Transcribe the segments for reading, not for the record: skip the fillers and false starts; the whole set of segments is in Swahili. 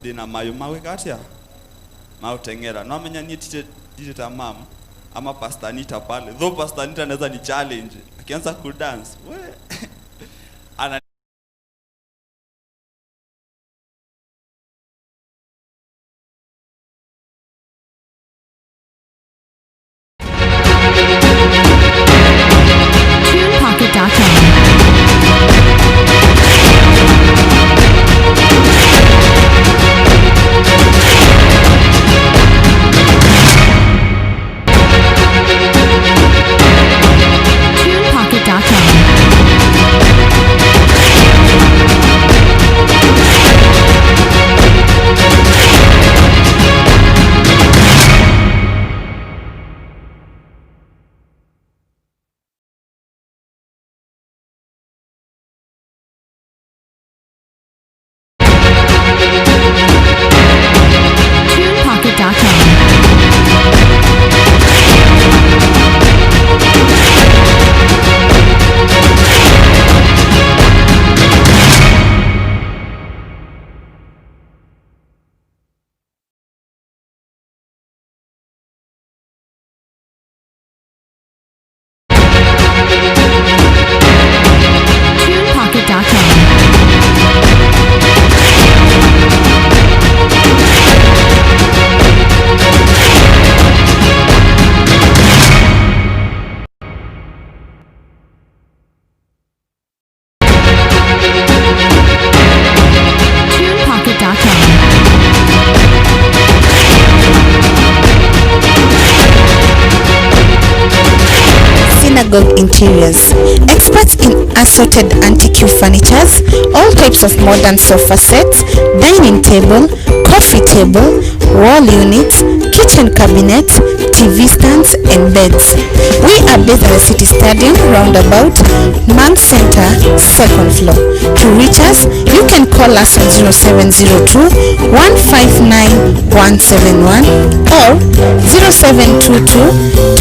Ndina mayo magwika atia mautengera no amenya ni tite ta mam ama Pastor Anita pale, though Pastor Anita anaweza ni challenge akianza ku dance we ana TunePocket.com. TunePocket.com. TunePocket.com. TunePocket.com. TunePocket.com. Synagogue Interiors, experts in assorted antique furnitures, all types of modern sofa sets, dining table, coffee table, wall units, kitchen cabinets, TV stands and beds. We are based at the City Stadium, roundabout, Bank Center, second floor. To reach us, you can call us on 0702 159 171 or 0722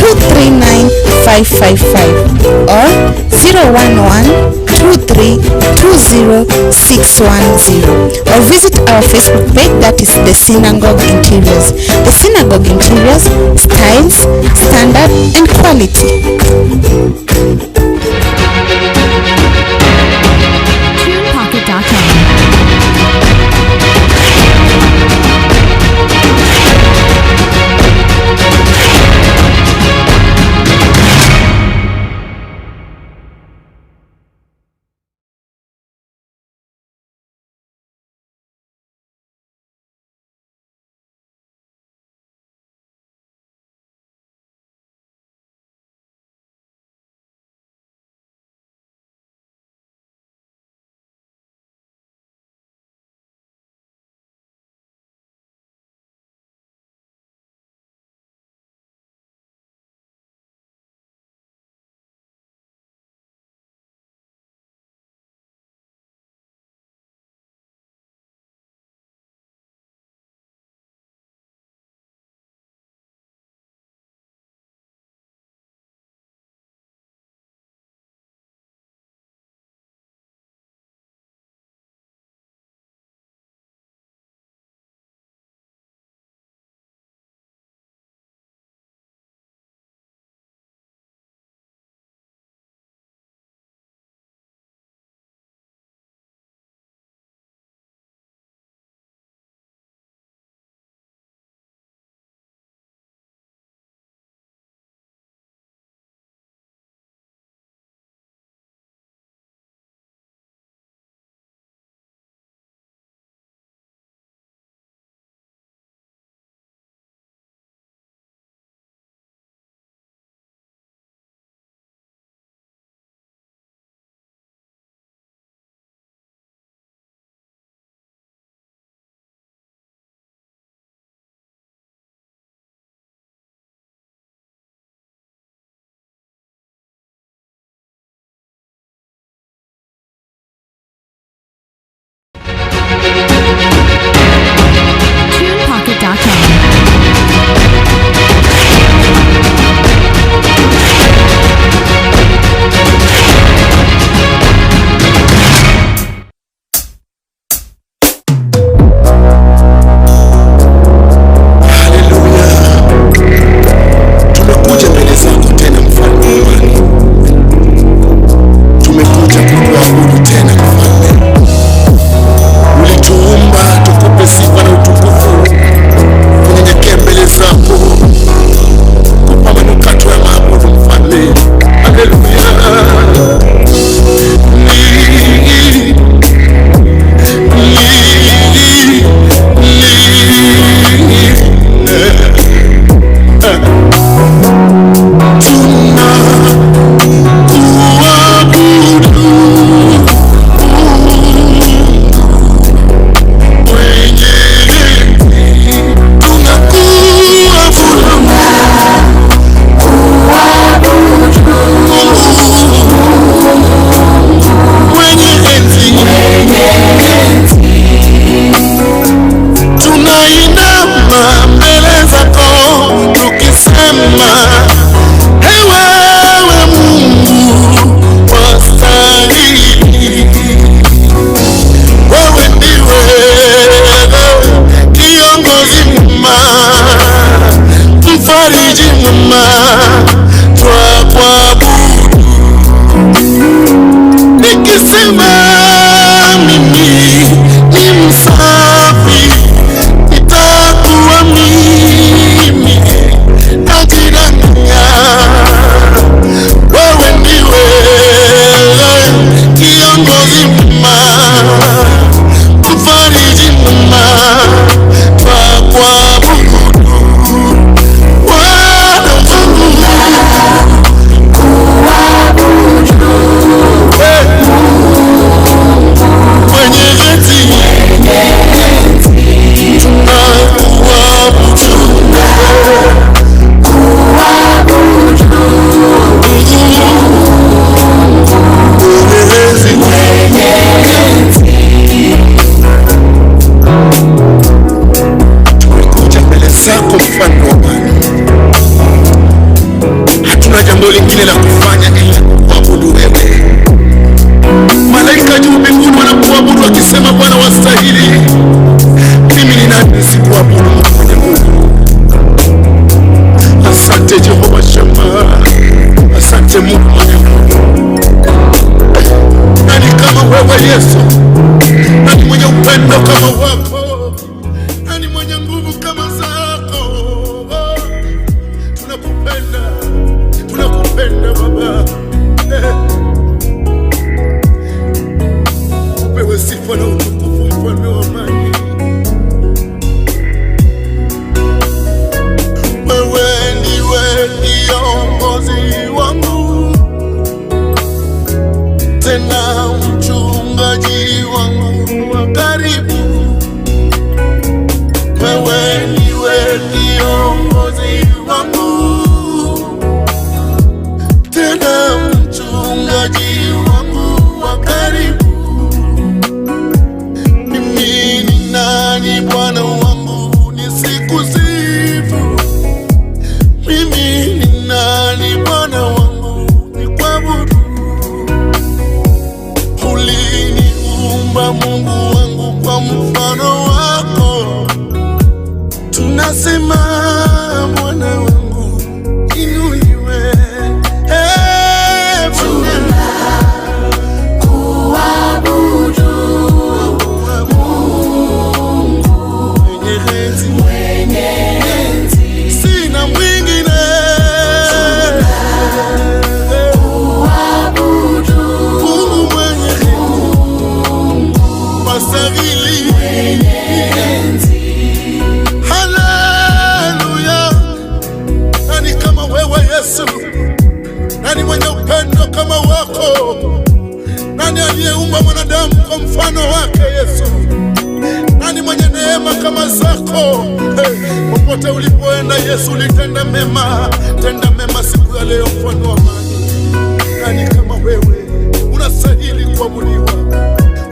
239 555 or 011 2320610, or visit our Facebook page, that is the Synagogue Interiors. The Synagogue Interiors, styles, standard and quality. Mungu mwenye nguvu. Nani kama wewe Yesu? Nani mwenye upendo kama wako? Nani mwenye nguvu kama zako? Tunakupenda, tunakupenda Baba. Upewe sifa na utukufu, mfalme wa amani. Wewe ndiwe kiongozi wangu, tena mchungaji wangu wa karibu. Wewe ndiwe kiongozi wangu, tena mchungaji wangu wa karibu. Mimi ni nani Bwana wangu nisikusifu? Mimi ni nani Bwana wangu nikuabudu? Uliniumba Mungu wangu kwa mfano wako, tunasema Bwana wangu inuliwe. Hey, Bwana. Mwenye enzi, sina mwingine. Mungu mwenye wastahili. Haleluya! Nani kama wewe Yesu? Nani mwenye upendo kama wako? Nani aliyeumba mwanadamu kwa mfano wake Yesu? Nani mwenye neema kama zako? Hey, popote ulipoenda Yesu ulitenda mema. Tenda mema siku ya leo, mfalme wa amani. Nani kama wewe? Unastahili kuabudiwa,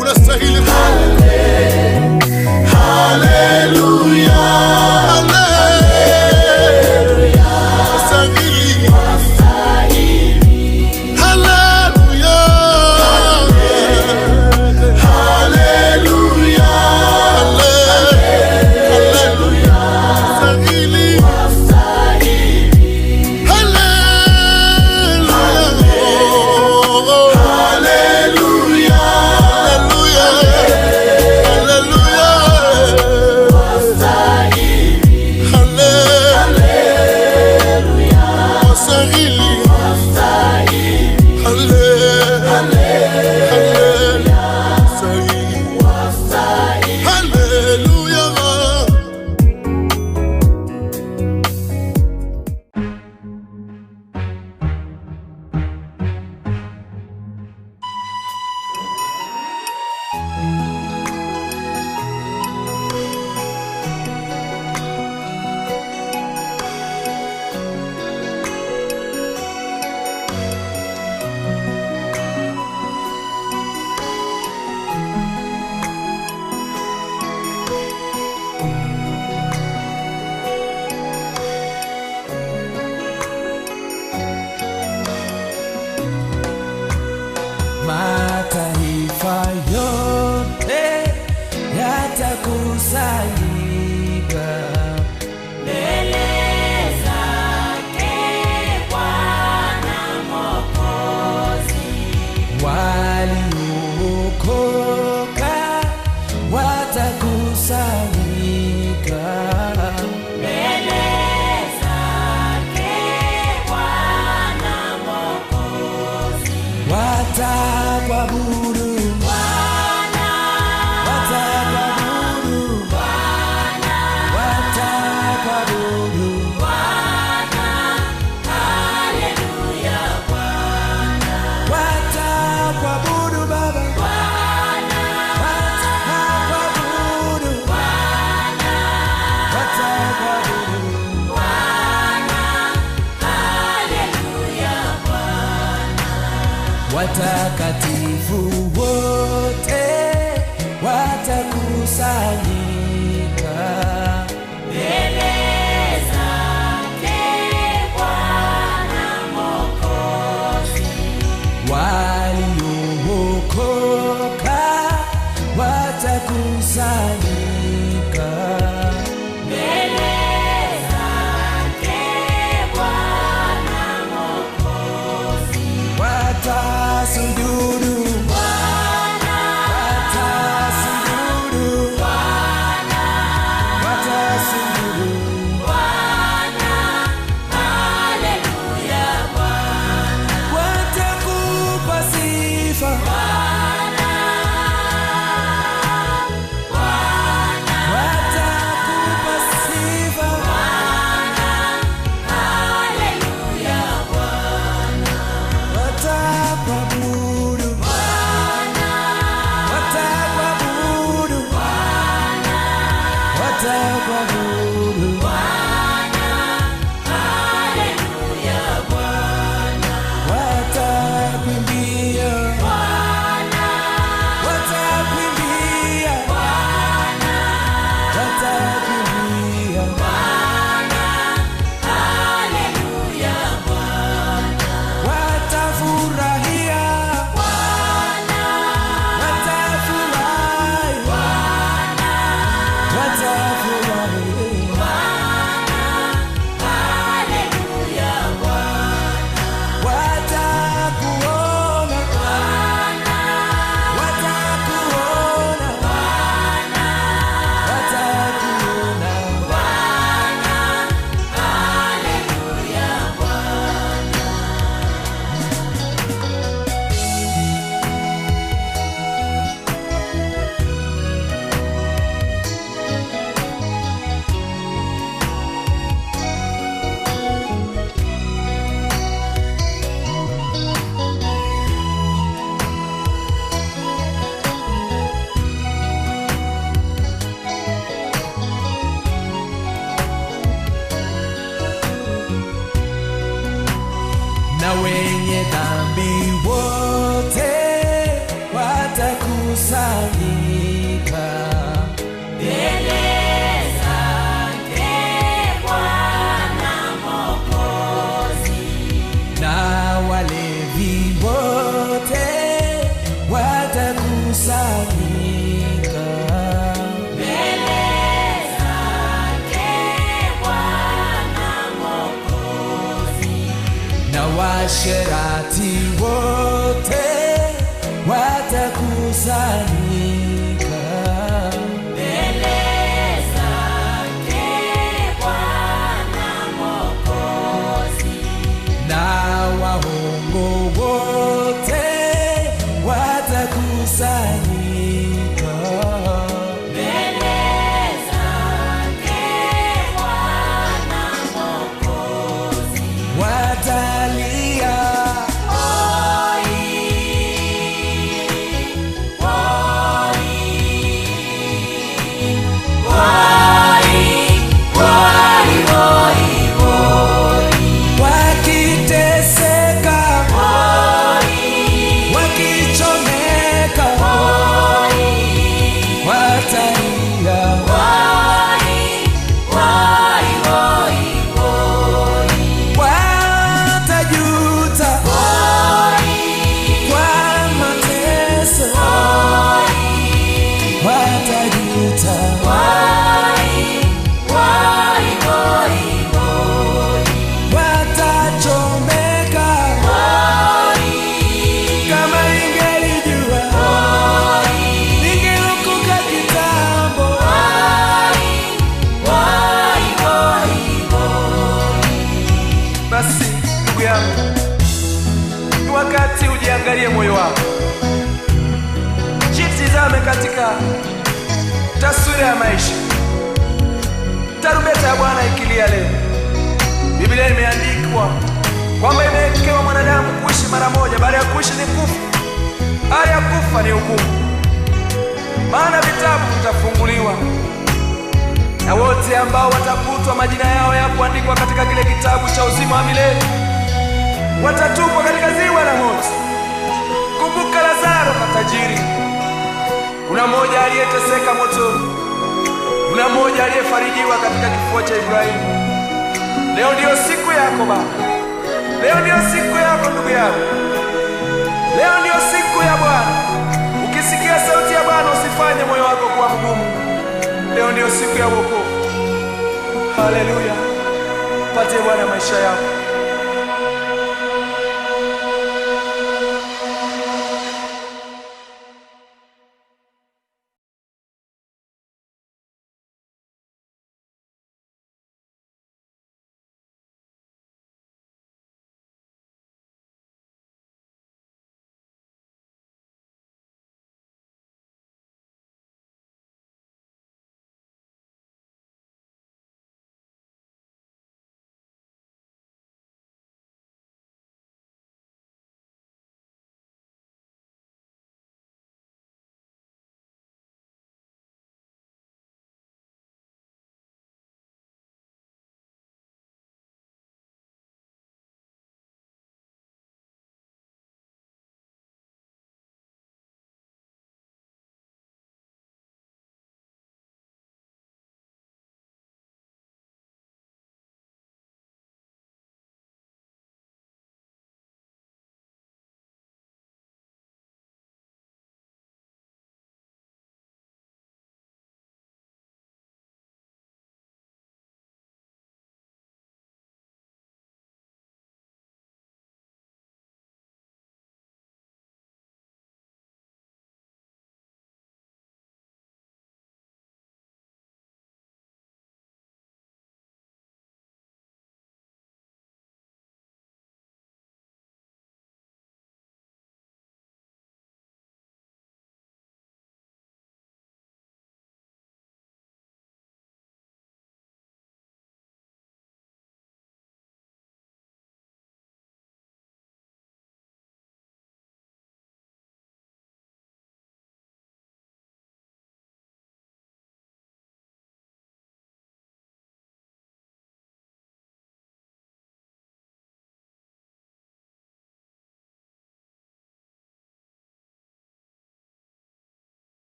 unastahili. Haleluya, haleluya, unastahili. Haleluya, haleluya, haleluya, unastahili. Haleluya, haleluya, haleluya, wastahili. Haleluya, haleluya. Mataifa yote yatakusanyika Mbele zake Bwana Mwokozi, waliokoka watakusanyika mbele zake Bwana Mwokozi, watakuabudu Bwana, watakuabudu Bwana, watakuabudu Bwana, haleluya, Bwana, watakuabudu Baba Bwana, watakuabudu Bwana, watakuabudu Bwana, haleluya, Bwana. Watakatifu wote watakusanyika Mbele zake Bwana Mwokozi, waliokoka watakusanyika mbele zake Bwana Mwokozi, Washerati wote watakusanyika mbele zake Bwana Mwokozi, na waongo wote watakusanyika mbele zake Bwana Mwokozi, watalia oi, oi, oi, oi, oi, wakiteseka, wakichomeka, watalia oi, oi, oi, watajuta kwa mateso, watajuta oi, oi, oi, watachomeka kama ingelijua ningeokoka kitambo. oi, oi, oi. Basi ndugu yangu, ni wakati ujiangalie moyo wako, jitizame katika taswira ya maisha. Tarumbeta ya Bwana ikilia leo, Biblia imeandikwa kwamba imewekewa mwanadamu kuishi mara moja, baada ya kuishi ni kufa, baada ya kufa ni hukumu. Maana vitabu vitafunguliwa na wote ambao watakutwa majina yao yakuandikwa katika kile kitabu cha uzima wa milele watatupwa katika ziwa la moto. Kumbuka Lazaro na tajiri. Kuna mmoja aliyeteseka motoni, kuna mmoja aliyefarijiwa katika kifua cha Ibrahimu. Leo ndiyo siku yako baba, leo ndiyo siku yako ndugu yangu, leo ndiyo siku ya Bwana. Ukisikia sauti ya Bwana usifanye moyo wako kuwa mgumu. Leo ndiyo siku ya wokovu. Haleluya! Patie Bwana maisha yako.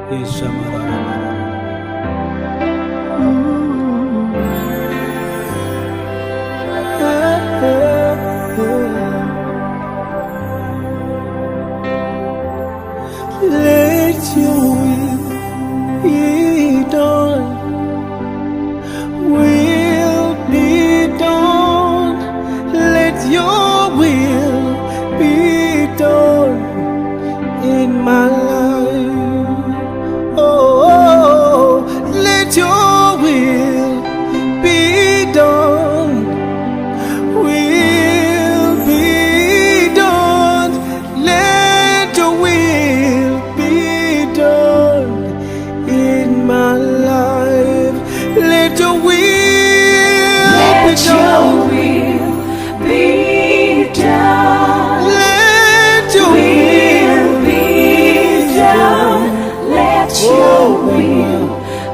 Let your will be done, will be done. Let your will be done in my life. Oh, let your will be done, will be done. Let your will be done in my life. Let your will be Let your done. will be done. Let your Will will be done. Let your will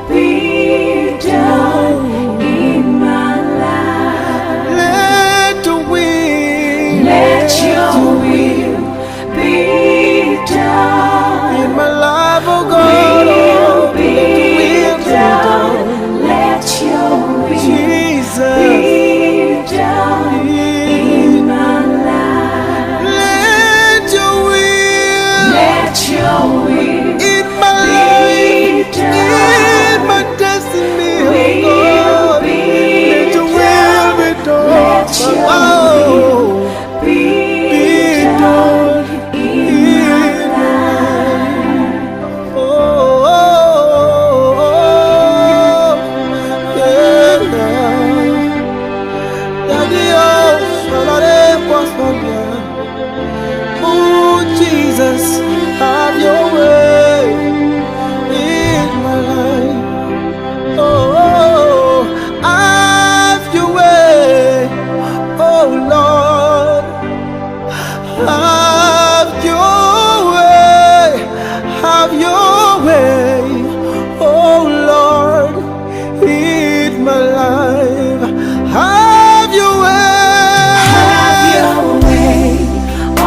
be done in my life. Let your will Let your will be done. in my life, oh God. Will Oh, be let your will be done. done. Let your will Jesus. be done in my life. Let your will Let your will in my be life, done. in my destiny, oh Will God. be Let your will be done. Let your Oh, be be done done in in my my life. life. Oh, oh, oh, yeah. Daddy, oh, Salare, Pastor. Oh, Jesus, have your way in my life. Oh, have your way. Oh, Lord, have your way. Have your way. Oh, Lord, in my life. Have your way. Have your way, oh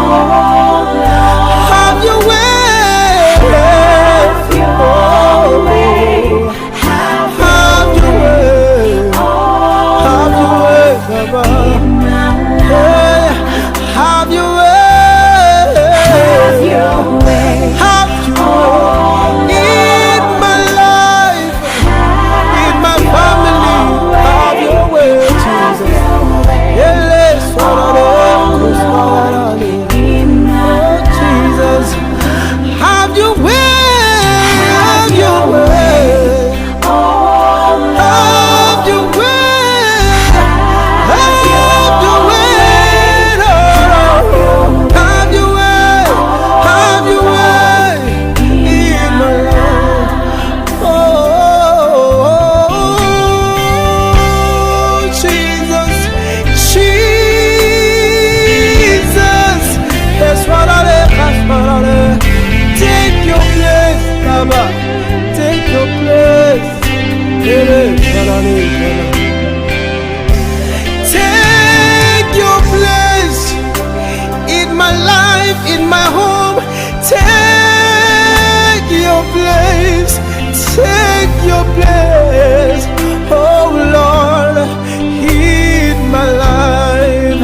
Lord. Have your way. Have your way. Have Have your way. oh Have your way, Baba. in my life. Yeah. Have your way. Have your way. Have your way. In my life, in my family. Have your way, Have Jesus. your way Ele sorare, kusorare. in my Oh, Jesus. Have your way. Have your way. oh Lord. Have your way. Have your way, Lord. Have your way. Have your way in my life. Oh, Jesus, Jesus. That's what I that's what I Take your place, Baba. Take your place. Take your place in my life, in my home. Take your place. Take your place. Oh Lord, in my life.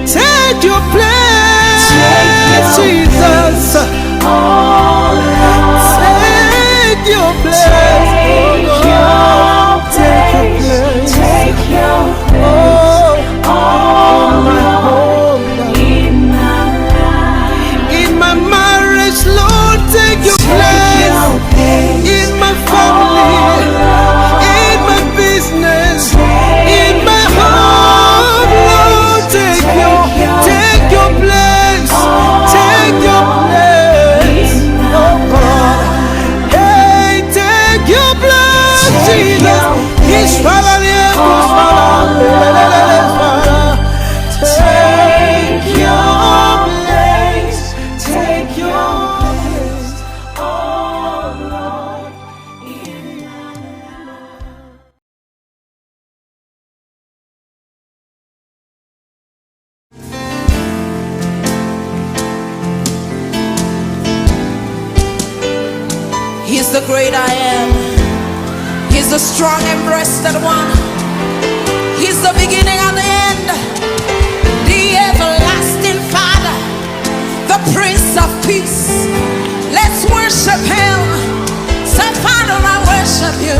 Take your place, Take your Jesus. Oh Lord. Take your place. Take Oh your Lord. Take your place. place. Take your place. Oh, Oh my Lord, home. in my life. In my marriage, Lord, take your Take place. your place. In my family, in my business, in my home, Lord, take your He's the great I am. He's the strong and breasted one. He's the beginning and the end. The everlasting Father. The Prince of Peace. Let's worship him. Say, Father, I worship you.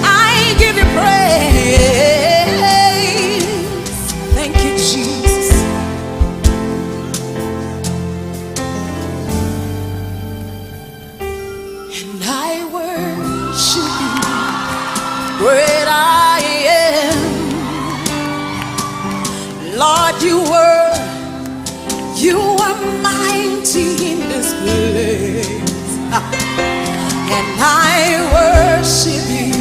I give you praise. Thank you, Jesus. And I worship you, great I am. Lord, you are mighty in this place. And I worship you,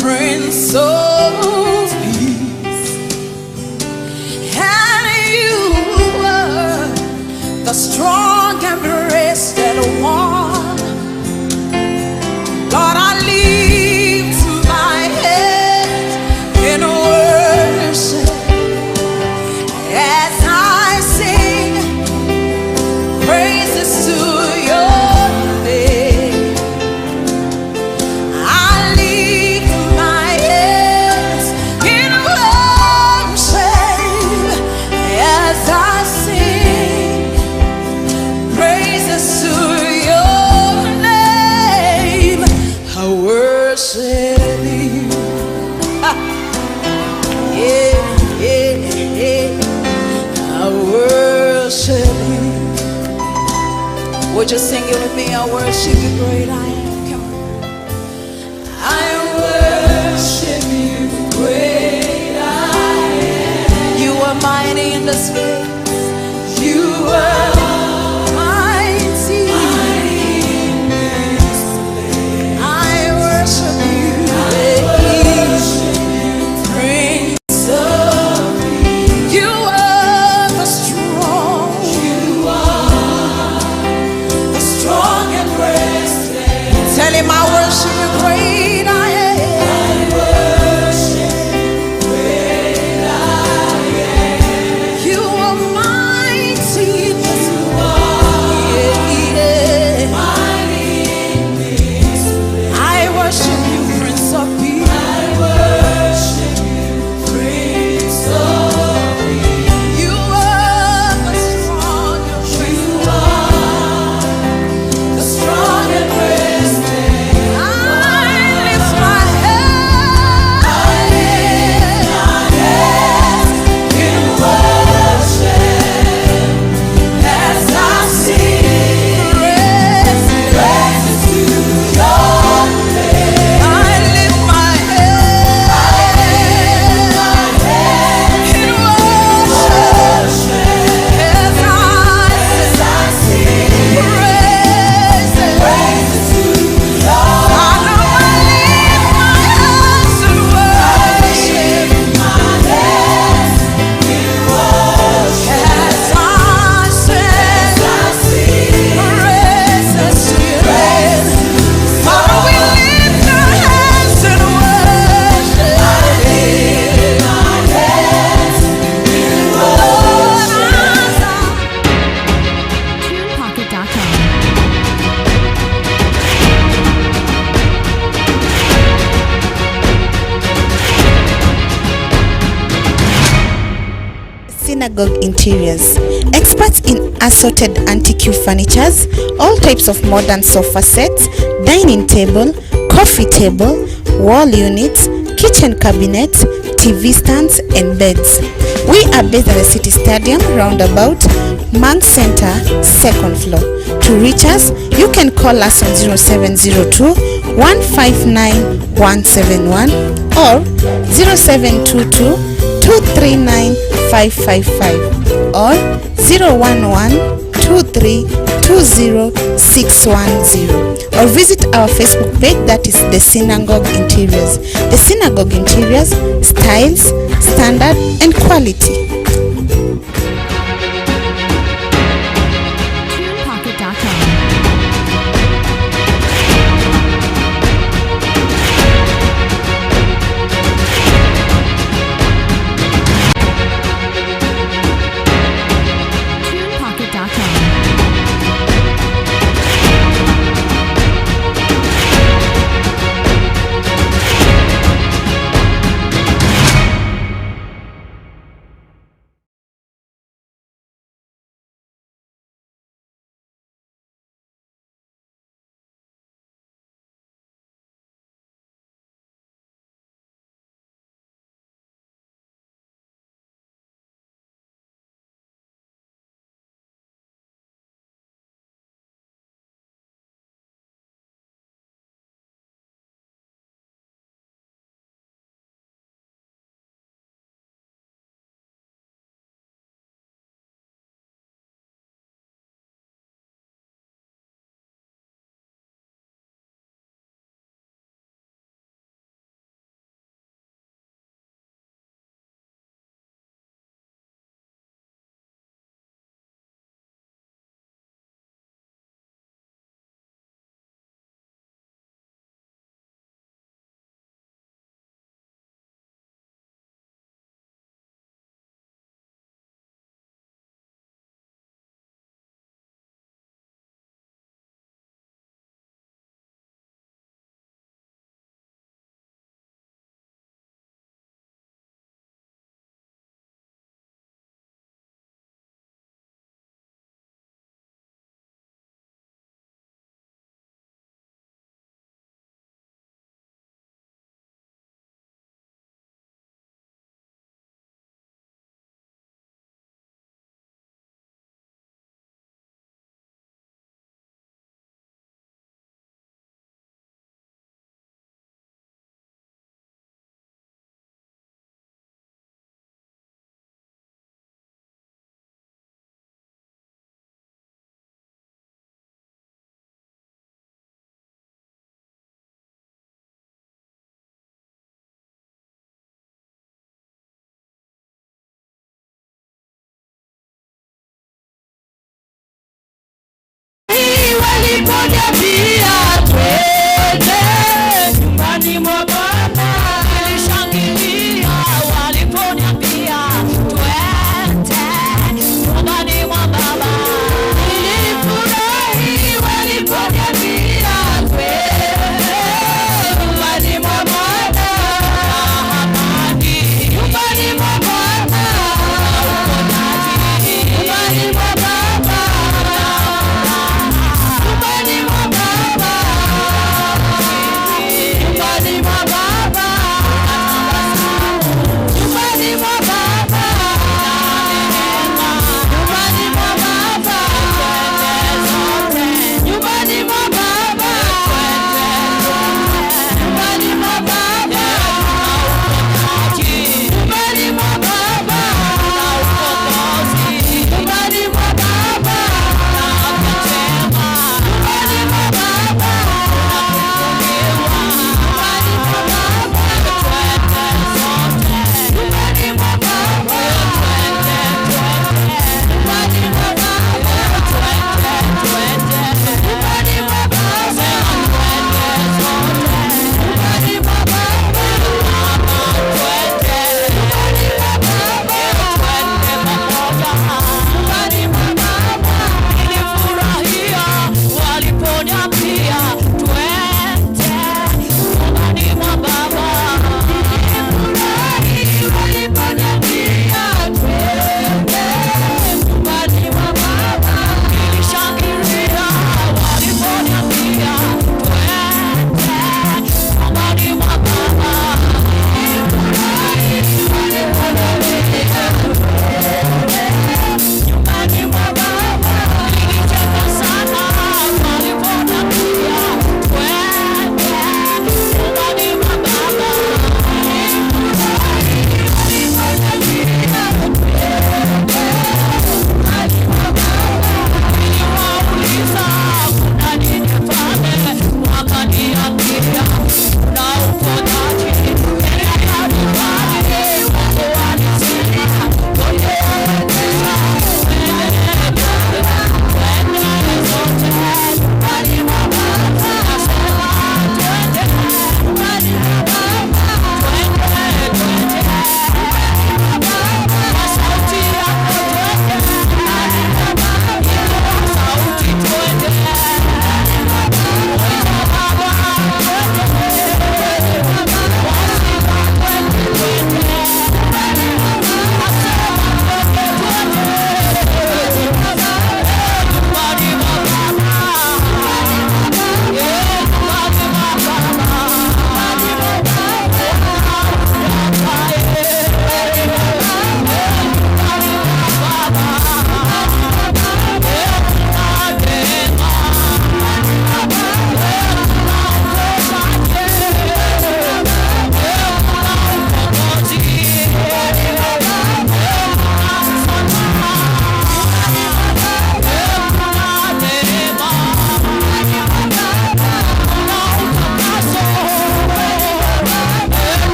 Prince of Peace. And you are the strong and breasted one. Lord, I lift my head in worship as I sing praises to your name. I lift my hands in worship as I sing praises to your name. I worship you. Yeah, yeah, yeah. I worship you. Would you sing it with me? I worship you, great I am. Come on. I worship you, great I am. You are mighty in this place. You are mighty. I worship you, Prince of Peace. You are the strong. You are the strong and breasted. Tell him I worship you, great I am. I worship great I am. You are mighty. You are, yeah, mighty in this place. I worship you, Prince of Peace. I worship you, Prince of Peace. You are the strong. You are the strong and breasted. I lift my head. In worship as I sing praises to your name. I lift my head in worship as I sing praises to your Father. I lift my hands in worship. As I sing praises to your name. Father, we lift our hands in worship. TunePocket.com. Synagogue Interiors, experts in assorted antique furnitures, all types of modern sofa sets, dining table, coffee table, wall units, kitchen cabinets, TV stands and beds. We are based at the City Stadium, roundabout, Monk Center, second floor. To reach us, you can call us on 0702 159 171 or 0722 239 555 or 011 2320610, or visit our Facebook page, that is The Synagogue Interiors. The Synagogue Interiors, styles, standard and quality. TunePocket.com. TunePocket.com. Waliponiambia twende nyumbani mwa Bwana, nilishangilia. Waliponiambia twende nyumbani mwa Baba, nilifurahi. Waliponiambia twende nyumbani mwa Bwana, nyumbani mwa Bwana, nyumbani mwa Baba, nyumbani mwa Baba.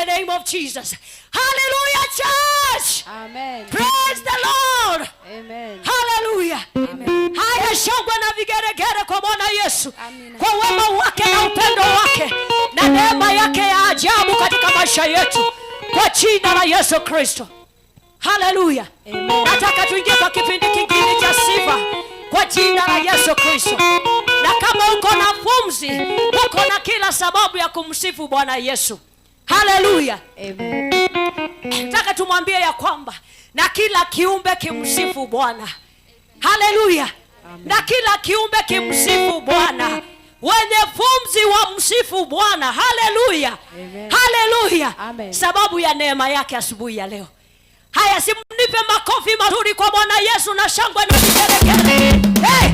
the name of Jesus. Hallelujah, church. Amen. Praise the Lord. Amen. Hallelujah. Haya, shangwe na vigeregere kwa Bwana Yesu, Amina. kwa wema wake na upendo wake na neema yake ya ajabu katika maisha yetu, kwa jina la Yesu Kristo. Haleluya. Amen. Nataka tuingie kwa kipindi kingine cha sifa kwa jina la Yesu Kristo. Na kama uko na pumzi, uko na kila sababu ya kumsifu Bwana Yesu. Haleluya. Amen. Nataka tumwambie ya kwamba na kila kiumbe kimsifu Bwana. Haleluya. Na kila kiumbe kimsifu Bwana. Wenye pumzi wa msifu Bwana. Haleluya. Amen. Haleluya. Amen. Sababu ya neema yake asubuhi ya leo. Haya, simnipe makofi mazuri kwa Bwana Yesu na shangwe na vigelegele. Hey!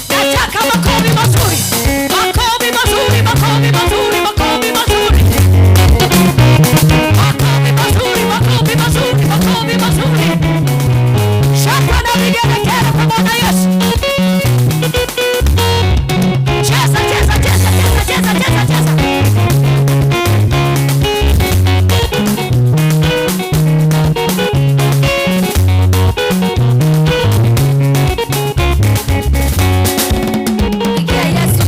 Nataka makofi mazuri. Makofi mazuri, makofi mazuri, makofi mazuri. Makofi mazuri, makofi mazuri, makofi mazuri. Shangwe na vigelegele kwa Bwana Yesu. Cheza, cheza, cheza, cheza, cheza, cheza, cheza. Pigia Yesu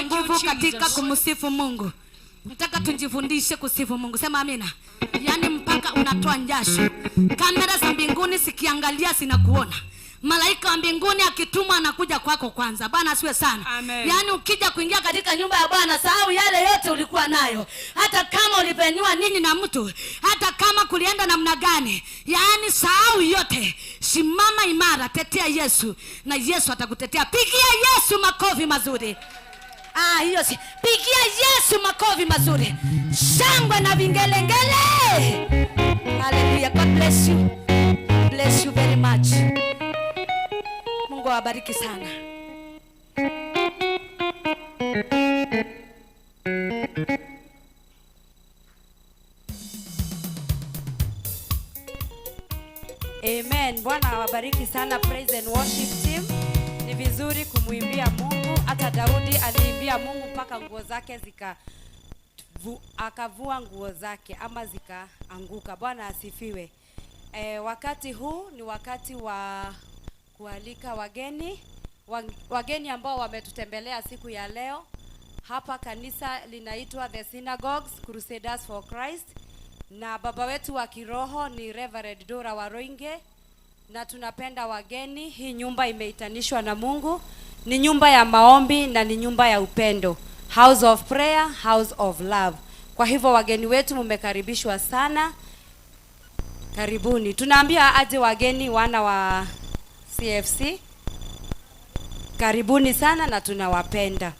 Thank you, nguvu katika Jesus. Kumsifu Mungu. Nataka tujifundishe kusifu Mungu. Sema amina. Yaani mpaka unatoa jasho. Kamera za mbinguni zikiangalia zinakuona. Malaika wa mbinguni akitumwa anakuja kwako kwanza. Bwana asiwe sana. Amen. Yaani ukija kuingia katika nyumba ya Bwana, sahau yale yote ulikuwa nayo. Hata kama ulipeniwa nini na mtu, hata kama kulienda namna gani, yaani sahau yote. Simama imara, tetea Yesu na Yesu atakutetea. Pigia Yesu makofi mazuri. Ah, hiyo si. Pigia Yesu makofi mazuri. Shangwe na vingelengele. Hallelujah. God bless you. Bless you very much. Mungu awabariki sana. Amen. Bwana awabariki sana praise and worship team. Ni vizuri kumuimbia Mungu. Hata Daudi aliimbia Mungu mpaka nguo zake akavua nguo zake ama zikaanguka. Bwana asifiwe. Wakati huu ni wakati wa kualika wageni, wageni ambao wametutembelea siku ya leo. Hapa kanisa linaitwa The Synagogues Crusaders for Christ, na baba wetu wa kiroho ni Reverend Dora Waroinge, na tunapenda wageni. Hii nyumba imeitanishwa na Mungu, ni nyumba ya maombi na ni nyumba ya upendo, house of prayer, house of love. Kwa hivyo wageni wetu mmekaribishwa sana, karibuni. Tunaambia aje wageni, wana wa CFC, karibuni sana na tunawapenda.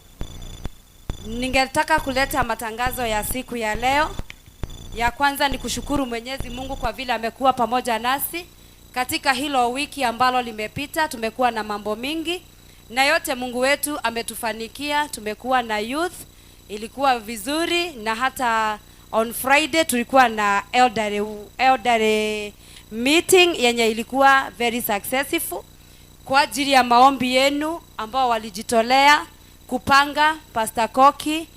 Ningetaka kuleta matangazo ya siku ya leo. Ya kwanza ni kushukuru Mwenyezi Mungu kwa vile amekuwa pamoja nasi katika hilo wiki ambalo limepita. Tumekuwa na mambo mingi na yote Mungu wetu ametufanikia. Tumekuwa na youth, ilikuwa vizuri, na hata on Friday tulikuwa na elderly meeting yenye ilikuwa very successful kwa ajili ya maombi yenu ambao walijitolea kupanga. Pastor Koki,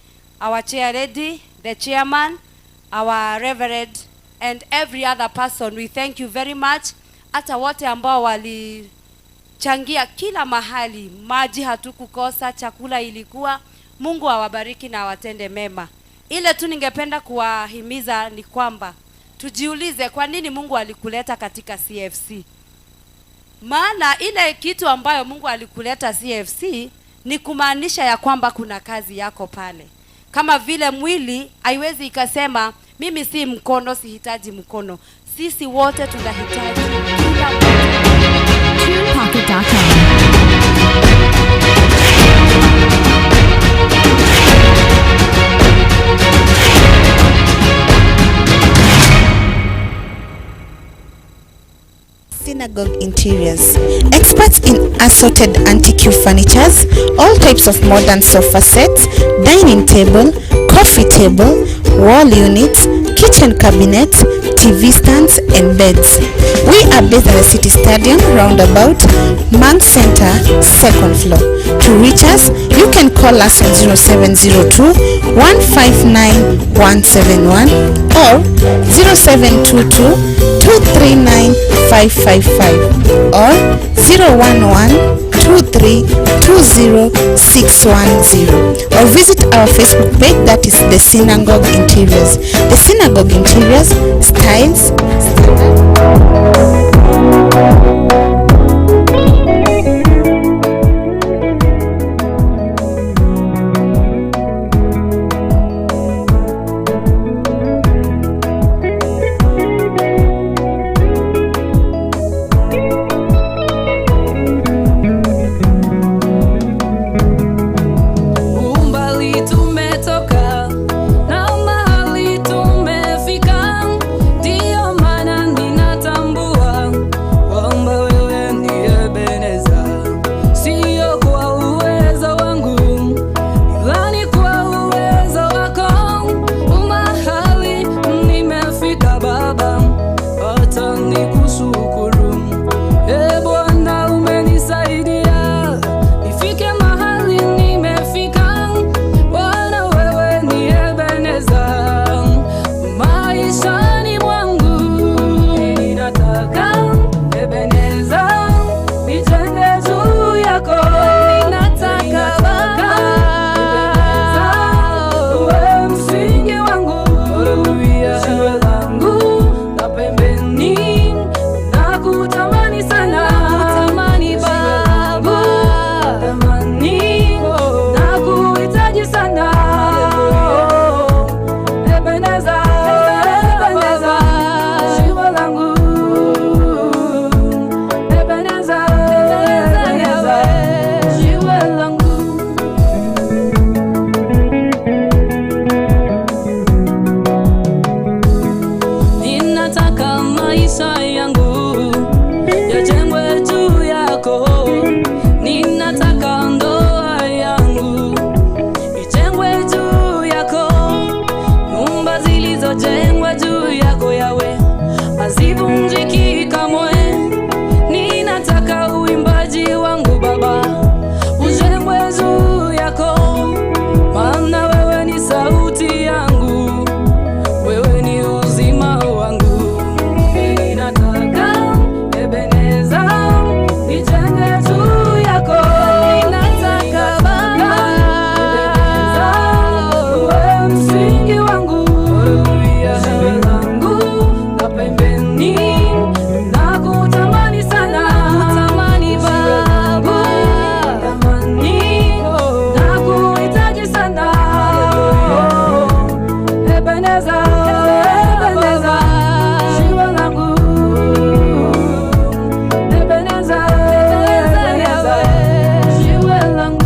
our chair lady, the chairman, our reverend and every other person, we thank you very much. Hata wote ambao walichangia kila mahali, maji hatukukosa, chakula ilikuwa. Mungu awabariki na awatende mema. Ile tu ningependa kuwahimiza ni kwamba tujiulize kwa nini Mungu alikuleta katika CFC. Maana ile kitu ambayo Mungu alikuleta CFC ni kumaanisha ya kwamba kuna kazi yako pale. Kama vile mwili haiwezi ikasema mimi si mkono, sihitaji mkono. Sisi wote tunahitaji kila mtu. TunePocket.com. Synagogue Interiors, experts in assorted antique furnitures, all types of modern sofa sets, dining table, coffee table, wall units, kitchen cabinets, TV stands and beds. We are based at the City Stadium, roundabout, Bank Center, second floor. To reach us, you can call us on 0702 159 171 or 0722 239 555 or 011 2320610, or visit our Facebook page, that is The Synagogue Interiors. The Synagogue Interiors, styles, standards. Umbali tumetoka na mahali tumefika, ndio maana nina Maisha yangu yajengwe juu yako. Ninataka ndoa yangu ijengwe juu yako. Nyumba zilizojengwa juu yako yawe hazivunjiki kamwe. Ninataka uimbaji wangu Baba ujengwe juu yako, maana wewe ni sauti yangu, wewe ni uzima wangu. Ninataka Ebeneza nijenge juu yako. Ninataka Baba Ebeneza uwe msingi wangu, jiwe langu la pembeni. Nakutamani sana, nakutamani Baba, tamani, nakuhitaji sana. Ebeneza, Ebeneza, jiwe langu. Ebeneza, Ebeneza, jiwe langu.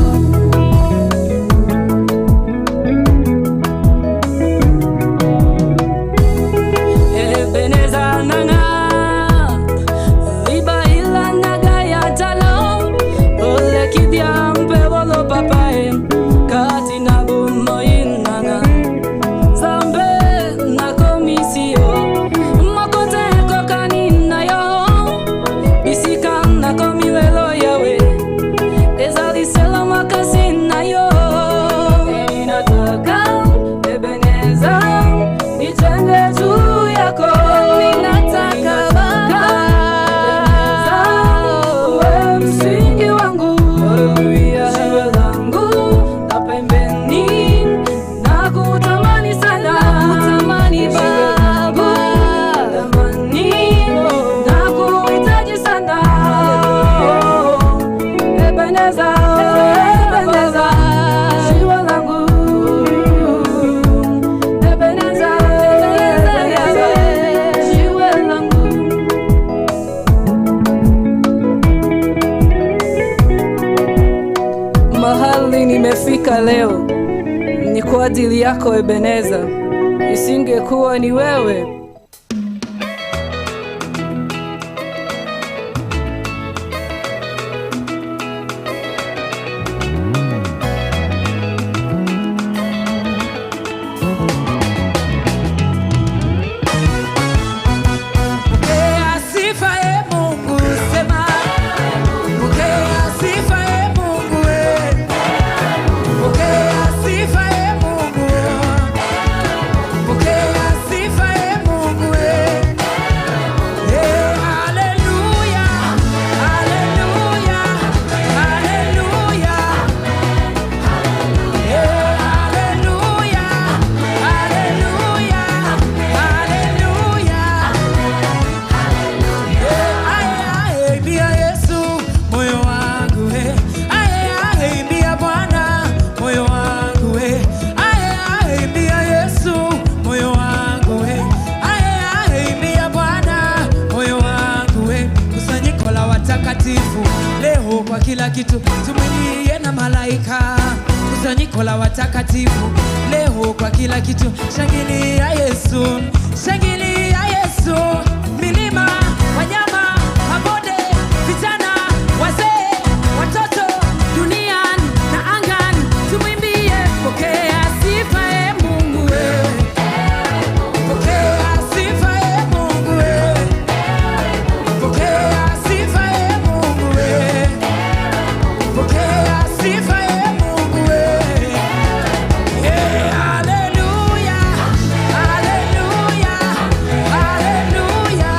Ebeneza nanga liba ila naga ya talo ole kidia mpe wolo papae kati na bomoi nanga Zambe na komisio mokote kokani na yo bisika na komilelo yawe ezali sela makasi na yo. Ninataka Ebeneza nijenge juu yako. Ninataka Baba Ebeneza uwe msingi wangu, jiwe langu la pembeni. Nakutamani sana, nakutamani Baba, tamani, nakuhitaji sana. Ebeneza, Ebeneza, jiwe langu. Ebeneza, Ebeneza, jiwe langu. Mahali nimefika leo ni kwa ajili yako Ebeneza, isingekuwa ni wewe. Pokea sifa e Mungu, sema. Pokea sifa e Mungu, e. Pokea sifa e Mungu. Pokea sifa e Mungu, e. E, haleluya, haleluya, haleluya. E, haleluya, haleluya, haleluya. Aye, imbia Yesu moyo wangu, eh. Aye, aye, imbia Bwana moyo wangu, eh. Aye, aye, imbia Yesu moyo wangu, eh. Aye, aye, imbia Bwana moyo wangu, eh. Kusanyiko la watakatifu leo kwa kila kitu tumwimbie na malaika. Kusanyiko la watakatifu leo kwa kila kitu, shangilia Yesu, shangilia Yesu. Milima, wanyama, mabonde, vijana, wazee, watoto, duniani na angani, tumwimbie. Pokea sifa e Mungu wewe, pokea sifa e Mungu wewe, pokea sifa e Mungu wewe, pokea sifa e Mungu wewe. Hey, haleluya, haleluya, haleluya.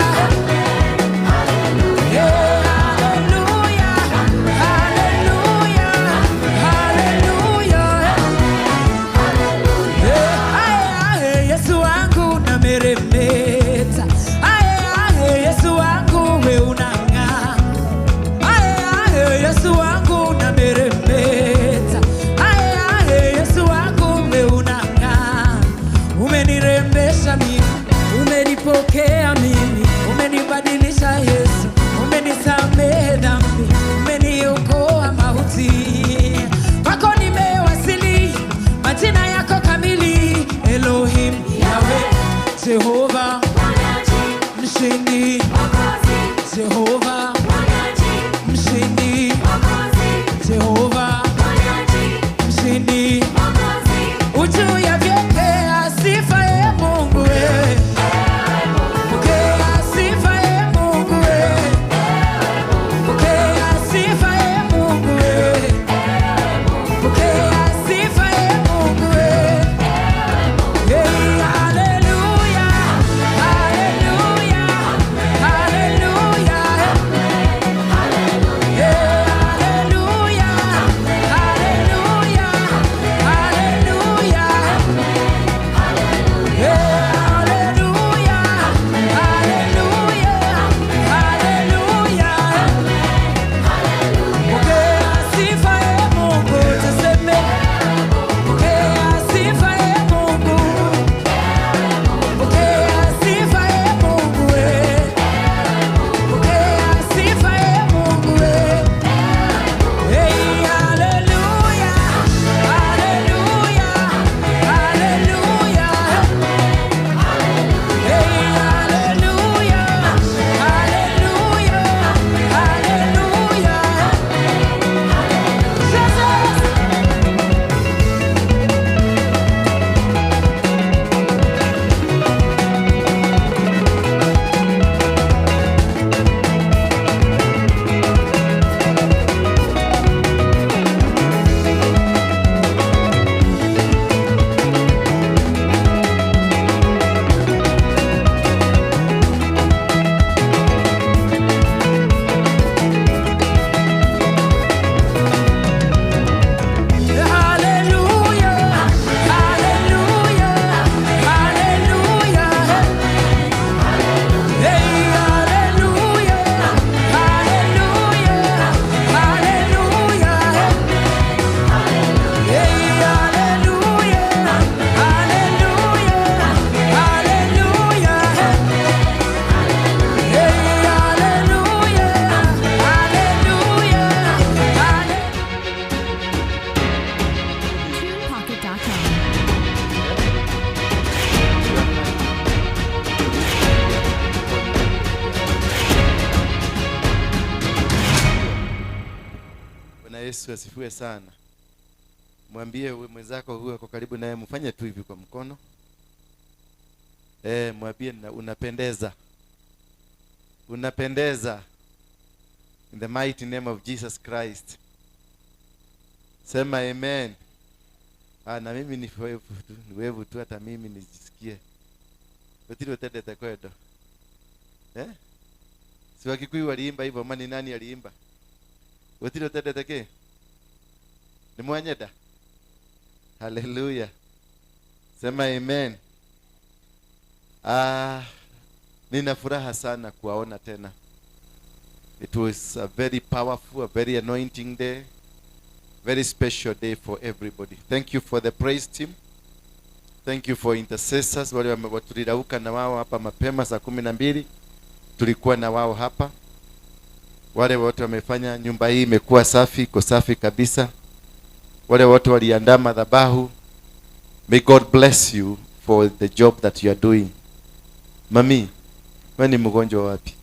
Jehova mshindi. Yesu asifiwe sana. Mwambie mwenzako huyo ako karibu naye, mfanye tu hivi kwa mkono. Mwambie unapendeza. Unapendeza. In the mighty name of Jesus Christ. Sema amen. Na mimi ni wewe tu, hata mimi nijisikie. Utiri utendete kwedo. Si Wakikuyu waliimba hivyo, mani nani aliimba? Utiri utendete ke? Ni mwanyeda. Hallelujah. Sema amen. Nina furaha sana kuwaona tena. It was a very powerful, a very anointing day. Very special day for everybody. Thank you for the praise team. Thank you for intercessors. Wale tulirauka na wao hapa mapema saa 12. Tulikuwa na wao hapa. Wale wote wamefanya nyumba hii imekuwa safi, iko safi kabisa. Wale wote waliandaa madhabahu. May God bless you for the job that you are doing. Mami, wewe ni mgonjwa wapi?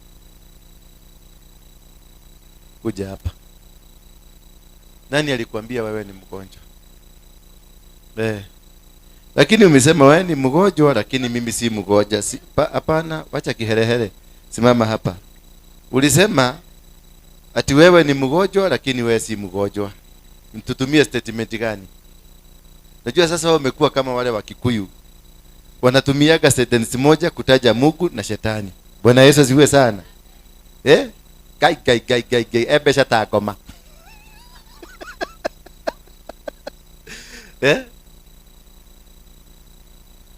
Kuja hapa. Nani alikwambia wewe ni mgonjwa? Lakini umesema wewe ni mgonjwa, lakini mimi si mgonjwa. Hapana, wacha kiherehere. Simama hapa. Ulisema ati wewe ni mgonjwa, lakini wewe si mgonjwa. Mtutumie statement gani? Najua sasa wao wamekuwa kama wale wa Kikuyu. Wanatumiaga sentence moja kutaja Mungu na shetani. Bwana Yesu asifiwe sana. Gai gai gai gai gai ebesha takoma.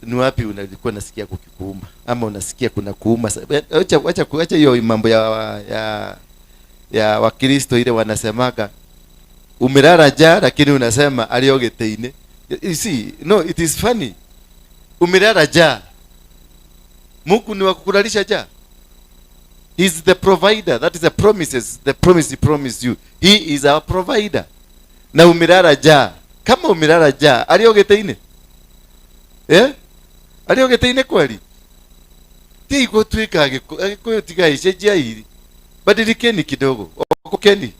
Ni wapi unalikuwa unasikia kukikuuma ama unasikia kuna kuuma? Acha acha hiyo mambo ya Wakristo ile wanasemaga umelala njaa lakini unasema aliogeteine. You see, no, it is funny. Umelala njaa. Mungu ni wa kukulalisha njaa. He is the provider. That is the promises, the promise he promised you. He is our provider. Na umelala njaa. Kama umelala njaa, aliogeteine. Aliogeteine kweli. Ti gutwika Gikuyu tiga hili. Badilikeni kidogo. Okokeni.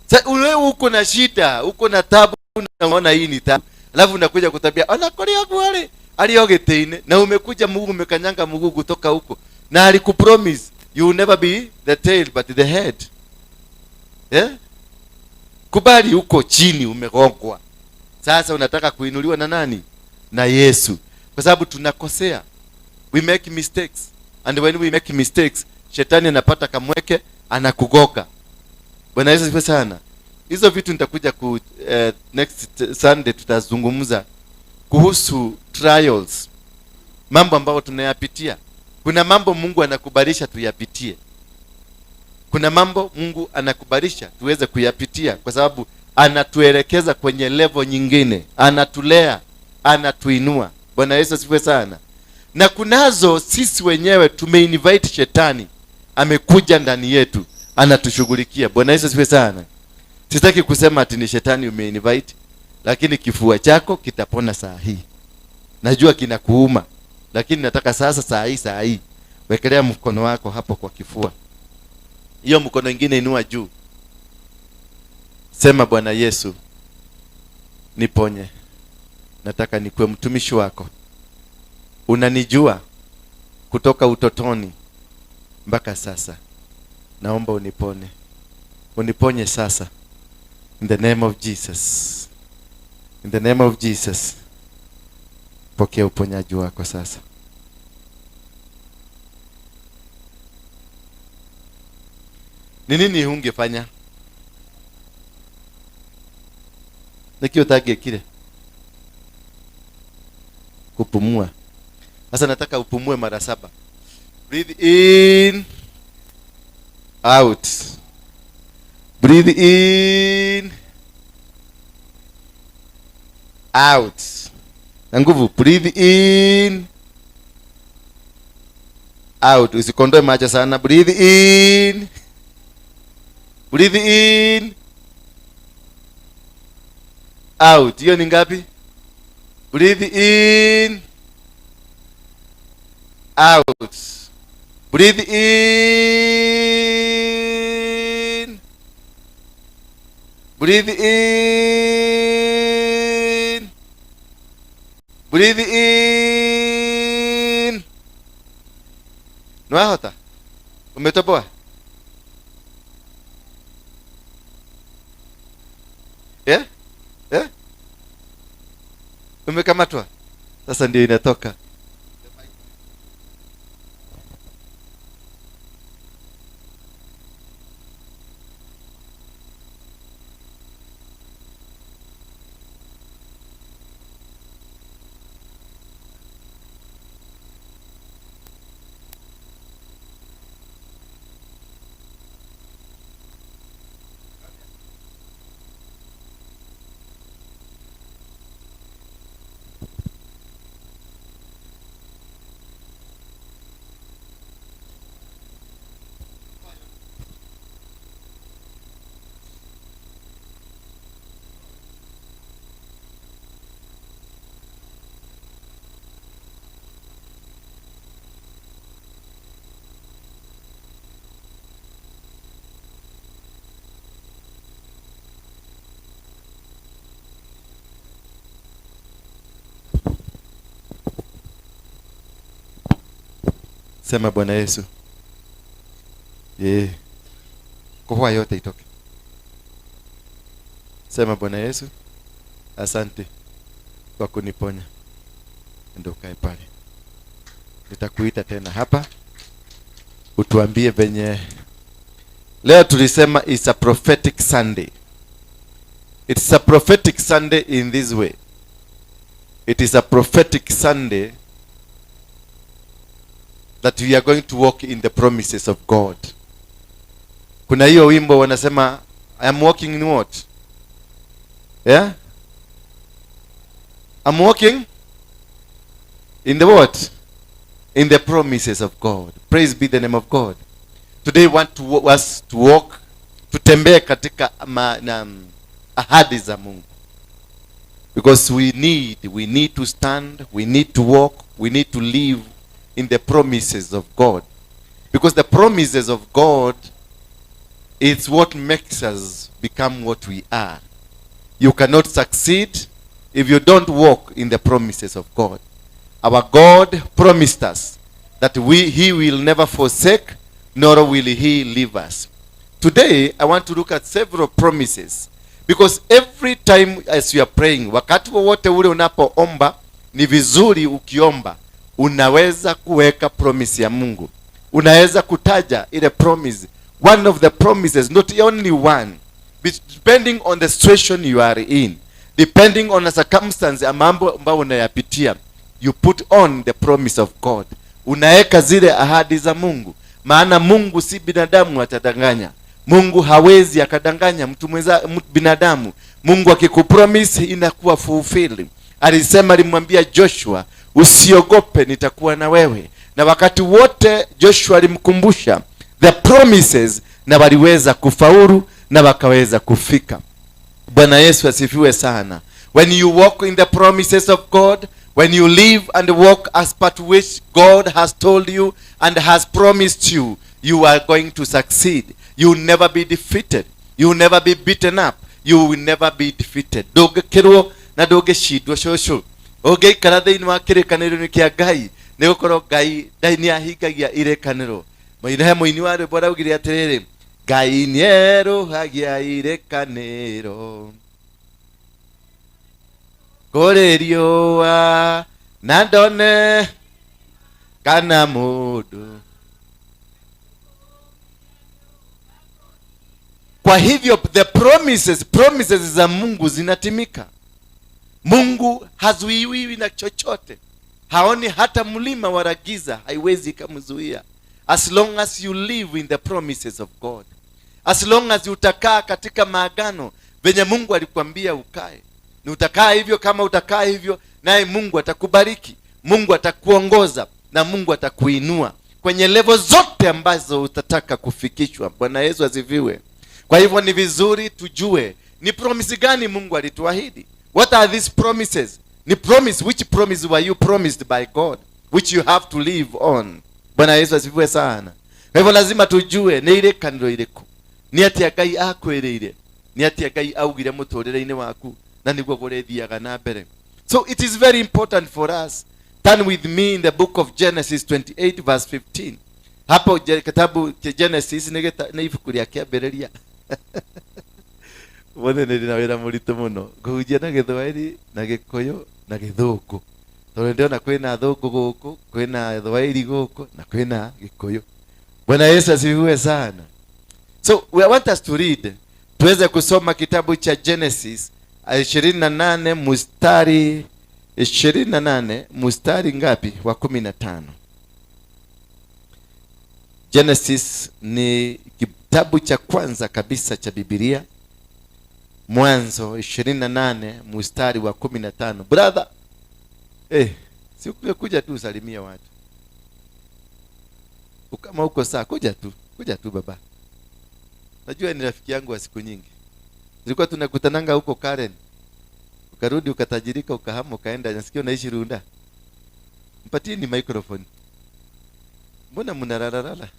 Sasa wewe uko na shida, uko na tabu, unaona hii ni tabu. Alafu unakuja kutabia, ona kule kwale aliogeteine, na umekuja Mungu umekanyanga Mungu kutoka huko. Na alikupromise you will never be the tail but the head. Kubali huko chini umegongwa. Sasa unataka kuinuliwa na nani? Na Yesu. Kwa sababu tunakosea. We make mistakes. And when we make mistakes, shetani anapata kamweke, anakugoka. Bwana Yesu asifiwe sana. Hizo vitu nitakuja ku next Sunday tutazungumza kuhusu trials. Mambo ambayo tunayapitia. Kuna mambo Mungu anakubalisha tuyapitie. Kuna mambo Mungu anakubalisha tuweze kuyapitia kwa sababu anatuelekeza kwenye level nyingine, anatulea, anatuinua. Bwana Yesu asifiwe sana. Na kunazo sisi wenyewe tumeinvite shetani, amekuja ndani yetu, anatushughulikia. Bwana Yesu asifiwe sana. Sitaki kusema ati ni shetani umeinvite, lakini kifua chako kitapona saa hii. Najua kinakuuma, lakini nataka sasa saa hii wekelea mkono wako hapo kwa kifua. Hiyo mkono mwingine inua juu. Sema, Bwana Yesu, niponye. Nataka nikuwe mtumishi wako. Unanijua kutoka utotoni mpaka sasa. Naomba unipone. Uniponye sasa. In the name of Jesus. In the name of Jesus. Pokea uponyaji wako sasa. Ni nini ungefanya? Nikio tage kile. Kupumua. Sasa nataka upumue mara 7. Breathe in, out. Breathe in, out. Na nguvu, breathe in, out. Usikondoe macho sana. Breathe in, breathe in, out. Hiyo ni ngapi? Breathe in, out. Breathe in, Breathe in. Breathe in. Nwahota? Umetoboa? Yeah? Yeah? Umekamatwa? Sasa ndio inatoka. Sema Bwana Yesu. Yeah. Kohoa yote itoke. Sema Bwana Yesu, asante kwa kuniponya. Ndio ukae pale. Nitakuita tena hapa. Utuambie venye leo tulisema it's a prophetic Sunday. It's a prophetic Sunday in this way. It is a prophetic Sunday that we are going to walk in the promises of God. Kuna hiyo wimbo wanasema I am walking in what? Yeah? I'm walking in the what? In the promises of God. Praise be the name of God. Today we want to us to walk, tutembee katika ahadi za Mungu. Because we need to stand, we need to walk, we need to live in the promises of God. Because the promises of God is what makes us become what we are. You cannot succeed if you don't walk in the promises of God. Our God promised us that He will never forsake, nor will He leave us. Today, I want to look at several promises. Because every time as you are praying, wakati wowote ule unapoomba, ni vizuri ukiomba, unaweza kuweka promise ya Mungu. Unaweza kutaja ile promise. One of the promises, not only one, but depending on the situation you are in, depending on the circumstance ya mambo ambayo unayapitia, you put on the promise of God. Unaweka zile ahadi za Mungu. Maana Mungu si binadamu atadanganya. Mungu hawezi akadanganya mtu mwenza, binadamu. Mungu akikupromise inakuwa fulfilled. Alisema, alimwambia Joshua, usiogope, nitakuwa na wewe. Na wakati wote Joshua alimkumbusha the promises, na waliweza kufaulu na wakaweza kufika. Bwana Yesu asifiwe sana. When you walk in the promises of God, when you live and walk as per to which God has told you and has promised you, you are going to succeed. You will never be defeated. You will never be beaten up. You will never be defeated. Ndũngĩkĩrwo na ndũngĩcindwo cũcũ. Ũngĩikara thĩinĩ wa kĩrĩkanĩro kĩa Ngai, nĩgũkorwo Ngai nĩahingagia irĩkanĩro. He mũini wa rwĩmbo araugire atĩrĩrĩ, Ngai nĩerũhagia irĩkanĩro kũrĩ riũa na ndone kana mũndũ. Kwa hivyo the promises za Mungu zinatimika. Mungu hazuiwi na chochote. Haoni hata mlima wa giza haiwezi kumzuia. As long as you live in the promises of God. As long as utakaa katika maagano venye Mungu alikwambia ukae. Ni utakaa hivyo, kama utakaa hivyo, naye Mungu atakubariki. Mungu atakuongoza na Mungu atakuinua kwenye level zote ambazo utataka kufikishwa. Bwana Yesu asifiwe. Kwa hivyo ni vizuri tujue ni promise gani Mungu alituahidi. What are these promises? Ni promise, which promise were you promised by God, which you have to live on? Bwana Yesu asifiwe sana. Kwa hivyo lazima tujue ni ile kaniro irĩkũ. Ni atia Ngai akwĩrĩire. Nĩ atĩa Ngai augire mũtũrĩre-inĩ waku na nĩguo kũrĩthiaga na mbere. So it is very important for us. Turn with me in the book of Genesis 28 verse 15. Hapo kitabu cha Genesis nĩ ibuku rĩa kĩambĩrĩria. Wothe nĩ ndĩ na wĩra mũritũ mũno ngũhunjia na Gĩthwaĩri na Gĩkũyũ na Gĩthũngũ, tondũ ndĩrona kwĩna thũngũ gũkũ, kwĩna Thwaĩri gũkũ na kwĩna Gĩkũyũ. Bwana Yesu asifiwe sana. So we want us to read, tuweze kusoma kitabu cha Genesis 28 mstari 28 mstari ngapi? Wa 15. Genesis ni kitabu cha kwanza kabisa cha Biblia. Mwanzo 28 mstari wa 15. Brother, si kuja tu usalimie watu. Kama uko saa, kuja tu, kuja tu baba. Najua ni rafiki yangu wa siku nyingi. Tulikuwa tunakutananga huko Karen. Ukarudi ukatajirika, ukahama, ukaenda, nasikia unaishi Runda. Mpatie ni microphone. Mbona mnaralarala?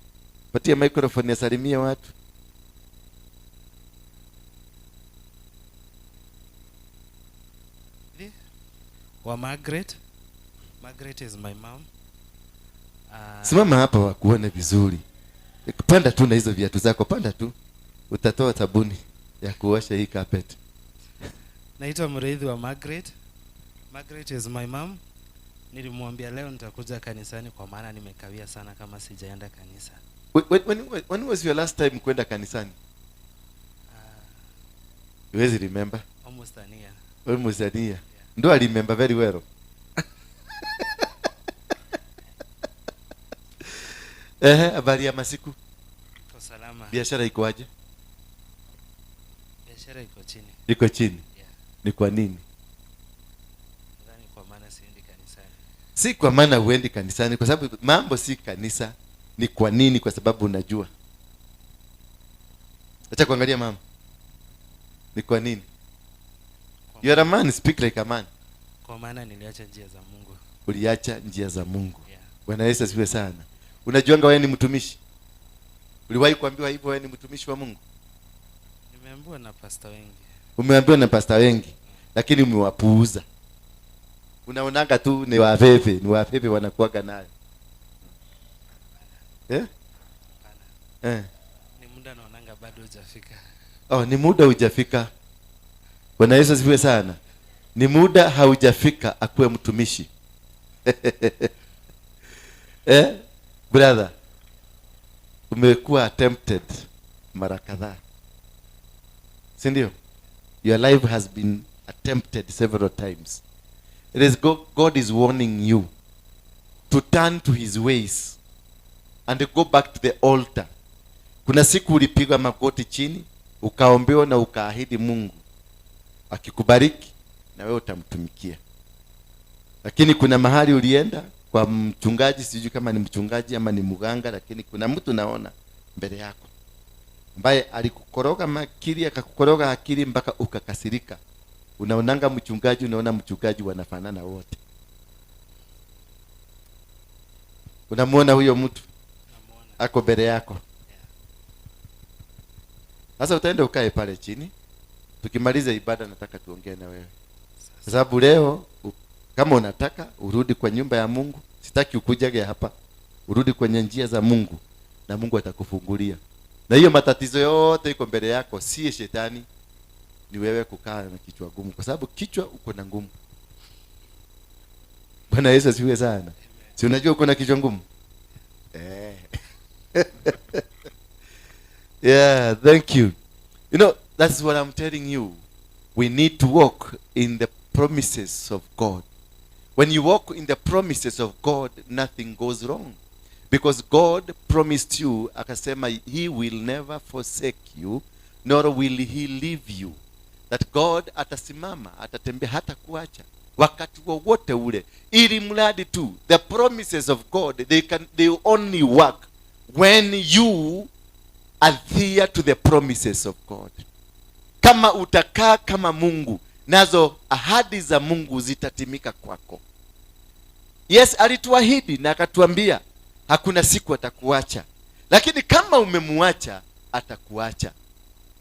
Mpatie microphone asalimie watu. Wa Margaret. Margaret is my mom. Simama hapa wakuone vizuri. Panda tu na hizo viatu zako, panda tu. Utatoa sabuni ya kuosha hii carpet. Naitwa Muriithi wa Margaret. Margaret is my mom. Nilimwambia leo nitakuja kanisani kwa maana nimekawia sana kama sijaenda kanisa. When was your last time kwenda kanisani? You remember? Almost a year. Almost a year. Yeah. Do I remember very well? Habari ya masiku? Iko salama. Biashara iko aje? Biashara iko chini. Iko chini? Yeah. Ni kwa nini? Nadhani kwa maana siendi kanisani. Si kwa maana huendi kanisani, kwa sababu mambo si kanisa. Ni kwa nini? Kwa sababu unajua. Acha kuangalia mama. Ni kwa nini? You are a man, speak like a man. Kwa maana niliacha njia za Mungu. Uliacha njia za Mungu. Yeah. Bwana Yesu asifiwe sana. Unajuanga wewe ni mtumishi? Uliwahi kuambiwa hivyo wewe ni mtumishi wa Mungu? Nimeambiwa na pastor wengi. Umeambiwa na pastor wengi, lakini umewapuuza. Unaonanga tu ni waveve, ni waveve wanakuaga nayo. Eh? Eh. Ni muda naonanga bado hujafika. Oh, ni muda hujafika. Bwana Yesu asifiwe sana. Ni muda haujafika akuwe mtumishi. Brother, umekuwa attempted mara kadhaa. Si ndio? Your life has been attempted several times. It is God is warning you to turn to his ways and go back to the altar. Kuna siku ulipiga magoti chini, ukaombewa na ukaahidi Mungu akikubariki na wewe utamtumikia. Lakini kuna mahali ulienda kwa mchungaji, sijui kama ni mchungaji ama ni muganga, lakini kuna mtu naona mbele yako ambaye alikukoroga makili, akakukoroga akili mpaka ukakasirika. Unaonanga mchungaji, unaona mchungaji wanafanana wote. Unamuona huyo mtu ako mbele yako. Sasa utaenda ukae pale chini. Tukimaliza ibada nataka tuongee na wewe. Kwa sababu leo kama unataka urudi kwa nyumba ya Mungu, sitaki ukujage hapa. Urudi kwenye njia za Mungu na Mungu atakufungulia. Na hiyo matatizo yote iko mbele yako si shetani, ni wewe kukaa na kichwa gumu, kwa sababu kichwa uko na ngumu. Bwana Yesu asifiwe sana. Si unajua uko na kichwa ngumu? Yeah, thank you. You know, that's what I'm telling you. We need to walk in the promises of God. When you walk in the promises of God, nothing goes wrong. Because God promised you, akasema, he will never forsake you, nor will he leave you. That God atasimama, atatembea, hata kuacha wakati wowote ule. Ili mradi tu, the promises of God, they only work when you adhere to the promises of God. Kama utakaa kama Mungu, nazo ahadi za Mungu zitatimika kwako. Yes, alituahidi na akatuambia hakuna siku atakuacha. Lakini kama umemuacha, atakuacha.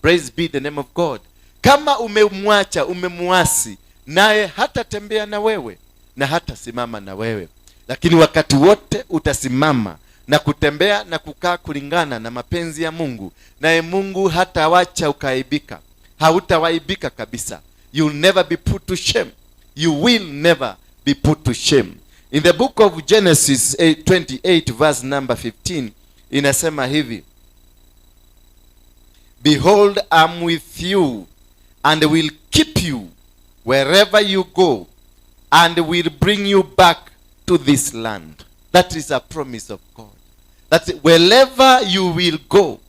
Praise be the name of God. Kama umemwacha, umemuasi, naye hatatembea na wewe na hatasimama na wewe. Lakini wakati wote utasimama na kutembea na kukaa kulingana na mapenzi ya Mungu, naye Mungu hatawacha ukaibika. Hautawaibika kabisa. You'll never be put to shame. You will never be put to shame. In the book of Genesis 28 verse number 15 inasema hivi: Behold, I'm with you and will keep you wherever you go and will bring you back to this land. That is a promise of God. That wherever you will go,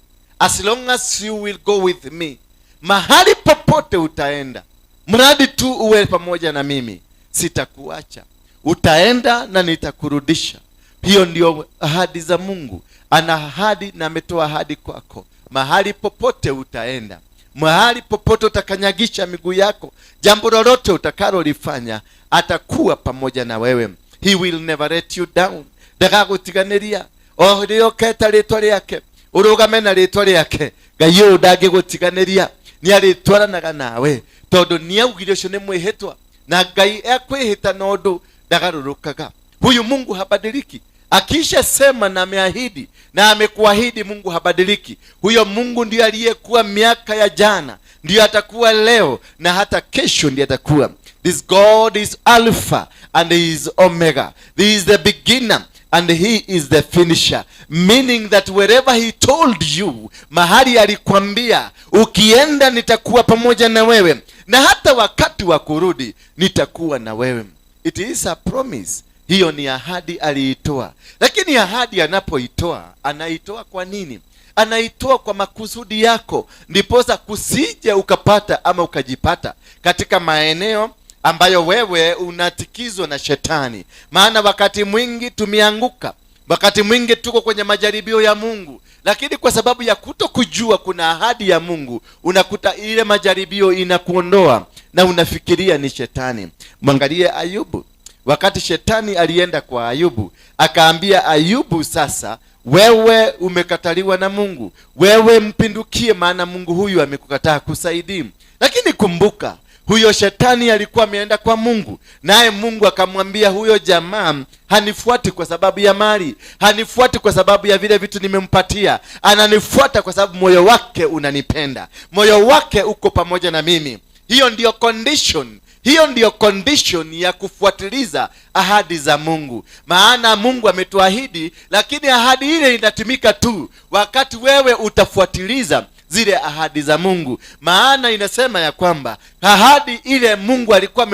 as long as you will go with me, mahali popote utaenda, mradi tu uwe pamoja na mimi, sitakuacha. Utaenda na nitakurudisha. Hiyo ndio ahadi za Mungu. Ana ahadi na ametoa ahadi kwako. Mahali popote utaenda, mahali popote utakanyagisha miguu yako, jambo lolote utakalolifanya, atakuwa pamoja na wewe. He will never let you down. Ndagagũtiganĩria. O rĩrĩa ũketa rĩtwa rĩake, ũrũgame na rĩtwa rĩake, Ngai ũyũ ndangĩgũtiganĩria. Nĩarĩtwaranaga nawe, tondũ nĩaugire ũcio nĩ mwĩhĩtwa, na Ngai ekwĩhĩta na ũndũ ndagarũrũkaga. Huyu Mungu habadiliki. Akisha sema na ameahidi na amekuahidi, Mungu habadiliki. Huyo Mungu ndiye aliyekuwa miaka ya jana, ndiyo atakuwa leo na hata kesho ndiye atakuwa. This God is Alpha and he is Omega. He is the beginner and he is the finisher. Meaning that wherever he told you, mahali alikwambia, ukienda nitakuwa pamoja na wewe, na hata wakati wa kurudi nitakuwa na wewe. It is a promise. Hiyo ni ahadi aliitoa. Lakini ahadi anapoitoa, anaitoa kwa nini? Anaitoa kwa makusudi yako, ndiposa kusije ukapata ama ukajipata katika maeneo ambayo wewe unatikizwa na shetani. Maana wakati mwingi tumeanguka, wakati mwingi tuko kwenye majaribio ya Mungu, lakini kwa sababu ya kutokujua kuna ahadi ya Mungu, unakuta ile majaribio inakuondoa na unafikiria ni shetani. Mwangalie Ayubu. Wakati shetani alienda kwa Ayubu, akaambia Ayubu, sasa wewe umekataliwa na Mungu, wewe mpindukie, maana Mungu huyu amekukataa kusaidia. Lakini kumbuka, huyo shetani alikuwa ameenda kwa Mungu, naye Mungu akamwambia huyo jamaa hanifuati kwa sababu ya mali, hanifuati kwa sababu ya vile vitu nimempatia, ananifuata kwa sababu moyo wake unanipenda, moyo wake uko pamoja na mimi. Hiyo ndiyo condition. Hiyo ndiyo condition ya kufuatiliza ahadi za Mungu. Maana Mungu ametuahidi, lakini ahadi ile inatimika tu wakati wewe utafuatiliza zile ahadi za Mungu. Maana inasema ya kwamba ahadi ile Mungu alikuwa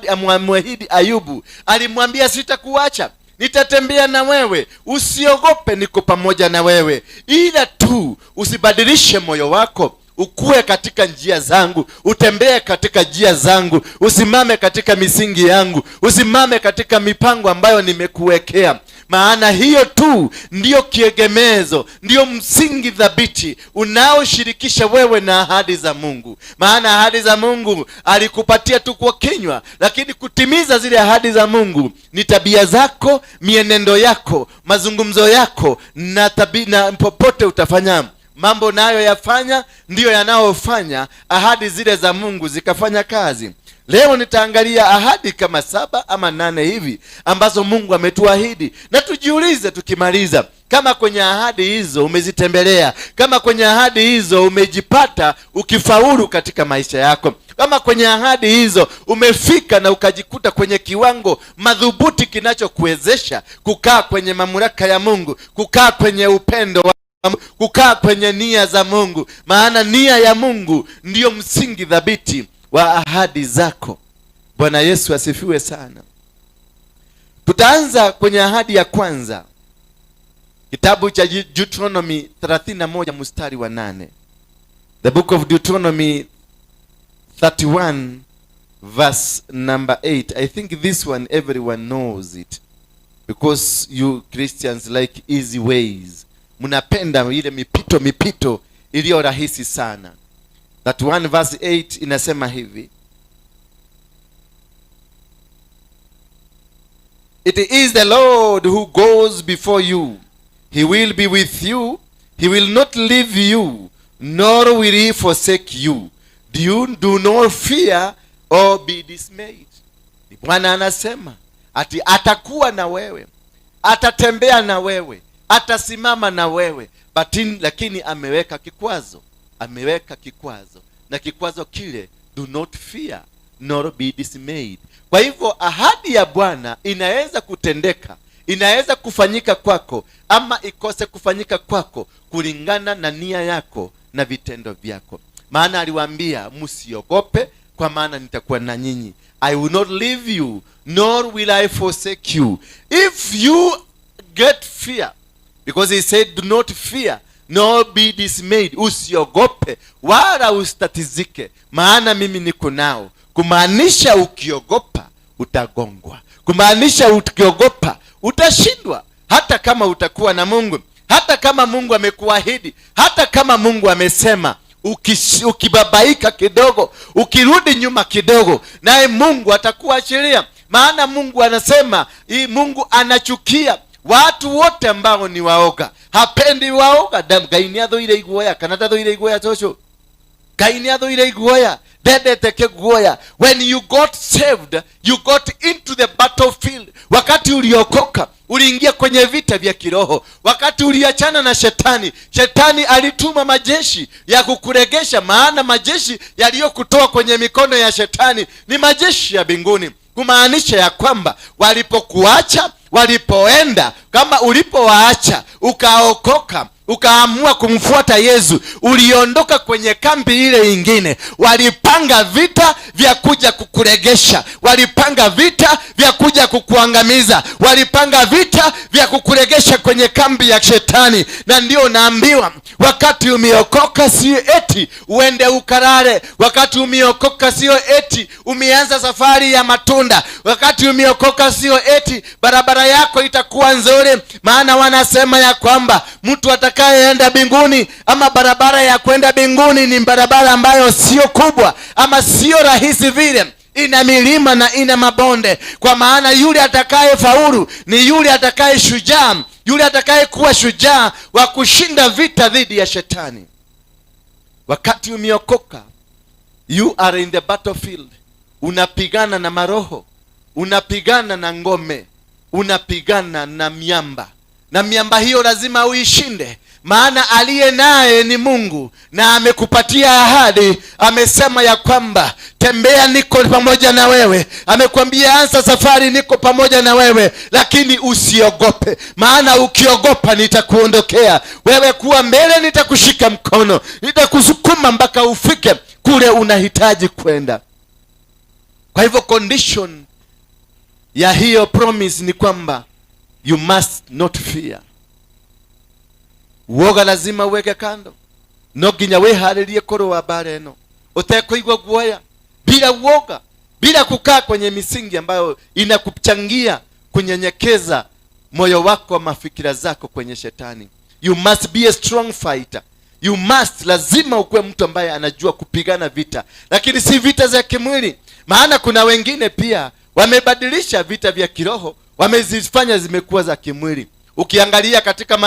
amemwahidi Ayubu, alimwambia sitakuacha, nitatembea na wewe, usiogope, niko pamoja na wewe, ila tu usibadilishe moyo wako, ukue katika njia zangu, utembee katika njia zangu, usimame katika misingi yangu, usimame katika mipango ambayo nimekuwekea. Maana hiyo tu ndiyo kiegemezo, ndiyo msingi thabiti unaoshirikisha wewe na ahadi za Mungu. Maana ahadi za Mungu alikupatia tu kwa kinywa, lakini kutimiza zile ahadi za Mungu ni tabia zako, mienendo yako, mazungumzo yako, na na popote utafanya mambo nayo yafanya ndiyo yanayofanya ahadi zile za Mungu zikafanya kazi. Leo nitaangalia ahadi kama 7 ama 8 hivi ambazo Mungu ametuahidi, na tujiulize tukimaliza kama kwenye ahadi hizo umezitembelea, kama kwenye ahadi hizo umejipata ukifaulu katika maisha yako, kama kwenye ahadi hizo umefika na ukajikuta kwenye kiwango madhubuti kinachokuwezesha kukaa kwenye mamlaka ya Mungu, kukaa kwenye upendo wa Mungu, kukaa kwenye nia za Mungu. Maana nia ya Mungu ndiyo msingi thabiti wa ahadi zako. Bwana Yesu asifiwe sana. Tutaanza kwenye ahadi ya kwanza, kitabu cha Deuteronomy 31 mstari wa 8. The book of Deuteronomy 31 verse number 8. I think this one everyone knows it, because you Christians like easy ways. Mnapenda ile mipito iliyo rahisi sana. That 1 verse 8 inasema hivi: It is the Lord who goes before you. He will be with you. He will not leave you nor will he forsake you. Do not fear or be dismayed. Bwana anasema ati atakuwa na wewe, atatembea na wewe, atasimama na wewe, lakini ameweka kikwazo, ameweka kikwazo, na kikwazo kile, do not fear nor be dismayed. Kwa hivyo ahadi ya Bwana inaweza kutendeka, inaweza kufanyika kwako ama ikose kufanyika kwako, kulingana na nia yako na vitendo vyako. Maana aliwaambia msiogope, kwa maana nitakuwa na nyinyi. I will not leave you, nor will I forsake you. If you get fear, because he said do not fear nor be dismayed, usiogope wala usitatizike, maana mimi niko nao. Kumaanisha ukiogopa utagongwa, kumaanisha ukiogopa utashindwa, hata kama utakuwa na Mungu, hata kama Mungu amekuahidi, hata kama Mungu amesema. Ukibabaika kidogo, ukirudi nyuma kidogo, naye Mungu atakuachilia. Maana Mungu anasema, Mungu anachukia watu wote ambao ni waoga. Hapendi waoga. Ngai nĩ athũire iguoya, kana ndathũire iguoya cũcũ? Ngai nĩ athũire iguoya, ndendete kĩguoya. When you got saved, you got into the battlefield. Wakati uliokoka, uliingia kwenye vita vya kiroho. Wakati uliachana na shetani, shetani alituma majeshi ya kukuregesha, maana majeshi yaliyokutoa kwenye mikono ya shetani ni majeshi ya mbinguni. Kumaanisha ya kwamba walipokuacha, walipoenda, kama ulipowaacha ukaokoka, ukaamua kumfuata Yesu, uliondoka kwenye kambi ile ingine. Walipanga vita vya kuja kukuregesha, walipanga vita vya kuja kukuangamiza, walipanga vita vya kukuregesha kwenye kambi ya shetani. Na ndio naambiwa, wakati umeokoka sio eti uende ukarare. Wakati umeokoka sio eti umeanza safari ya matunda. Wakati umeokoka sio eti barabara yako itakuwa nzuri. Maana wanasema ya kwamba mtu atakayeenda mbinguni, ama barabara ya kwenda mbinguni ni barabara ambayo sio kubwa ama sio rahisi vile, ina milima na ina mabonde. Kwa maana yule atakayefaulu ni yule atakaye shujaa, yule atakayekuwa shujaa wa kushinda vita dhidi ya shetani. Wakati umeokoka, you are in the battlefield. Unapigana na maroho, unapigana na ngome, unapigana na miamba, na miamba hiyo lazima uishinde. Maana aliye naye ni Mungu, na amekupatia ahadi. Amesema ya kwamba tembea, niko pamoja na wewe. Amekwambia anza safari, niko pamoja na wewe, lakini usiogope, maana ukiogopa nitakuondokea wewe. Kuwa mbele, nitakushika mkono, nitakusukuma mpaka ufike kule unahitaji kwenda. Kwa hivyo condition ya hiyo promise ni kwamba you must not fear. Uoga lazima uweke kando. No nginya wĩharĩrie kũrũa mbara ĩno ũtekũigua guoya, bila uoga, bila kukaa kwenye misingi ambayo inakuchangia kunyenyekeza moyo wako, mafikira zako kwenye shetani. You must be a strong fighter. You must, lazima ukuwe mtu ambaye anajua kupigana vita, lakini si vita za kimwili. Maana kuna wengine pia wamebadilisha vita vya kiroho, wamezifanya zimekuwa za kimwili. Ukiangalia katika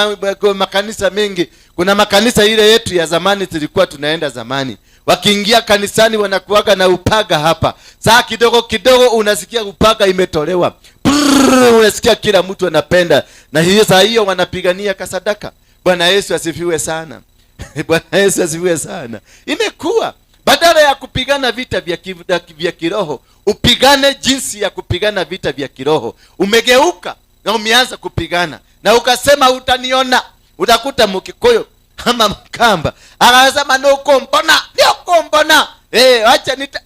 makanisa mengi, kuna makanisa ile yetu ya zamani tulikuwa tunaenda zamani, wakiingia kanisani wanakuaga na upaga hapa. Saa kidogo kidogo unasikia upaga imetolewa. Brrr, unasikia kila mtu anapenda. Na hiyo saa hiyo wanapigania kasadaka. Bwana Yesu asifiwe sana. Bwana Yesu asifiwe sana. Imekuwa badala ya kupigana vita vya kiroho, upigane jinsi ya kupigana vita vya kiroho. Umegeuka na umeanza kupigana na ukasema utaniona. Utakuta Mkikuyu ama Mkamba akasema nukumbona, nukumbona. Acha nita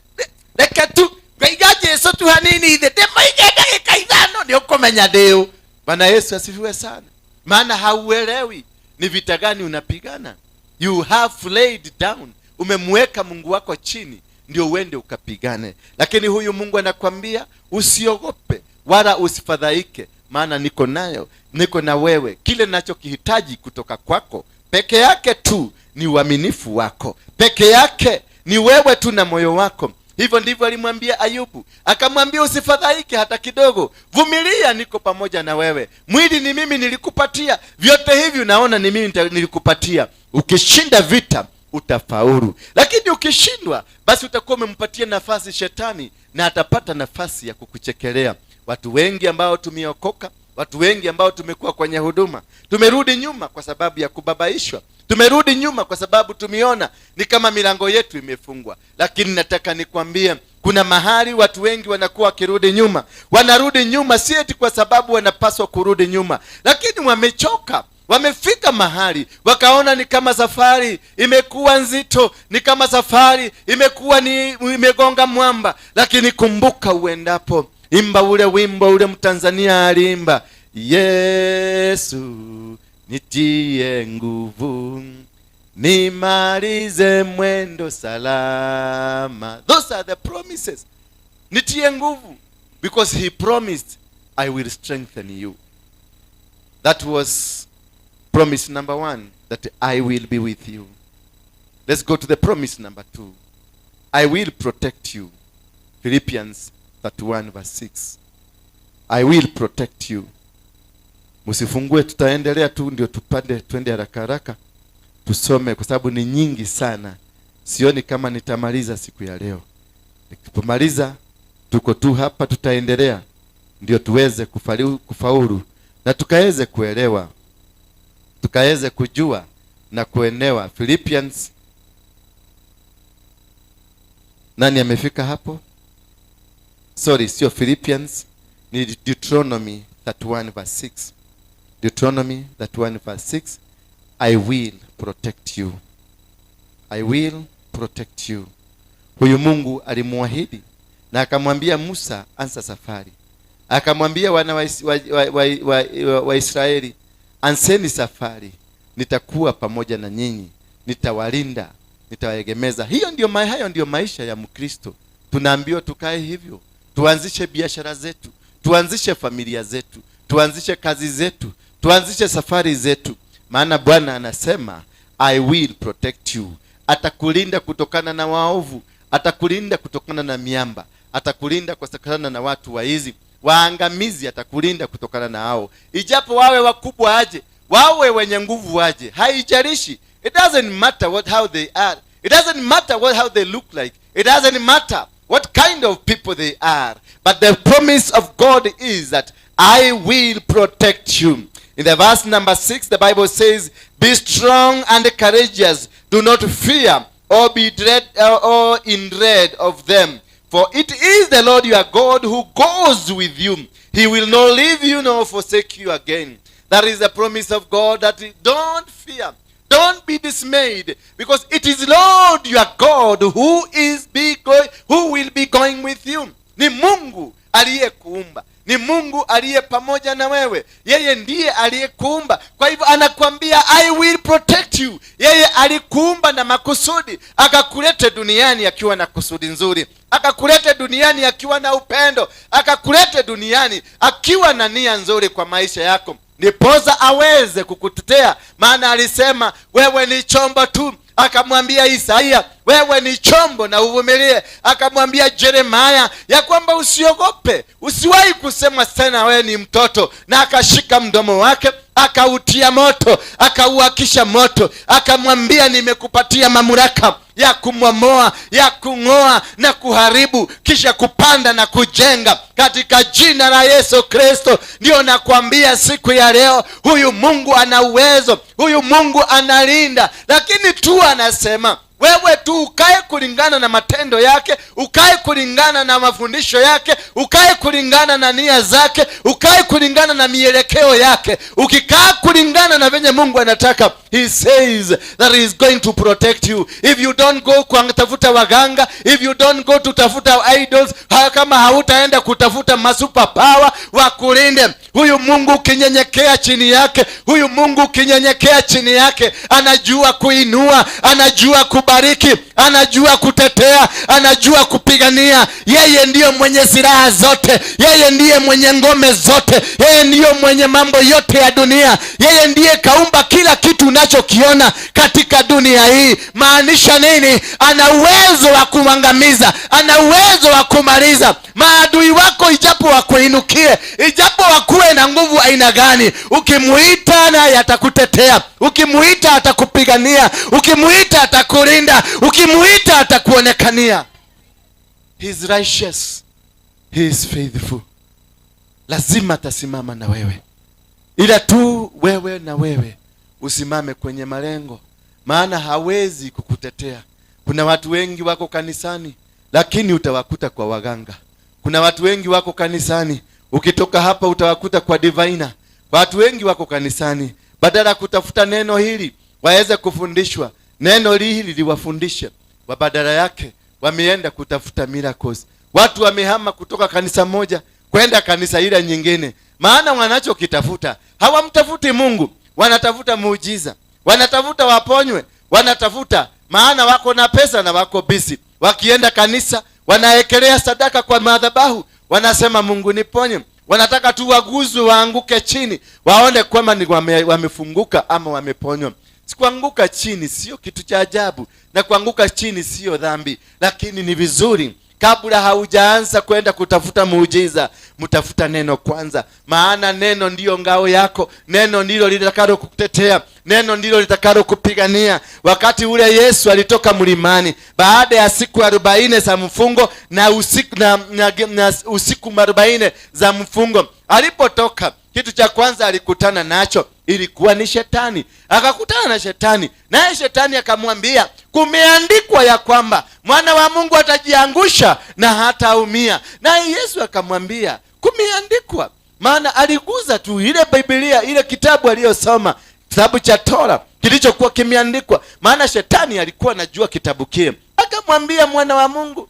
reke tu ngaiga Jesu tu hanini ithe ndĩmũige ndagĩka 5 nĩũkũmenya ndĩũ. Bwana Yesu asifiwe sana. Maana hauelewi ni vita gani unapigana. You have laid down, umemweka Mungu wako chini ndio uende ukapigane. Lakini huyu Mungu anakuambia usiogope wala usifadhaike, maana niko nayo, niko na wewe. Kile ninachokihitaji kutoka kwako peke yake tu ni uaminifu wako, peke yake ni wewe tu na moyo wako. Hivyo ndivyo alimwambia Ayubu. Akamwambia usifadhaike hata kidogo, vumilia, niko pamoja na wewe. Mwili ni mimi nilikupatia, vyote hivi unaona ni mimi nilikupatia. Ukishinda vita utafaulu. Lakini ukishindwa, basi utakuwa umempatia nafasi shetani na atapata nafasi ya kukuchekelea. Watu wengi ambao tumeokoka, watu wengi ambao tumekuwa kwenye huduma, tumerudi nyuma kwa sababu ya kubabaishwa. Tumerudi nyuma kwa sababu tumeona ni kama milango yetu imefungwa. Lakini nataka nikwambie, kuna mahali watu wengi wanakuwa wakirudi nyuma. Wanarudi nyuma si eti kwa sababu wanapaswa kurudi nyuma, lakini wamechoka. Wamefika mahali wakaona ni kama safari imekuwa nzito, ni kama safari imekuwa ni imegonga mwamba. Lakini kumbuka, uendapo, imba ule wimbo ule Mtanzania aliimba, "Yesu nitie nguvu, nimalize mwendo salama." Those are the promises. Nitie nguvu, because he promised, "I will strengthen you." That was promise number one, that I will be with you. Let's go to the promise number two. I will protect you. Philippians 31 verse 6. I will protect you. Msifungue, tutaendelea tu ndio tupande twende haraka haraka tusome, kwa sababu ni nyingi sana. Sioni kama nitamaliza siku ya leo. Nikipomaliza tuko tu hapa, tutaendelea ndio tuweze kufaulu na tukaweze kuelewa, tukaweze kujua na kuenewa. Philippians, nani amefika hapo? Sorry, sio Philippians, ni Deuteronomy 31 verse 6. Deuteronomy 31 verse 6. I will protect you. I will protect you. Huyu Mungu alimuahidi na akamwambia Musa, anza safari. Akamwambia wana wa Israeli, anzeni safari, nitakuwa pamoja na nyinyi, nitawalinda, nitawaegemeza. Hayo ndio maisha ya Mkristo. Tunaambiwa tukae hivyo, tuanzishe biashara zetu, tuanzishe familia zetu, tuanzishe kazi zetu, tuanzishe safari zetu. Maana Bwana anasema, "I will protect you." Atakulinda kutokana na waovu, atakulinda kutokana na miamba, atakulinda kutokana na watu waizi, waangamizi, atakulinda kutokana na hao. Ijapo wawe wakubwa aje, wawe wenye nguvu aje, haijalishi. It doesn't matter how they are. It doesn't matter how they look like. It doesn't matter what kind of people they are. But the promise of God is that I will protect you. In the verse number 6, the Bible says, "Be strong and courageous. Do not fear or be dread or in dread of them. For it is the Lord your God who goes with you. He will not leave you nor forsake you again." That is the promise of God, that don't fear. Don't be dismayed, because it is Lord your God who will be going with you. Ni Mungu aliyekuumba, ni Mungu aliye pamoja na wewe. Yeye ndiye aliyekuumba. Kwa hivyo anakuambia, "I will protect you." Yeye alikuumba na makusudi, akakulete duniani akiwa na kusudi nzuri, akakulete duniani akiwa na upendo, akakulete duniani akiwa na nia nzuri kwa maisha yako, ndiposa aweze kukutetea. Maana alisema, "Wewe ni chombo tu." Akamwambia Isaia, "Wewe ni chombo na uvumilie." Akamwambia Jeremaya ya kwamba usiogope, usiwahi kusema tena wewe ni mtoto. Na akashika mdomo wake akautia moto, akauakisha moto, akamwambia, "Nimekupatia mamlaka ya kumomoa, ya kung'oa na kuharibu, kisha kupanda na kujenga katika jina la Yesu Kristo." Ndio nakwambia siku ya leo, huyu Mungu ana uwezo, huyu Mungu analinda, lakini tu anasema wewe tu ukae kulingana na matendo yake, ukae kulingana na mafundisho yake, ukae kulingana na nia zake, ukae kulingana na mielekeo yake. Ukikaa kulingana na venye Mungu anataka, he says that he is going to protect you. If you don't go kutafuta waganga, if you don't go to tafuta idols, kama hautaenda kutafuta masuper power wakulinde, huyu Mungu ukinyenyekea chini yake, huyu Mungu ukinyenyekea chini yake, anajua kuinua, anajua kubariki. kubariki, anajua kutetea, anajua kupigania. Yeye ndiyo mwenye silaha zote, yeye ndiye mwenye ngome zote, yeye ndiyo mwenye mambo yote ya dunia. Yeye ndiye kaumba kila kitu unachokiona katika dunia hii. Maanisha nini? Ana uwezo wa kuangamiza, ana uwezo wa kumaliza maadui wako, ijapo wakuinukie, ijapo wakuwe na nguvu aina gani. Ukimuita naye atakutetea, ukimuita atakupigania, ukimuita atakulinda, ukimuita atakuonekania. He is righteous, he is faithful. Lazima atasimama na wewe, ila tu wewe na wewe usimame kwenye malengo, maana hawezi kukutetea. Kuna watu wengi wako kanisani, lakini utawakuta kwa waganga. Kuna watu wengi wako kanisani, ukitoka hapa utawakuta kwa diviner. Watu wengi wako kanisani, badala ya kutafuta neno hili waweze kufundishwa, neno hili liwafundishe, wa badala yake wameenda kutafuta miracles. Watu wamehama kutoka kanisa moja kwenda kanisa ile nyingine, maana wanachokitafuta hawamtafuti Mungu, wanatafuta muujiza, wanatafuta waponywe, wanatafuta, maana wako na pesa na wako busy. Wakienda kanisa wanaekelea sadaka kwa madhabahu, wanasema, "Mungu niponye." Wanataka tu waguzwe, waanguke chini, waone kwamba ni wamefunguka ama wameponywa. Kuanguka chini sio kitu cha ajabu, na kuanguka chini sio dhambi, lakini ni vizuri kabla haujaanza kwenda kutafuta muujiza, mtafuta neno kwanza, maana neno ndiyo ngao yako, neno ndilo litakalo kukutetea, neno ndilo litakalo kupigania. Wakati ule Yesu alitoka mlimani baada ya siku 40 za mfungo na usiku 40 za mfungo, alipotoka, kitu cha kwanza alikutana nacho ilikuwa ni shetani. Akakutana na shetani, naye shetani akamwambia, "Kumeandikwa ya kwamba mwana wa Mungu atajiangusha na hataumia." Naye Yesu akamwambia, "Kumeandikwa," maana aliguza tu ile Biblia, ile kitabu aliyosoma, kitabu cha Tora kilichokuwa kimeandikwa, maana shetani alikuwa anajua kitabu kile. Akamwambia, "Mwana wa Mungu,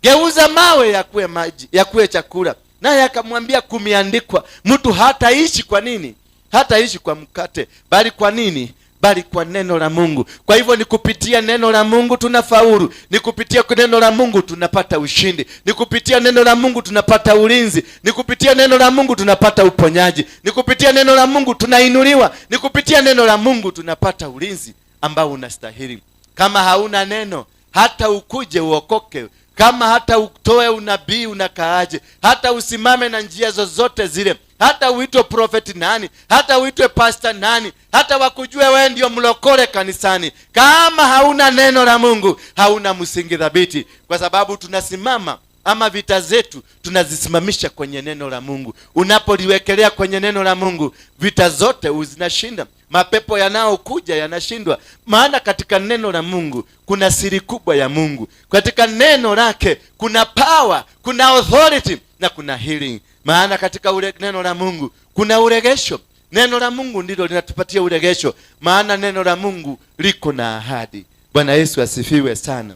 geuza mawe yakuwe maji, yakuwe chakula." Naye akamwambia, "Kumeandikwa, mtu hataishi kwa nini? Hataishi kwa mkate, bali kwa nini? Bali kwa neno la Mungu." Kwa hivyo ni kupitia neno la Mungu tunafaulu, ni kupitia neno la Mungu tunapata ushindi, ni kupitia neno la Mungu tunapata ulinzi, ni kupitia neno la Mungu tunapata uponyaji, ni kupitia neno la Mungu tunainuliwa, ni kupitia neno la Mungu tunapata ulinzi ambao unastahili. Kama hauna neno, hata ukuje uokoke, kama hata utoe unabii unakaaje, hata usimame na njia zozote zile, hata uitwe prophet nani, hata uitwe pastor nani, hata wakujue wewe ndio mlokole kanisani, kama hauna neno la Mungu, hauna msingi thabiti, kwa sababu tunasimama ama vita zetu tunazisimamisha kwenye neno la Mungu. Unapoliwekelea kwenye neno la Mungu, vita zote zinashinda, mapepo yanayokuja yanashindwa, maana katika neno la Mungu kuna siri kubwa ya Mungu. Katika neno lake kuna power, kuna authority na kuna healing. Maana katika ule neno la Mungu kuna uregesho. Neno la Mungu ndilo linatupatia uregesho, maana neno la Mungu liko na ahadi. Bwana Yesu asifiwe sana.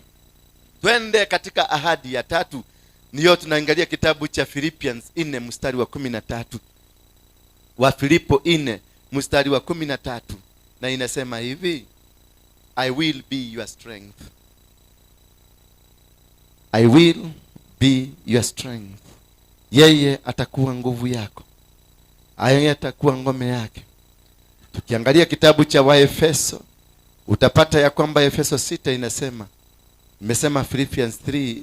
Twende katika ahadi ya tatu, ndiyo tunaangalia kitabu cha Philippians 4 mstari wa 13. Wa Filipo 4 mstari wa 13, na inasema hivi: "I will be your strength. I will be your strength." Yeye atakuwa nguvu yako, yeye atakuwa ngome yake. Tukiangalia kitabu cha Waefeso utapata ya kwamba Efeso 6 inasema, nimesema Philippians 3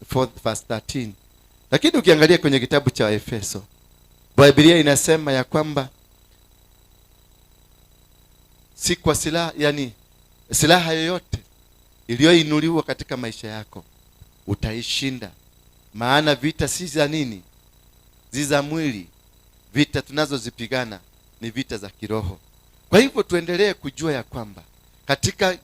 4 verse 13, lakini ukiangalia kwenye kitabu cha Waefeso, Biblia inasema ya kwamba si kwa silaha, yani silaha yoyote iliyoinuliwa katika maisha yako utaishinda, maana vita si za nini? Si za mwili. Vita tunazozipigana ni vita za kiroho. Kwa hivyo tuendelee kujua ya kwamba katika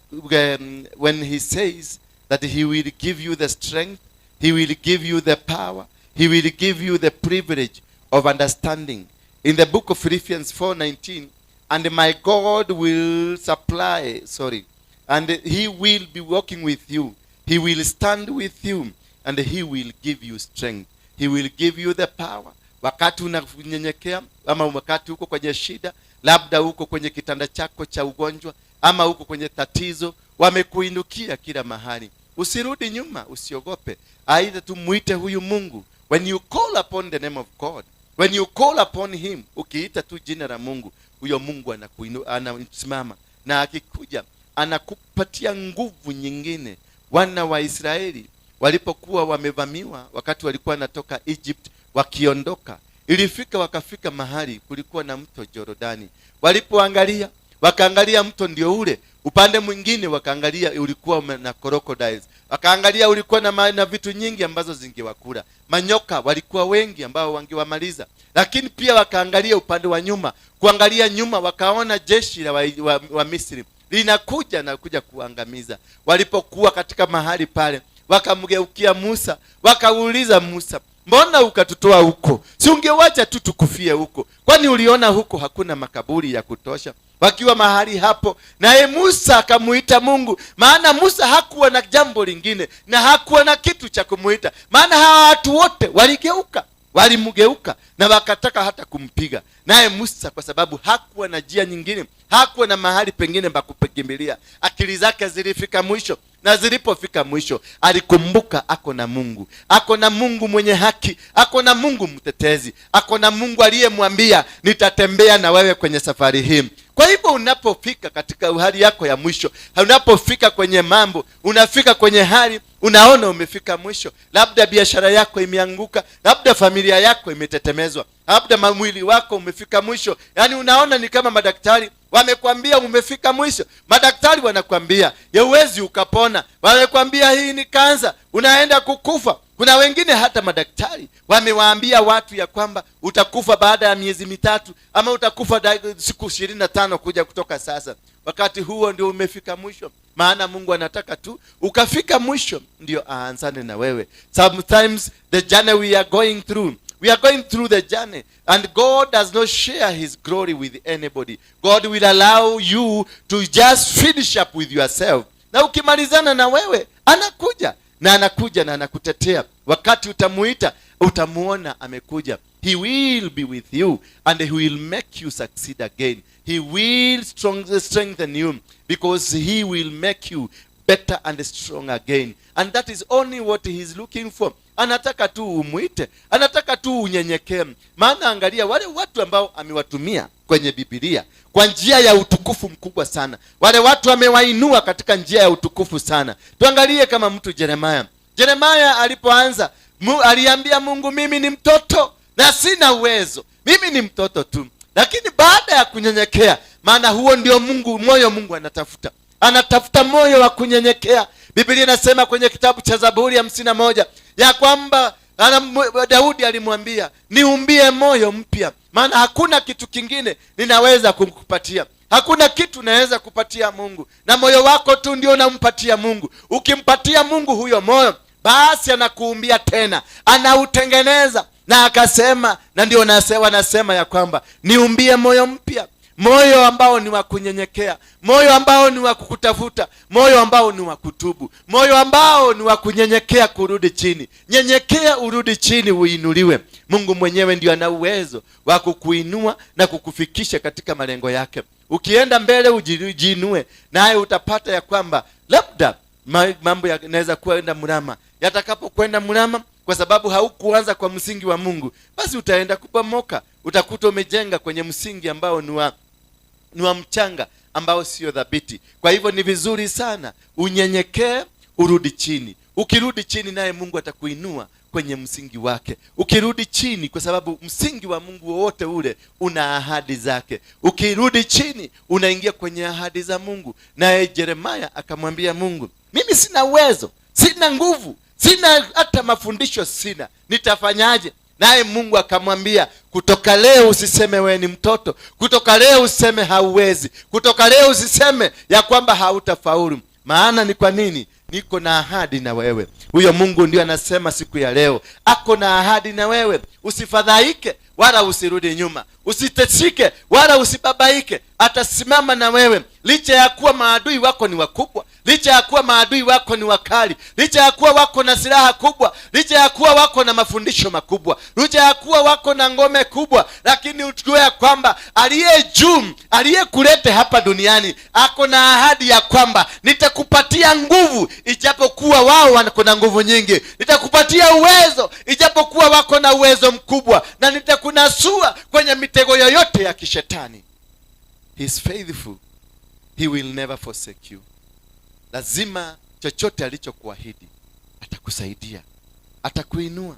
when he says that he will give you the strength, he will give you the power, he will give you the privilege of understanding. In the book of Philippians 4:19, and my God will supply, sorry, and he will be working with you. He will stand with you and he will give you strength. He will give you the power. Wakati unanyenyekea ama wakati uko kwenye shida, labda uko kwenye kitanda chako cha ugonjwa ama uko kwenye tatizo, Wamekuinukia kila mahali. Usirudi nyuma, usiogope. Aidha tumuite huyu Mungu. When you call upon the name of God, when you call upon him, ukiita tu jina la Mungu, huyo Mungu anasimama, na akikuja anakupatia nguvu nyingine. Wana wa Israeli walipokuwa wamevamiwa wakati walikuwa wanatoka Egypt wakiondoka, ilifika wakafika mahali kulikuwa na mto Jordani. Walipoangalia, wakaangalia mto ndio ule, upande mwingine wakaangalia ulikuwa na crocodiles, wakaangalia ulikuwa na vitu nyingi ambazo zingewakula, manyoka walikuwa wengi ambao wangewamaliza. Lakini pia wakaangalia upande wa nyuma, kuangalia nyuma wakaona jeshi la wa Misri linakuja na kuja kuangamiza. Walipokuwa katika mahali pale, wakamgeukia Musa, wakauliza Musa, mbona ukatutoa huko? Si ungewacha tu tukufie huko? Kwani uliona huko hakuna makaburi ya kutosha? Wakiwa mahali hapo, naye Musa akamuita Mungu, maana Musa hakuwa na jambo lingine na hakuwa na kitu cha kumuita, maana hawa watu wote walimgeuka na wakataka hata kumpiga. Naye Musa kwa sababu hakuwa na njia nyingine, hakuwa na mahali pengine pa kukimbilia, akili zake zilifika mwisho, na zilipofika mwisho alikumbuka ako na Mungu, ako na Mungu mwenye haki, ako na Mungu mtetezi, ako na Mungu aliyemwambia nitatembea na wewe kwenye safari hii. Kwa hivyo unapofika katika hali yako ya mwisho, unapofika kwenye mambo, unafika kwenye hali unaona umefika mwisho, labda biashara yako imeanguka, labda familia yako imetetemezwa, labda mwili wako umefika mwisho, yaani unaona ni kama madaktari wamekwambia umefika mwisho. Madaktari wanakwambia huwezi ukapona, wamekwambia hii ni kansa, unaenda kukufa. Kuna wengine hata madaktari wamewaambia watu ya kwamba utakufa baada ya miezi 3 ama utakufa siku 25 kuja kutoka sasa. Wakati huo ndio umefika mwisho, maana Mungu anataka tu ukafika mwisho ndio aanzane na wewe. Sometimes the journey we are going through, we are going through the journey, and God does not share his glory with anybody. God will allow you to just finish up with yourself. Na ukimalizana na wewe, anakuja na anakuja na anakutetea. Wakati utamuita, utamuona amekuja. He will be with you and he will make you succeed again. He will strengthen you because he will make you better and strong again. And that is only what he is looking for. Anataka tu umuite, anataka tu unyenyekee. Maana angalia wale watu ambao amewatumia kwenye Biblia kwa njia ya utukufu mkubwa sana, wale watu amewainua katika njia ya utukufu sana. Tuangalie kama mtu Jeremiah. Jeremiah alipoanza, aliambia Mungu, mimi ni mtoto na sina uwezo, mimi ni mtoto tu. Lakini baada ya kunyenyekea, maana huo ndio Mungu, moyo Mungu anatafuta, anatafuta moyo wa kunyenyekea. Biblia inasema kwenye kitabu cha Zaburi 51 ya kwamba Daudi alimwambia, niumbie moyo mpya, maana hakuna kitu kingine ninaweza kukupatia. Hakuna kitu naweza kupatia Mungu, na moyo wako tu ndio unampatia Mungu. Ukimpatia Mungu huyo moyo, basi anakuumbia tena, anautengeneza. Na akasema, na ndio wanasema ya kwamba niumbie moyo mpya, moyo ambao ni wa kunyenyekea, moyo ambao ni wa kukutafuta, moyo ambao ni wa kutubu, moyo ambao ni wa kunyenyekea kurudi chini. Nyenyekea urudi chini uinuliwe. Mungu mwenyewe ndio ana uwezo wa kukuinua na kukufikisha katika malengo yake. Ukienda mbele ujiinue, naye utapata ya kwamba labda mambo yanaweza kwenda mrama. Yatakapokwenda mrama, kwa sababu haukuanza kwa msingi wa Mungu, basi utaenda kubomoka. Utakuta umejenga kwenye msingi ambao ni wa mchanga, ambao sio dhabiti. Kwa hivyo ni vizuri sana unyenyekee, urudi chini. Ukirudi chini, naye Mungu atakuinua kwenye msingi wake. Ukirudi chini, kwa sababu msingi wa Mungu wowote ule una ahadi zake. Ukirudi chini, unaingia kwenye ahadi za Mungu. Naye Jeremiah akamwambia Mungu, mimi sina uwezo, sina nguvu, sina hata mafundisho sina, nitafanyaje? Naye Mungu akamwambia, kutoka leo usiseme wewe ni mtoto, kutoka leo usiseme hauwezi, kutoka leo usiseme ya kwamba hautafaulu. Maana ni kwa nini? Niko na ahadi na wewe. Huyo Mungu ndio anasema siku ya leo, ako na ahadi na wewe. Usifadhaike wala usirudi nyuma. Usitesike wala usibabaike, atasimama na wewe. Licha ya kuwa maadui wako ni wakubwa, licha ya kuwa maadui wako ni wakali, licha ya kuwa wako na silaha kubwa, licha ya kuwa wako na mafundisho makubwa, licha ya kuwa wako na ngome kubwa, lakini ujue ya kwamba aliye juu, aliyekuleta hapa duniani, ako na ahadi ya kwamba nitakupatia nguvu, ijapokuwa wao wako na nguvu nyingi, nitakupatia uwezo, ijapokuwa wako na uwezo mkubwa, na nitakunasua kwenye mitego yoyote ya kishetani. He is faithful. He will never forsake you. Lazima chochote alichokuahidi atakusaidia, atakuinua.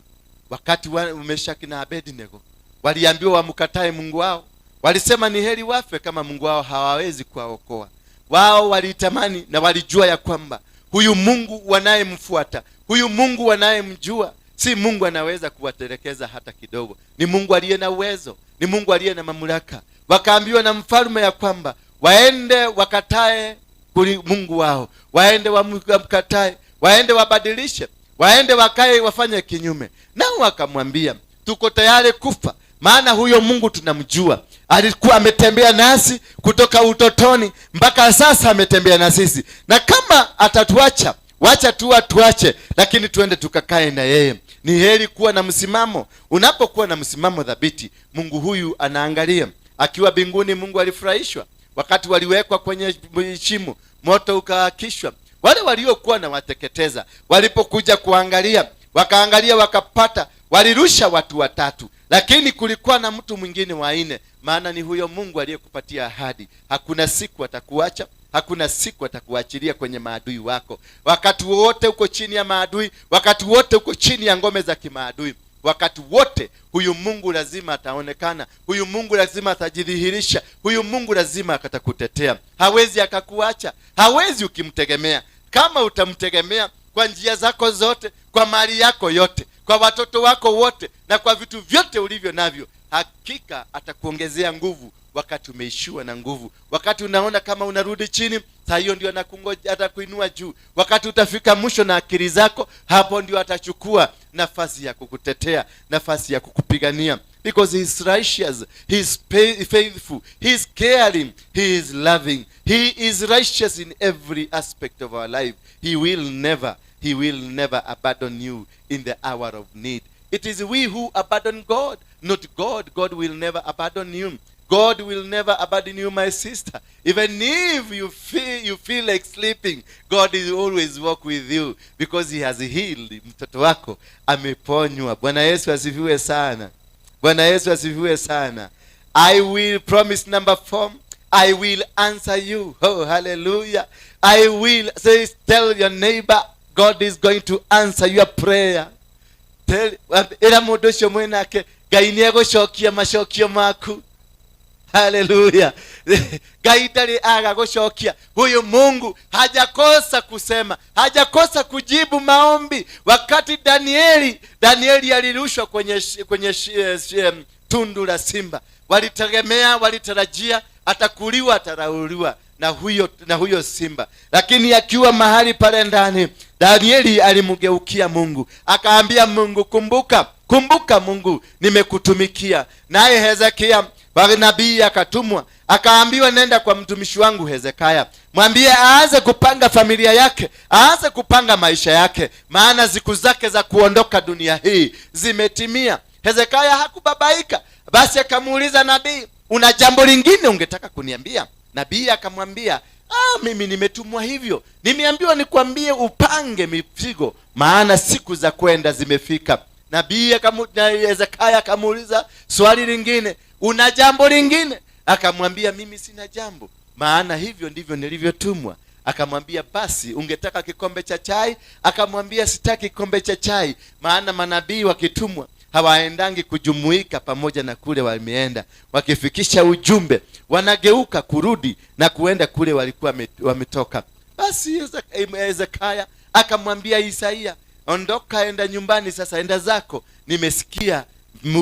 Wakati wa Meshaki na Abednego waliambiwa wamkatae Mungu wao, walisema ni heri wafe kama Mungu wao hawawezi kuwaokoa. Wao walitamani na walijua ya kwamba huyu Mungu wanayemfuata, huyu Mungu wanayemjua, si Mungu anaweza kuwatelekeza hata kidogo. Ni Mungu aliye na uwezo, ni Mungu aliye na mamlaka. Wakaambiwa na mfalme ya kwamba waende wakatae Mungu wao, waende wamkatae, waende wabadilishe, waende wakae wafanye kinyume. Nao wakamwambia tuko tayari kufa, maana huyo Mungu tunamjua, alikuwa ametembea nasi kutoka utotoni mpaka sasa, ametembea na sisi, na kama atatuacha, wacha tu atuache, lakini tuende tukakae na yeye. Ni heri kuwa na msimamo. Unapokuwa na msimamo thabiti, Mungu huyu anaangalia. Akiwa mbinguni, Mungu alifurahishwa wakati waliwekwa kwenye shimo, moto ukaakishwa. Wale waliokuwa na wateketeza walipokuja kuangalia, wakaangalia wakapata, walirusha watu watatu, lakini kulikuwa na mtu mwingine wa nne. Maana ni huyo Mungu aliyekupatia ahadi, hakuna siku atakuacha, hakuna siku atakuachilia kwenye maadui wako. Wakati wote uko chini ya maadui, wakati wote uko chini ya ngome za kimaadui, wakati wote huyu Mungu lazima ataonekana, huyu Mungu lazima atajidhihirisha, huyu Mungu lazima atakutetea. Hawezi akakuacha, hawezi ukimtegemea. Kama utamtegemea kwa njia zako zote, kwa mali yako yote, kwa watoto wako wote, na kwa vitu vyote ulivyo navyo, hakika atakuongezea nguvu wakati umeishiwa na nguvu. Wakati unaona kama unarudi chini, saa hiyo ndio anakungoja, atakuinua juu. Wakati utafika mwisho na akili zako, hapo ndio atachukua nafasi ya kukutetea, nafasi ya kukupigania. Because he is righteous, he is faithful, he is caring, he is loving, he is righteous in every aspect of our life. He will never abandon you in the hour of need. It is we who abandon God, not God. God will never abandon you. God will never abandon you, my sister. Even if you feel like sleeping, God is always walk with you because he has healed. Mtoto wako ameponywa. Bwana Yesu asifiwe sana. Bwana Yesu asifiwe sana. I will promise number 4. I will answer you. Oh, hallelujah. I will say, tell your neighbor, God is going to answer your prayer. Tell, ĩra mũndũ ũcio mwĩnake, Ngai nĩ egũcokia macokio maku. Haleluya. Ngai ndarĩ aga gũcokia. Huyu Mungu hajakosa kusema, hajakosa kujibu maombi. Wakati Danieli alirushwa kwenye tundu la simba, walitegemea, walitarajia atakuliwa, atarauliwa na huyo simba, lakini akiwa mahali pale ndani, Danieli alimgeukia Mungu, akaambia Mungu, "Kumbuka, kumbuka Mungu, nimekutumikia." Naye Hezekia wa nabii akatumwa, akaambiwa, "Nenda kwa mtumishi wangu Hezekia, mwambie aanze kupanga familia yake, aanze kupanga maisha yake, maana siku zake za kuondoka dunia hii zimetimia." Hezekia hakubabaika. Basi akamuuliza nabii, "Una jambo lingine ungetaka kuniambia?" Nabii akamwambia, "Ah, mimi nimetumwa hivyo, nimeambiwa nikwambie upange mizigo, maana siku za kwenda zimefika." Na Hezekia akamuuliza swali lingine, "Una jambo lingine?" Akamwambia, "Mimi sina jambo, maana hivyo ndivyo nilivyotumwa." Akamwambia, "Basi ungetaka kikombe cha chai?" Akamwambia, "Sitaki kikombe cha chai," maana manabii wakitumwa hawaendangi kujumuika pamoja na kule wameenda. Wakifikisha ujumbe wanageuka kurudi na kuenda kule walikuwa wametoka. Basi Hezekia akamwambia Isaia, "Ondoka, enda nyumbani sasa, enda zako, nimesikia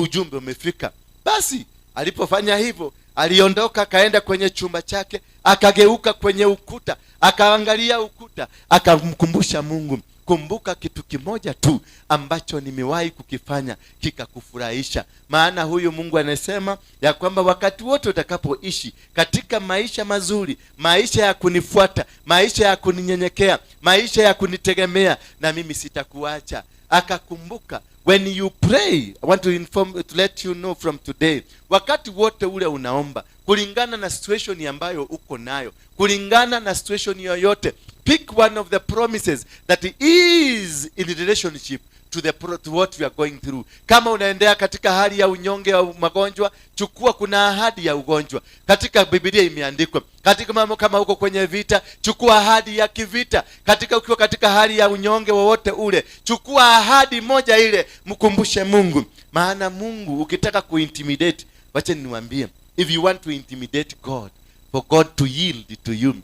ujumbe umefika." Basi alipofanya hivyo, aliondoka akaenda kwenye chumba chake, akageuka kwenye ukuta, akaangalia ukuta, akamkumbusha Mungu. Kumbuka kitu kimoja tu ambacho nimewahi kukifanya kikakufurahisha. Maana huyu Mungu anasema ya kwamba wakati wote utakapoishi katika maisha mazuri, maisha ya kunifuata, maisha ya kuninyenyekea, maisha ya kunitegemea, na mimi sitakuacha. Akakumbuka. When you pray, I want to inform, to let you know from today, wakati wote ule unaomba, kulingana na situation ambayo uko nayo, kulingana na situation yoyote, pick one of the promises that is in relationship to what you are going through. Kama unaendea katika hali ya unyonge au magonjwa, chukua, kuna ahadi ya ugonjwa katika Biblia imeandikwa. Katika mambo kama uko kwenye vita, chukua ahadi ya kivita. Katika ukiwa katika hali ya unyonge wowote ule, chukua ahadi moja ile, mkumbushe Mungu. Maana Mungu ukitaka kuintimidate, wacha niwaambie, if you want to intimidate God, for God to yield to you,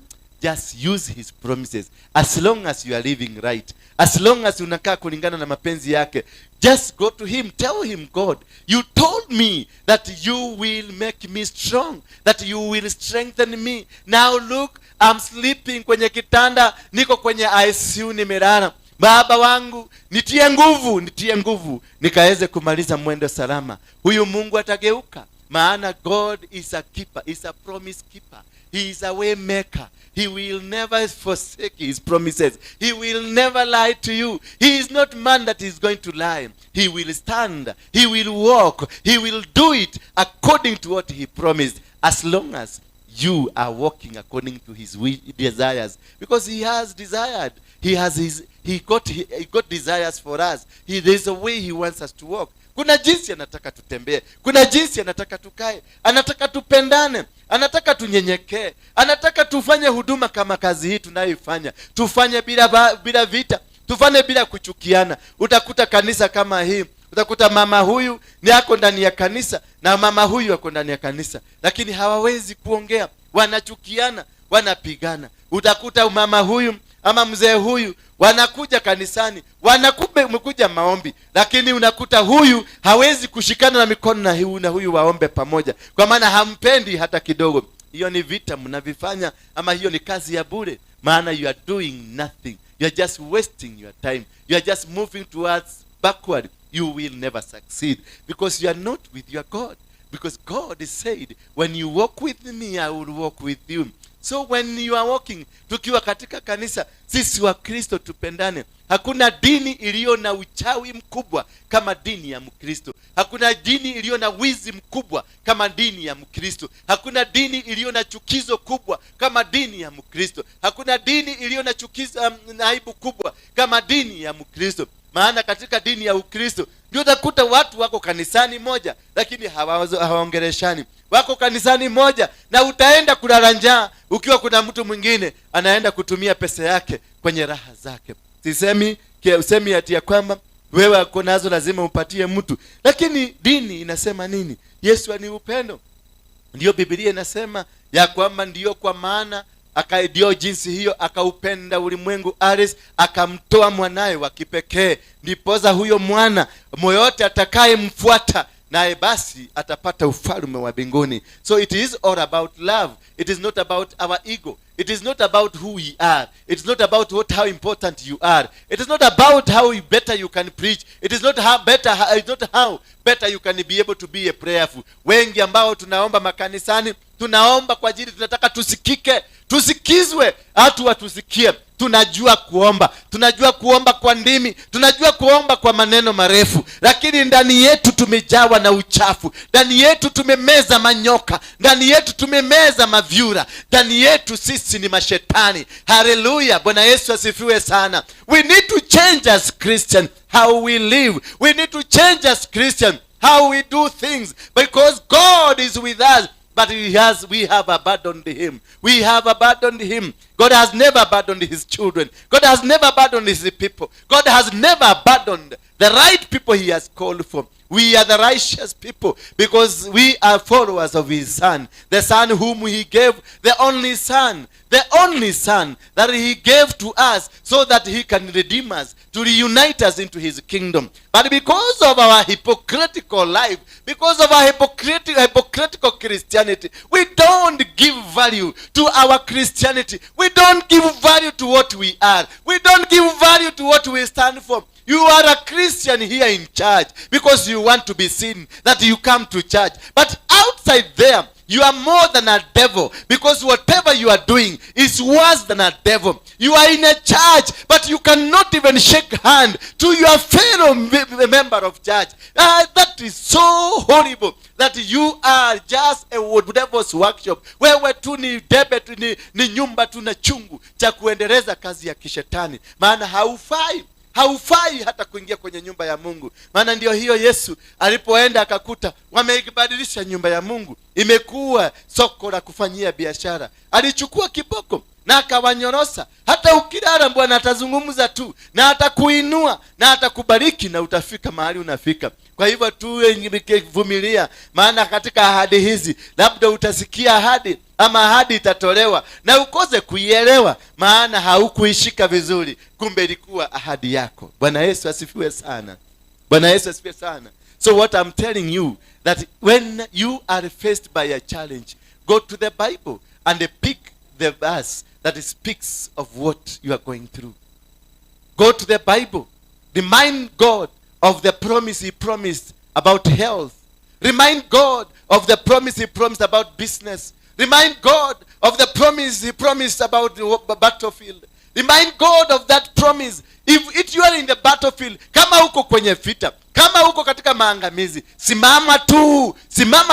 just use his promises. As long as you are living right, as long as unakaa kulingana na mapenzi yake, just go to him, tell him, "God, you told me that you will make me strong, that you will strengthen me. Now look, I'm sleeping kwenye kitanda, niko kwenye ICU nimelala. Baba wangu, nitie nguvu, nitie nguvu nikaweze kumaliza mwendo salama." Huyu Mungu atageuka, maana God is a keeper, is a promise keeper. He is a way maker. He will never forsake his promises. He will never lie to you. He is not man that is going to lie. He will stand, he will walk, he will do it according to what he promised, as long as you are walking according to his desires, because he has desired, he has his he got desires for us. He there's a way he wants us to walk. Kuna jinsi anataka tutembee, kuna jinsi anataka tukae, anataka tupendane, anataka tunyenyekee, anataka tufanye huduma kama kazi hii tunayoifanya, tufanye bila vita, tufanye bila kuchukiana. Utakuta kanisa kama hii, utakuta mama huyu ni ako ndani ya kanisa na mama huyu ako ndani ya kanisa, lakini hawawezi kuongea, wanachukiana, wanapigana. Utakuta mama huyu ama mzee huyu wanakuja kanisani, wanakumbe umekuja maombi, lakini unakuta huyu hawezi kushikana na mikono na huyu waombe pamoja, kwa maana hampendi hata kidogo. Hiyo ni vita mnavifanya, ama hiyo ni kazi ya bure, maana you are doing nothing. You are just wasting your time. You are just moving towards backward. You will never succeed because you are not with your God, because God said, "When you walk with me, I will walk with you." So when you are walking, tukiwa katika kanisa, sisi wa Kristo tupendane. Hakuna dini iliyo na uchawi mkubwa kama dini ya Mkristo. Hakuna dini iliyo na wizi mkubwa kama dini ya Mkristo. Hakuna dini iliyo na chukizo kubwa kama dini ya Mkristo. Hakuna dini iliyo na chukizo na aibu kubwa kama dini ya Mkristo. Maana katika dini ya Ukristo ndio utakuta watu wako kanisani moja, lakini hawaongeleshani. Wako kanisani moja, na utaenda kulala njaa ukiwa kuna mtu mwingine anaenda kutumia pesa yake kwenye raha zake. Sisemi usemi ati ya kwamba wewe uko nazo lazima upatie mtu, lakini dini inasema nini? Yesu ni upendo. Ndiyo Biblia inasema ya kwamba ndiyo kwa maana ndio jinsi hiyo akaupenda ulimwengu aris, akamtoa mwanaye wa kipekee, ndiposa huyo mwana moyote atakayemfuata naye basi atapata ufalme wa mbinguni. So it is all about love. It is not about our ego. It is not about who we are. It is not about how important you are. It is not about how better you can preach. It is not how better you can be able to be a prayerful. Wengi ambao tunaomba makanisani, tunaomba kwa ajili tunataka tusikike, tusikizwe, watu watusikie. Tunajua kuomba, tunajua kuomba kwa ndimi, tunajua kuomba kwa maneno marefu, lakini ndani yetu tumejawa na uchafu, ndani yetu tumemeza manyoka, ndani yetu tumemeza mavyura, ndani yetu sisi ni mashetani. Haleluya! Bwana Yesu asifiwe sana. We need to change as Christian how we live. We need to change as Christian how we do things, because God is with us, but we have abandoned him. We have abandoned him. God has never abandoned his children. God has never abandoned his people. God has never abandoned the right people he has called for. We are the righteous people because we are followers of his Son, the Son whom he gave, the only Son that he gave to us so that he can redeem us, to reunite us into his kingdom. But because of our hypocritical life, because of our hypocritical Christianity, we don't give value to our Christianity. We don't give value to what we are. We don't give value to what we stand for. You are a Christian here in church because you want to be seen that you come to church. But outside there, you are more than a devil, because whatever you are doing is worse than a devil. You are in a church, but you cannot even shake hand to your fellow member of church. That is so horrible that you are just a devil's workshop. Wewe tu ni debe tu, ni nyumba tu na chungu cha kuendeleza kazi ya kishetani, maana haufai hata kuingia kwenye nyumba ya Mungu. Maana ndio hiyo Yesu alipoenda akakuta wameibadilisha nyumba ya Mungu imekuwa soko la kufanyia biashara. Alichukua kiboko na akawanyorosa. Hata ukilala, Bwana atazungumza tu na atakuinua na atakubariki na utafika mahali unafika. Kwa hivyo tuwe vumilia, maana katika ahadi hizi labda utasikia ahadi ama ahadi itatolewa na ukose kuielewa, maana haukuishika vizuri, kumbe ilikuwa ahadi yako. Bwana Yesu asifiwe sana. Bwana Yesu asifiwe sana. So what I'm telling you, that when you are faced by a challenge, go to the Bible and pick the verse that speaks of what you are going through. Go to the Bible. Remind God of the promise he promised about health. Remind God of the promise he promised about business. Remind God of the promise he promised about the battlefield. Remind God of that promise. If you are in the battlefield, kama uko kwenye vita, kama uko katika maangamizi, simama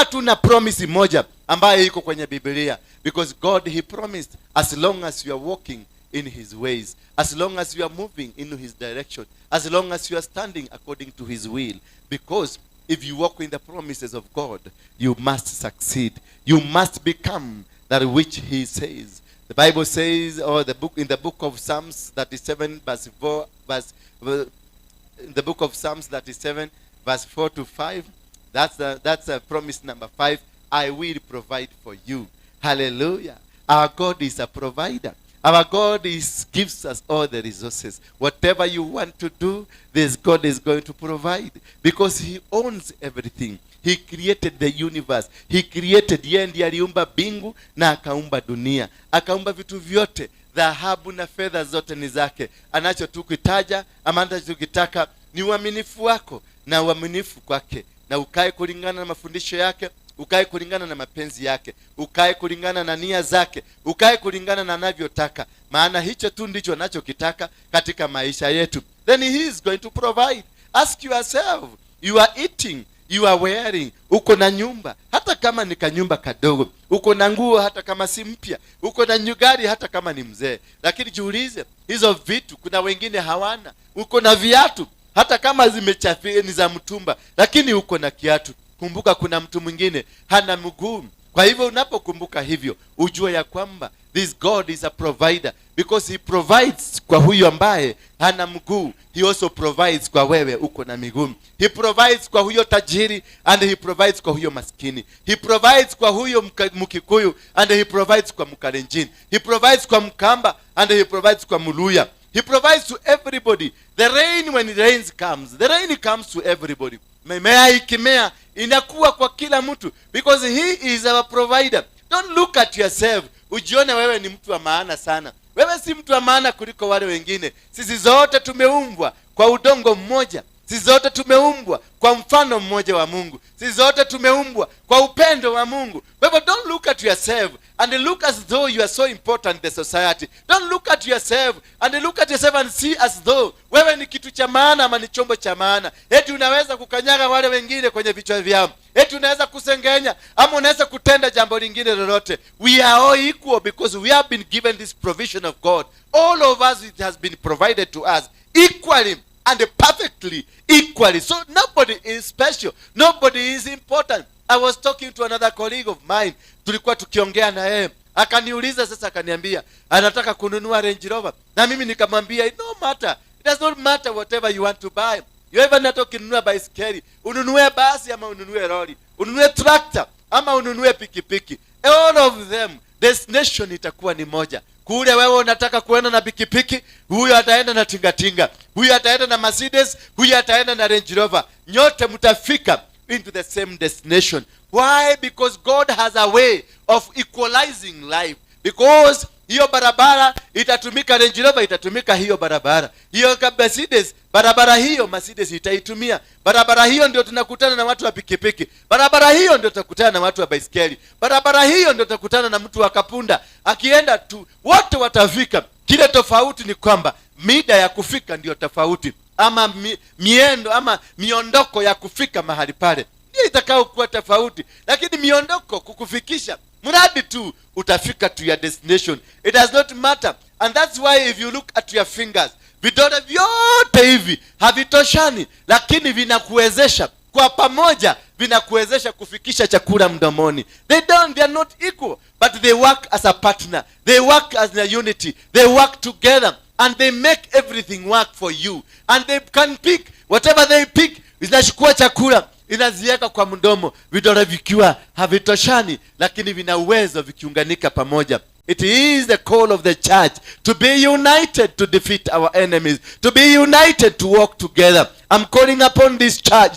tu na promise moja ambayo iko kwenye Biblia. Because God, he promised, as long as you are walking in his ways, as long as you are moving in his direction, as long as you are standing according to his will. Because if you walk in the promises of God, you must succeed. You must become that which he says. The Bible says, or the book in the book of Psalms 37 verse 4, verse, in the book of Psalms 37 verse 4 to 5, that's a promise number 5. I will provide for you. Hallelujah. Our God is a provider. Our God gives us all the resources. Whatever you want to do, this God is going to provide, because he owns everything. He created the universe. He created, yeye ndiye aliumba mbingu na akaumba dunia. Akaumba vitu vyote. Dhahabu na fedha zote ni zake. Anachotukitaja ama anachokitaka ni uaminifu wako na uaminifu kwake, na ukae kulingana na mafundisho yake, ukae kulingana na mapenzi yake, ukae kulingana na nia zake, ukae kulingana na anavyotaka, maana hicho tu ndicho anachokitaka katika maisha yetu. Then he is going to provide. Ask yourself, you are eating, you are wearing, uko na nyumba hata kama ni kanyumba kadogo, uko na nguo hata kama si mpya, uko na gari hata kama ni mzee, lakini jiulize hizo vitu kuna wengine hawana. Uko na viatu hata kama zimechafi ni za mtumba, lakini uko na kiatu. Kumbuka kuna mtu mwingine hana mguu. Kwa hivyo unapokumbuka hivyo, ujue ya kwamba this God is a provider, because he provides kwa huyu ambaye hana mguu. He also provides kwa wewe uko na miguu. He provides kwa huyo tajiri and he provides kwa huyo maskini. He provides kwa huyo Mkikuyu and he provides kwa Mkalenjin. He provides kwa Mkamba and he provides kwa Muluya. He provides to everybody. The rain, when the rain comes, the rain comes to everybody. Mimea ikimea inakuwa kwa kila mtu, because he is our provider. Don't look at yourself ujione wewe ni mtu wa maana sana. Wewe si mtu wa maana kuliko wale wengine. Sisi zote tumeumbwa kwa udongo mmoja. Sisi zote tumeumbwa kwa mfano mmoja wa Mungu. Sisi zote tumeumbwa kwa upendo wa Mungu. Kwa hivyo don't look at yourself and look as though you are so important in the society. Don't look at yourself and look at yourself and see as though wewe ni kitu cha maana ama ni chombo cha maana. Eti unaweza kukanyaga wale wengine kwenye vichwa vyao. Eti unaweza kusengenya ama unaweza kutenda jambo lingine lolote. We are all equal because we have been given this provision of God. All of us, it has been provided to us equally and perfectly equally. So nobody is special. Nobody is important. I was talking to another colleague of mine. Tulikuwa tukiongea na yeye. Akaniuliza sasa, akaniambia anataka kununua Range Rover. Na mimi nikamwambia, no matter. It does not matter whatever you want to buy. Even hata ukinunua baiskeli, ununue basi ama ununue lori, ununue tractor ama ununue pikipiki, all of them destination itakuwa ni moja. Kule wewe unataka kuenda na pikipiki, huyo ataenda na tingatinga, huyo ataenda na Mercedes, huyo ataenda na Range Rover. Nyote mtafika into the same destination. Why? Because God has a way of equalizing life. Because hiyo barabara itatumika Range Rover, itatumika hiyo barabara hiyo Mercedes, barabara hiyo Mercedes itaitumia barabara hiyo. Ndio tunakutana na watu wa pikipiki, barabara hiyo ndio tutakutana na watu wa baiskeli, barabara hiyo ndio tutakutana na mtu wa kapunda akienda tu, wote watafika. Kile tofauti ni kwamba mida ya kufika ndiyo tofauti, ama miendo ama miondoko ya kufika mahali pale ndio itakao kuwa tofauti, lakini miondoko kukufikisha, mradi tu utafika to your destination, it does not matter. And that's why if you look at your fingers, vidole vyote hivi havitoshani, lakini vinakuwezesha kwa pamoja, vinakuwezesha kufikisha chakula mdomoni. They don't they are not equal, but they work as a partner, they work as a unity, they work together and they make everything work for you. And they can pick whatever they pick, zinachukua chakula, inaziweka kwa mdomo, vidole vikiwa havitoshani, lakini vina uwezo vikiunganika pamoja. It is the call of the church to be united to defeat our enemies, to be united to work together. I'm calling upon this church.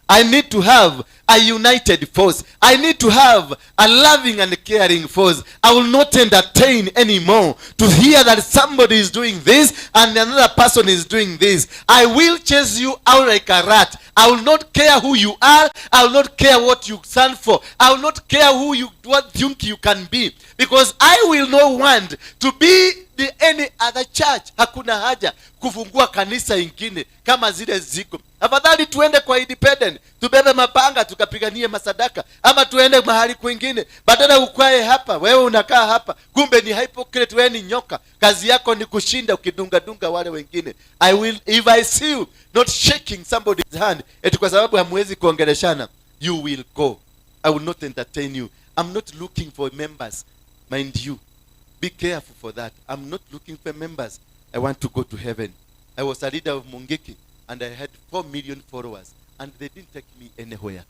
I need to have a united force. I need to have a loving and caring force. I will not entertain anymore to hear that somebody is doing this and another person is doing this. I will chase you out like a rat. I will not care who you are. I will not care what you stand for. I will not care who you what think you can be. Because I will not want to be the any other church. Hakuna haja kufungua kanisa ingine kama zile ziko. Afadhali tuende kwa independent, tubebe mapanga tukapiganie masadaka, ama tuende mahali kwingine, badala ukae hapa, wewe unakaa hapa, kumbe ni hypocrite, wewe ni nyoka, kazi yako ni kushinda ukidungadunga wale wengine. I will, if I see you not shaking somebody's hand, eti kwa sababu hamwezi kuongeleshana, you will go. I will not entertain you. I'm not looking for members, mind you. Be careful for that. I'm not looking for members. I want to go to heaven. I was a leader of Mungiki and I had 4 million followers and they didn't take me anywhere.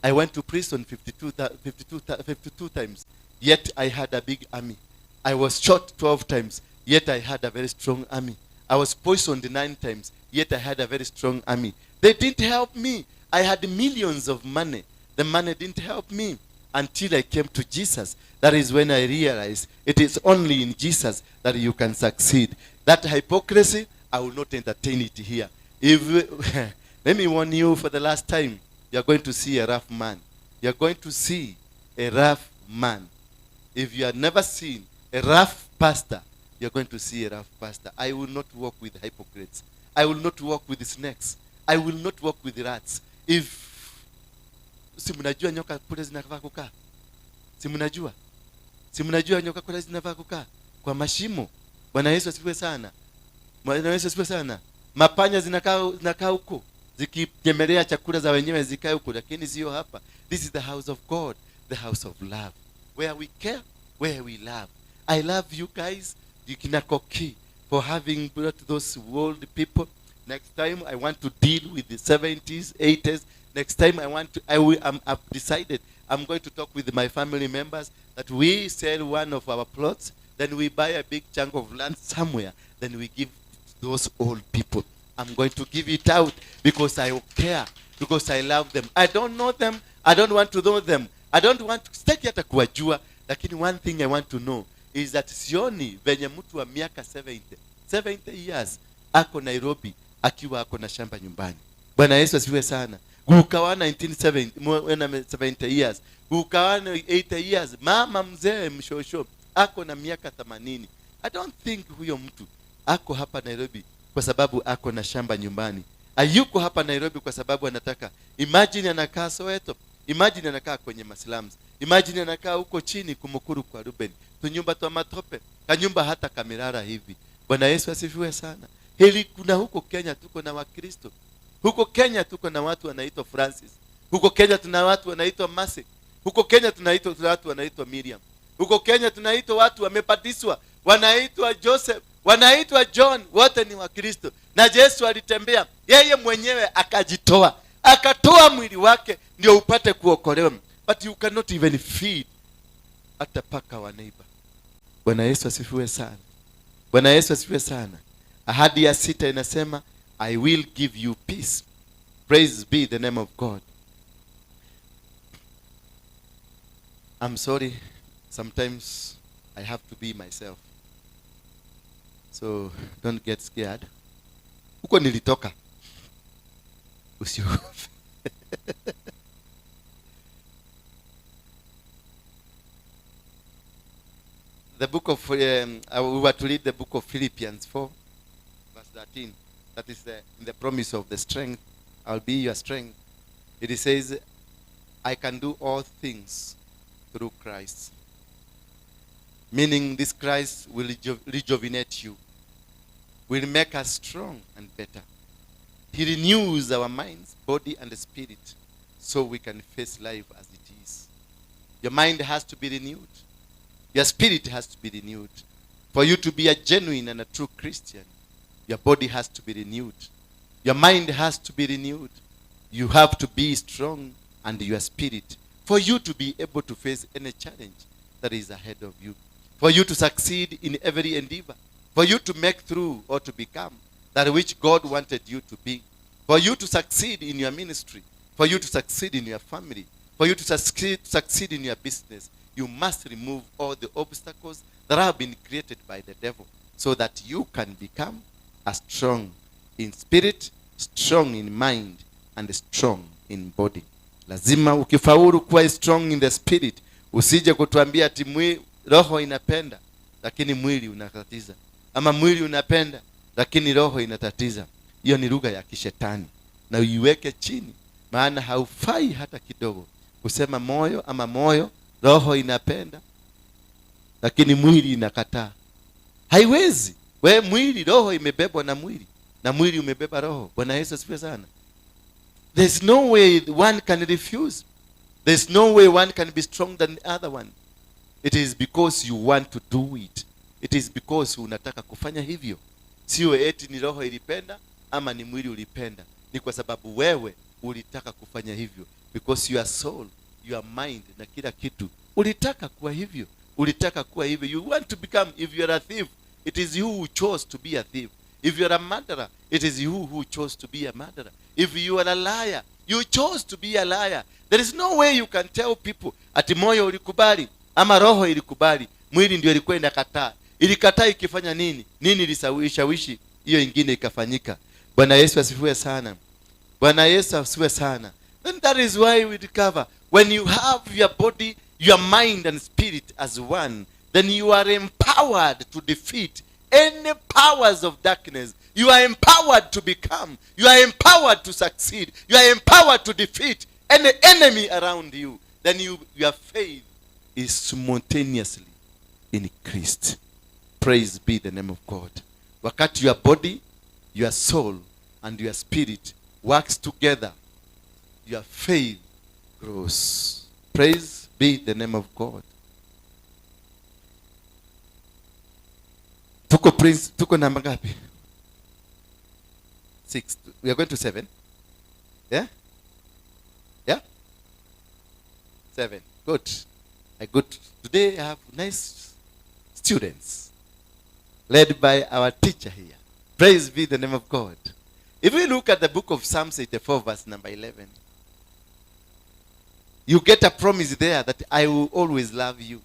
I went to prison 52 times, yet I had a big army. I was shot 12 times, yet I had a very strong army. I was poisoned 9 times, yet I had a very strong army. They didn't help me. I had millions of money. The money didn't help me until I came to Jesus. That is when I realized it is only in Jesus that you can succeed. That hypocrisy, I will not entertain it here. If let me warn you for the last time, you are going to see a rough man. You are going to see a rough man. If you have never seen a rough pastor, you are going to see a rough pastor. I will not work with hypocrites. I will not work with snakes. I will not work with rats. If si mnajua nyoka kule zinafaa kukaa? Si mnajua? Si mnajua nyoka kule zinafaa kukaa? Kwa mashimo. Bwana Yesu asifiwe sana. Bwana Yesu asifiwe sana. Mapanya zinakaa huko zikinyemelea chakula za wenyewe, zikae huko, lakini sio hapa. This is the house of God, the house of love, where we care, where we love. I love you guys, kina Koki, for having brought those old people. Next time I want to deal with the 70s, 80s. Next time I want to, I will, I've decided I'm going to talk with my family members that we sell one of our plots, then we buy a big chunk of land somewhere, then we give those old people. I'm going to give it out because I care, because I love them. I don't know them. I don't want to know them. I don't want to, sitaki hata kuwajua, lakini one thing I want to know is that sioni venye mtu wa miaka 70 years ako Nairobi akiwa ako na shamba nyumbani. Bwana Yesu asifiwe sana. Guka wa 1970, 70 years, guka wa 80 years, mama mzee mshosho ako na miaka 80. I don't think huyo mtu ako hapa Nairobi kwa sababu ako na shamba nyumbani. Hayuko hapa Nairobi kwa sababu anataka. Imagine anakaa Soweto. Imagine anakaa kwenye maslums. Imagine anakaa huko chini Kumukuru kwa Ruben. Tunyumba twa matope. Kanyumba hata kamerara hivi. Bwana Yesu asifiwe sana. Heli kuna huko Kenya tuko na Wakristo. Huko Kenya tuko na watu wanaitwa Francis. Huko Kenya tuna watu wanaitwa Mercy. Huko Kenya tuna watu wanaitwa Miriam. Huko Kenya tunaitwa watu wamebatizwa, wanaitwa Joseph, wanaitwa John, wote ni Wakristo. Na Yesu alitembea Yeye mwenyewe akajitoa, akatoa mwili wake ndio upate kuokolewa. But you cannot even feed hata paka wa neighbor. Bwana Yesu asifiwe sana. Bwana Yesu asifiwe sana. Ahadi ya 6 inasema, I will give you peace. Praise be the name of God. I'm sorry, sometimes I have to be myself. So don't get scared. Huko nilitoka. Usiogope. The book of, we were to read the book of Philippians 4, verse 13. That is in the promise of the strength. I'll be your strength. It says, I can do all things through Christ. Meaning this Christ will rejuvenate you, will make us strong and better. He renews our minds, body, and spirit so we can face life as it is. Your mind has to be renewed. Your spirit has to be renewed. For you to be a genuine and a true Christian, your body has to be renewed. Your mind has to be renewed. You have to be strong, and your spirit, for you to be able to face any challenge that is ahead of you. For you to succeed in every endeavor. For you to make through or to become that which God wanted you to be. For you to succeed in your ministry. For you to succeed in your family. For you to succeed in your business. You must remove all the obstacles that have been created by the devil so that you can become a strong in spirit, strong in mind, and strong in body. Lazima ukifaulu kuwa strong in the spirit, usije kutuambia ati roho inapenda lakini mwili unatatiza, ama mwili unapenda lakini roho inatatiza. Hiyo ni lugha ya kishetani, na uiweke chini, maana haufai hata kidogo kusema moyo ama moyo, roho inapenda lakini mwili inakataa. Haiwezi. We mwili, roho imebebwa na mwili, na mwili umebeba roho. Bwana Yesu asifiwe sana. There's no way one can refuse. There's no way one can be stronger than the other one. It is because you want to do it. It is because unataka kufanya hivyo. Sio eti ni roho ilipenda ama ni mwili ulipenda. Ni kwa sababu wewe ulitaka kufanya hivyo. Because your soul, your mind na kila kitu ulitaka kuwa hivyo. Ulitaka kuwa hivyo. You want to become, if you are a thief, it is you who chose to be a thief. If you are a murderer, it is you who chose to be a murderer. If you are a liar, you chose to be a liar. There is no way you can tell people ati moyo ulikubali ama roho ilikubali, mwili ndio ilikuwa inakataa. Ilikataa ikifanya nini? Nini ilishawishi hiyo ingine ikafanyika? Bwana Yesu asifiwe sana. Bwana Yesu asifiwe sana. Then that is why we recover. When you have your body, your mind and spirit as one, then you are empowered to defeat any powers of darkness. You are empowered to become. You are empowered to succeed. You are empowered to defeat any enemy around you. Then your faith is simultaneously increased. Praise be the name of God. Wakati your body, your soul, and your spirit works together, your faith grows. Praise be the name of God. Tuko prince, tuko namba ngapi? 6. We are going to 7. Yeah? Yeah? 7. Good. I got today I have nice students led by our teacher here. Praise be the name of God. If we look at the book of Psalms 84 verse number 11, you get a promise there that I will always love you.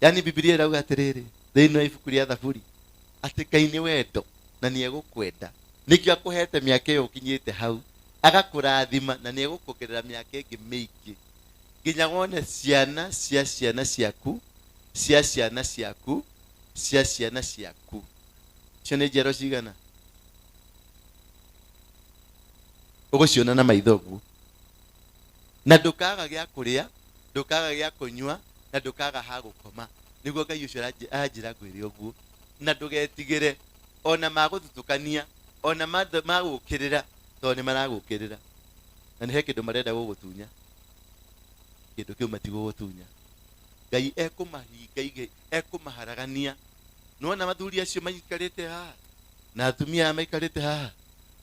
Yani Biblia irauga atiriri thiini wa ibuku ria Thaburi ati Ngai ni wendo na ni egukwenda, nikio akuhete miaka iyo ukinyite hau, agakurathima na ni egukuongerera miaka ingi miingi nginya wone ciana cia ciana ciaku cia ciana ciaku cia ciana ciaku. Cio ni njiaro cigana uguciona na maitho uguo, na ndukaga gia kuria, ndukaga gia kunyua, na ndukaga ha gukoma. Niguo Ngai ucio aranjira ngwire uguo, na ndugetigire ona maguthutukania ona magukirira, tondu ni maragukirira na ni he kindu marenda gugutunya, kindu kiu matigugutunya. Ngai ekumahinga ige ekumaharagania. Nona mathuri acio maikarite haha Na atumia aya maikarĩte haha,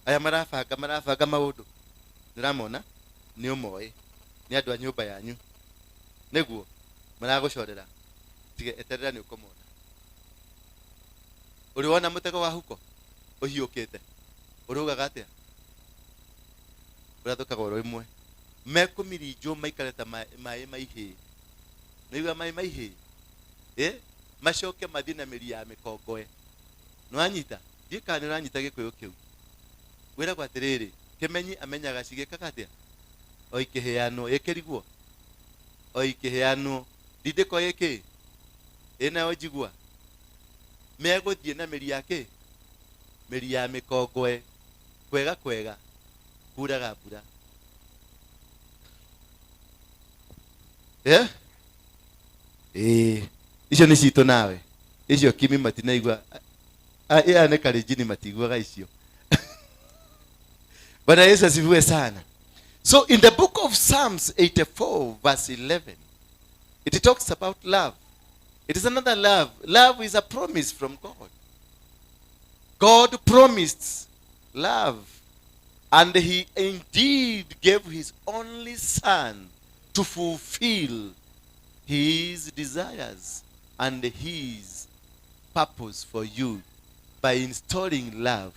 aya marabanga marabanga maũndũ, nĩramona nĩ ũmoĩ, nĩ andũ a nyũmba yanyu, nĩguo maragũcorera. Tige eterera nĩ ũkũmona. Ũrĩ wona mũtego wa huko ũhiũkĩte, ũrũgaga atĩa? Ũrathũkaga oro ĩmwe. Mekũmirinjwo maikare ta maĩ maihĩ. Nĩigua maĩ maihĩ? Eh? Macoke mathiĩ na mĩri ya mĩkongoe. Nĩwanyita? Ndiũĩ kana nĩũranyita gĩkũyũ kĩu. Wĩragwo atĩrĩrĩ, kĩmenyi amenyaga cigĩkaga atĩa? O ikĩheanwo, ĩkĩrigwo? O ikĩheanwo. Ndindĩko ĩkĩ? Ĩnayo njigua? Megũthiĩ na mĩri ya kĩ? Mĩri ya mĩkongoe. Kwega kwega. Kuraga mbura. Eh? Eh, icio nĩ citũ nawe. Icio kimi matinaigua. Aya nĩ karenjini matiguaga icio. Bwana Yesu asifiwe sana. So in the book of Psalms 84 verse 11, it talks about love. It is another love. Love is a promise from God. God promised love, and he indeed gave his only son to fulfill his desires and his purpose for you by installing love,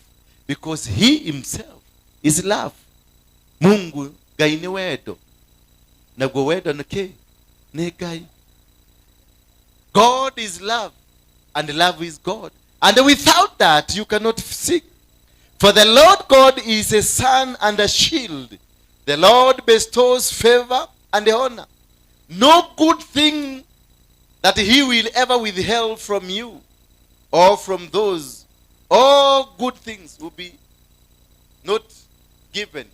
because he himself is love. Mungu Ngai nĩ wendo, naguo wendo nĩ kĩ? Nĩ Ngai. God is love, and love is God. And without that, you cannot seek. For the Lord God is a sun and a shield. The Lord bestows favor and honor. No good thing that he will ever withhold from you or from those. All good things will be not given.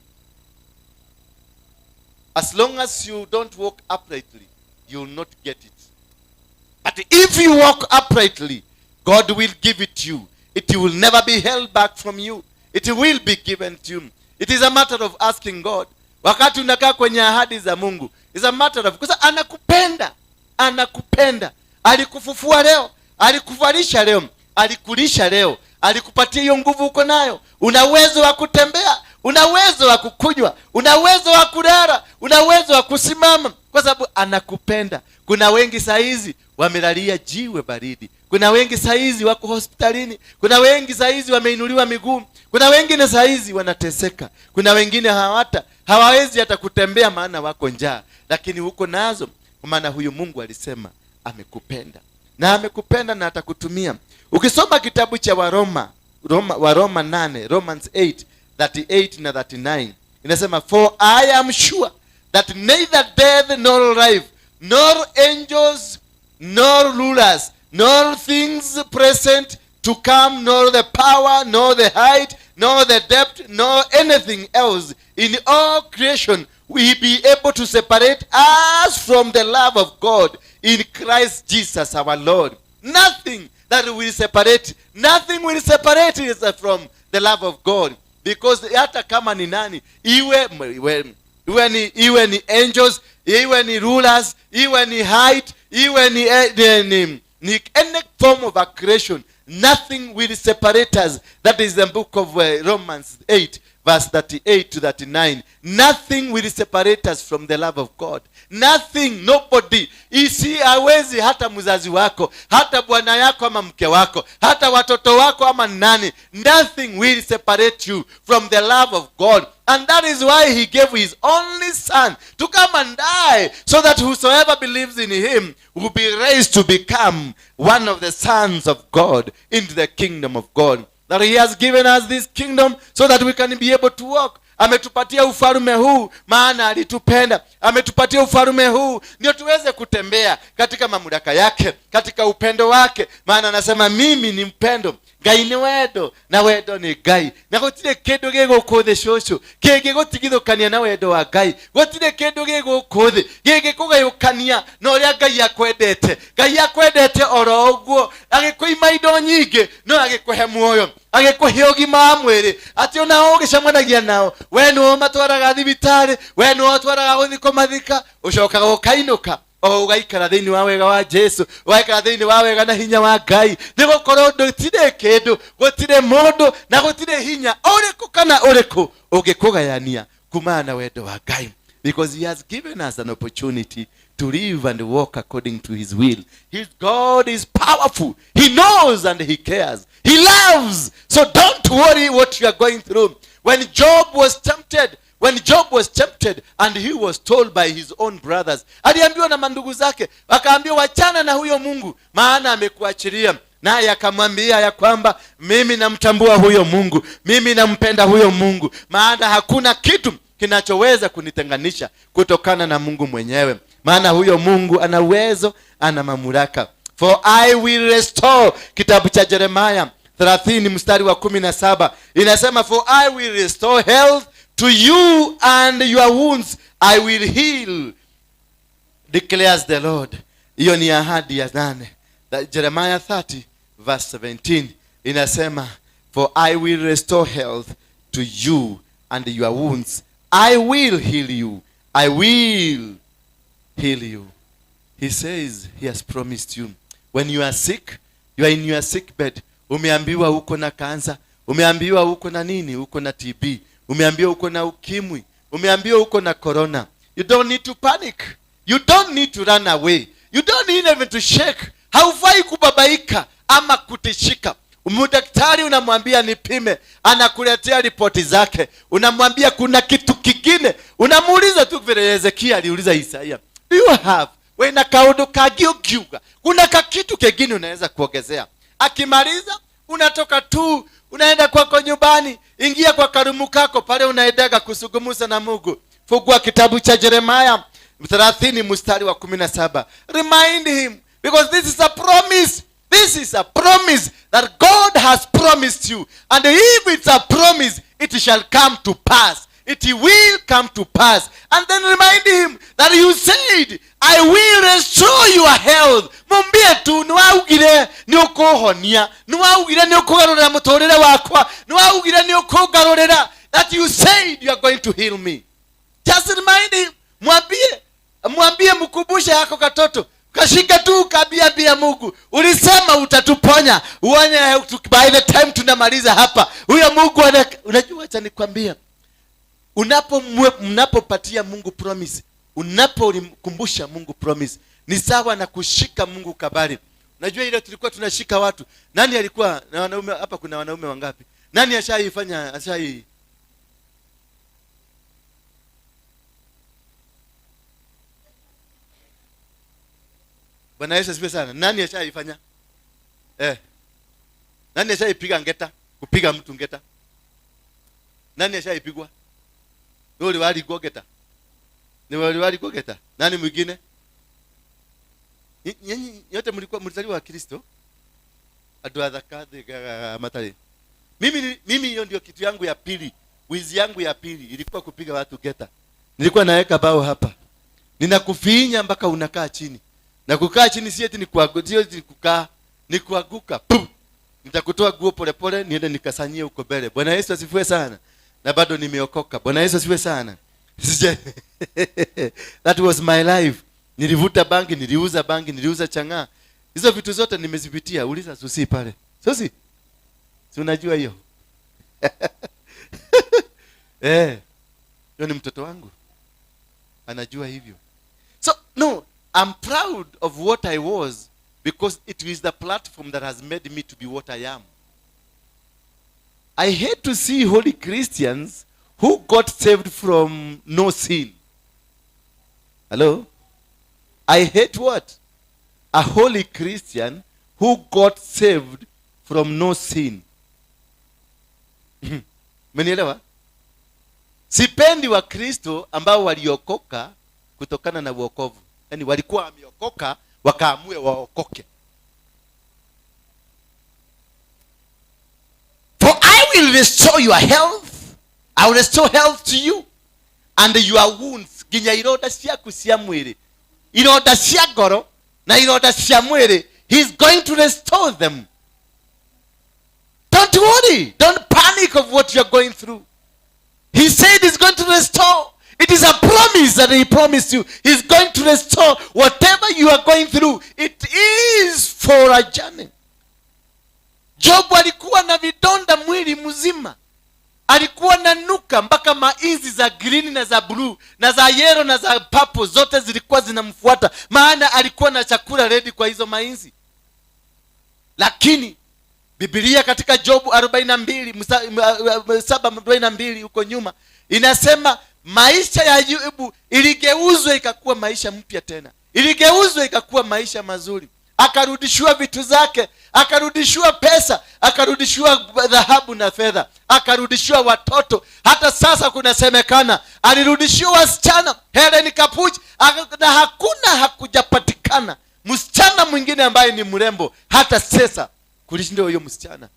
As long as you don't walk uprightly, you will not get it. But if you walk uprightly, God will give it to you. It will never be held back from you. It will be given to you. It is a matter of asking God. Wakati unakaa kwenye ahadi za Mungu, it's a matter of, kwa anakupenda, anakupenda. Alikufufua leo, alikuvalisha leo, alikulisha leo, alikupatia hiyo nguvu uko nayo. Una uwezo wa kutembea, una uwezo wa kukunywa, una uwezo wa kulala, una uwezo wa kusimama, kwa sababu anakupenda. Kuna wengi saa hizi wamelalia jiwe baridi. Kuna wengi saa hizi wako hospitalini. Kuna wengi saa hizi wameinuliwa miguu. Kuna wengine saa hizi wanateseka. Kuna wengine hawawezi hata kutembea maana wako njaa. Lakini uko nazo, kwa maana huyu Mungu alisema amekupenda. Na amekupenda na atakutumia. Ukisoma kitabu cha Waroma, Roma, Waroma 8, Romans 8, 38 na 39, inasema, for I am sure that neither death nor life, nor angels, nor rulers, nor things present to come, nor the power, nor the height, nor the depth, nor anything else in all creation will be able to separate us from the love of God in Christ Jesus our Lord. Nothing that will separate, nothing will separate us from the love of God. Because hata kama ni nani, iwe ni angels, iwe ni rulers, iwe ni height, iwe ni any form of a creation, nothing will separate us. That is the book of Romans 8, verse 38 to 39. Nothing will separate us from the love of God. Nothing, nobody. Isi hawezi, hata mzazi wako, hata bwana yako ama mke wako, hata watoto wako ama nani. Nothing will separate you from the love of God. And that is why he gave his only son to come and die, so that whosoever believes in him will be raised to become one of the sons of God into the kingdom of God. That he has given us this kingdom so that we can be able to walk. Ametupatia ufalme huu maana alitupenda. Ametupatia ufalme huu ndio tuweze kutembea katika mamlaka yake, katika upendo wake. Maana anasema mimi ni mpendo. Ngai ni wendo na wendo ni Ngai. Na gũtirĩ kĩndũ gĩ gũkũ thĩ cũcũ kĩngĩgũtigithũkania na wendo wa Ngai. Gũtirĩ kĩndũ gĩ gũkũ thĩ gĩngĩkũgayũkania na ũrĩa Ngai akwendete. Ngai akwendete oro ũguo, agĩkũima indo nyingĩ no agĩkũhe muoyo, agĩkũhe ũgima wa mwĩrĩ, atĩ ona ũgĩcemanagia nao we nĩwe ũmatwaraga thibitarĩ, we nĩwe ũtwaraga gũthiĩ kũmathika, ũcokaga ũkainũka O ũgaikara thĩinĩ wa wega wa Jesu, ũgaikara thĩinĩ wa wega na hinya wa Ngai, nĩ gũkorwo gũtirĩ kĩndũ, gũtirĩ mũndũ na gũtirĩ hinya ũrĩkũ kana ũrĩkũ ũngĩkũgayania kumana na wendo wa Ngai, because he has given us an opportunity to live and walk according to his will. His God is powerful. He knows and he cares. He loves. So don't worry what you are going through. When Job was tempted, when Job was tempted and he was told by his own brothers, aliambiwa na mandugu zake, wakaambiwa, "Wachana na huyo Mungu, maana amekuachilia." Naye akamwambia ya kwamba, "Mimi namtambua huyo Mungu, mimi nampenda huyo Mungu, maana hakuna kitu kinachoweza kunitenganisha kutokana na Mungu mwenyewe, maana huyo Mungu ana uwezo, ana mamlaka." For I will restore, kitabu cha Jeremiah 30 mstari wa 17 inasema, "For I will restore health to you and your wounds I will heal, declares the Lord." Hiyo ni ahadi ya nane. That Jeremiah 30 verse 17 inasema, "For I will restore health to you and your wounds I will heal you. I will heal you." He says he has promised you. When you are sick, you are in your sick bed, umeambiwa uko na kansa, umeambiwa uko na nini, uko na TB, umeambiwa uko na ukimwi, umeambiwa uko na corona, you don't need to panic. You don't need to run away. You don't need even to shake. Haufai kubabaika ama kutishika. Daktari unamwambia, "Nipime," anakuletea ripoti zake. Unamwambia kuna kitu kingine, unamuuliza tu vile Hezekia aliuliza Isaia, "Do you have wena kaundu kangĩ ũngiuga, kuna kakitu kengine unaweza kuongezea?" Akimaliza, unatoka tu, unaenda kwako nyumbani, ingia kwa karumu kako pale unaendaga kusugumuza na Mungu, fungua kitabu cha Jeremaya 30 mstari wa 17. Remind him, because this is a promise. This is a promise that God has promised you, and if it's a promise, it shall come to pass. It will come to pass. And then remind him that you said, "I will restore your health." Mwambie tu, "Nĩwaugire nĩ ũkũhonia, nĩwaugire nĩ ũkũgarũrĩra mũtũrĩre wakwa, nĩwaugire nĩ ũkũngarũrĩra," that you said you are going to heal me. Just remind him. Mwambie, mwambie, mkumbushe yako katoto kashika tu, kaambia Mungu, "Ulisema utatuponya." Uone by the time tunamaliza hapa, huyo Mungu unajua, acha nikwambie, mnapopatia Mungu promise, unapomkumbusha Mungu promise, ni sawa na kushika Mungu kabari. Unajua ile tulikuwa tunashika watu. Nani alikuwa na wanaume hapa? Kuna wanaume wangapi? Nani ashaifanya, ashai? Bwana Yesu asifiwe sana. Nani ashaifanya? Eh. Nani ashaipiga ngeta? Kupiga mtu ngeta? Nani ashaipigwa? Ni wale waligwa ngeta? Ni wale waligwa ngeta? Nani mwingine? Nyinyi yote mlikuwa mlizaliwa wa Kristo? Andũ athaka thĩ matari. Mimi hiyo ndio kitu yangu ya pili. Wizi yangu ya pili ilikuwa kupiga watu geta. Nilikuwa naweka bao hapa. Ninakufinya mpaka unakaa chini. Na kukaa chini si eti ni kuanguka, sio eti ni kukaa, ni kuanguka. Pum! Nitakutoa guo polepole niende nikasanyie huko mbele. Bwana Yesu asifiwe sana. Na bado nimeokoka. Bwana Yesu asifiwe sana. That was my life. Nilivuta bangi, niliuza bangi, niliuza chang'aa. Hizo vitu zote nimezipitia. Uliza Susi pale. Susi? Si unajua hiyo? Hiyo ni mtoto wangu. Anajua hivyo. So, no, I'm proud of what I was because it is the platform that has made me to be what I am. I hate to see holy Christians who got saved from no sin. Hello? I hate what? A holy Christian who got saved from no sin. Umenielewa? Sipendi wa Kristo ambao waliokoka kutokana na wokovu. Yaani walikuwa wameokoka wakaamue waokoke. For I will restore your health. I will restore health to you and your wounds. Ginya ironda ciaku cia mwĩrĩ, ironda cia ngoro na ironda cia mwĩrĩ, he is going to restore them. Don't worry. Don't panic of what you are going through. He said he's going to restore. It is a promise that he promised you. He's going to restore whatever you are going through. It is for a journey. Job alikuwa na vidonda mwili mzima, alikuwa na nuka mpaka mainzi za green na za blue na za yellow na za purple zote zilikuwa zinamfuata, maana alikuwa na chakula ready kwa hizo mainzi. Lakini Biblia katika Jobu 42 7:42 huko nyuma inasema maisha ya Ayubu iligeuzwa ikakuwa maisha mpya tena, iligeuzwa ikakuwa maisha mazuri. Akarudishiwa vitu zake, akarudishiwa pesa, akarudishiwa dhahabu na fedha, akarudishiwa watoto. Hata sasa kunasemekana alirudishiwa wasichana, Helen Kapuch, na hakuna hakujapatikana msichana mwingine ambaye ni mrembo hata sasa kulishinda huyo msichana.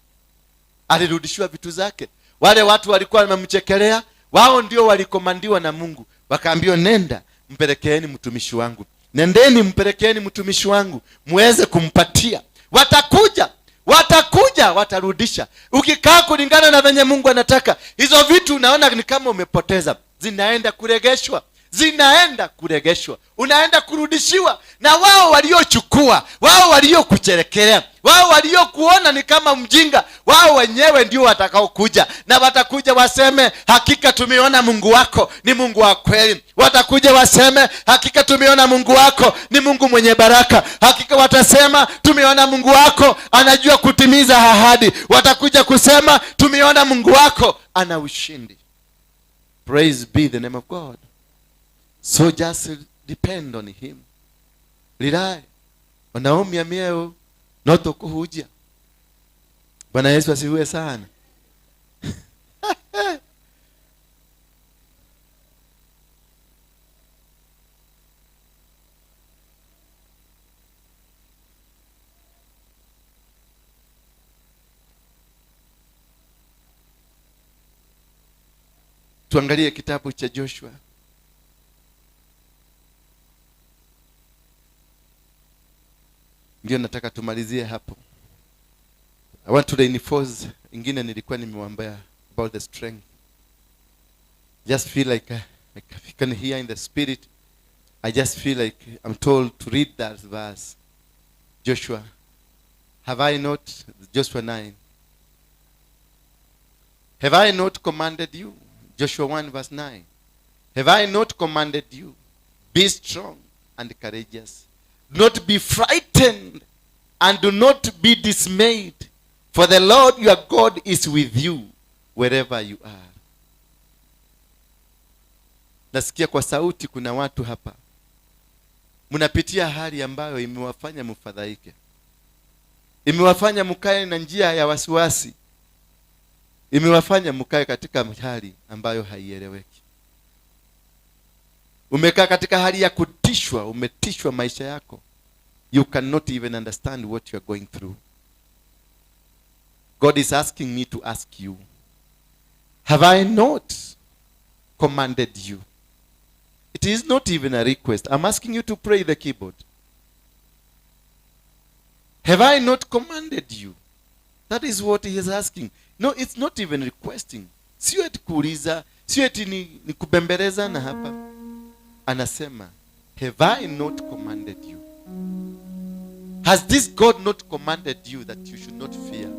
Alirudishiwa vitu zake. Wale watu walikuwa wamemchekelea, wao ndio walikomandiwa na Mungu, wakaambiwa nenda mpelekeeni mtumishi wangu, nendeni mpelekeeni mtumishi wangu muweze kumpatia. Watakuja, watakuja, watarudisha. Ukikaa kulingana na venye Mungu anataka, hizo vitu unaona ni kama umepoteza, zinaenda kuregeshwa, zinaenda kuregeshwa, unaenda kurudishiwa. Na wao waliochukua, wao waliokucherekelea, wao waliokuona ni kama mjinga, wao wenyewe ndio watakaokuja, na watakuja waseme hakika tumeona Mungu wako ni Mungu wa kweli. Watakuja waseme hakika tumeona Mungu wako ni Mungu mwenye baraka. Hakika watasema tumeona Mungu wako anajua kutimiza ahadi. Watakuja kusema tumeona Mungu wako ana ushindi. Praise be the name of God. So just depend on him. Rely. Wanaumia mieo noto kuhuja. Bwana Yesu asifiwe sana. Tuangalie kitabu cha Joshua. Ndio nataka tumalizie hapo. I want to reinforce ingine nilikuwa nimewaambia about the strength. Just feel like I can hear in the spirit. I just feel like I'm told to read that verse. Joshua, have I not, Joshua 9. Have I not commanded you? Joshua 1 verse 9. Have I not commanded you? Be strong and courageous. Do not be frightened and do not be dismayed, for the Lord your God is with you wherever you are. Nasikia kwa sauti kuna watu hapa mnapitia hali ambayo imewafanya mfadhaike, imewafanya mkae na njia ya wasiwasi, imewafanya mkae katika hali ambayo haieleweki. Umekaa katika hali ya kutishwa, umetishwa maisha yako. You cannot even understand what you are going through. God is asking me to ask you, have I not commanded you? It is not even a request. I'm asking you to pray the keyboard. Have I not commanded you? That is what he is asking. No, it's not even requesting. Sio eti kuuliza, sio eti ni kubembelezana hapa. Anasema, have I not commanded you? Has this God not commanded you that you should not fear?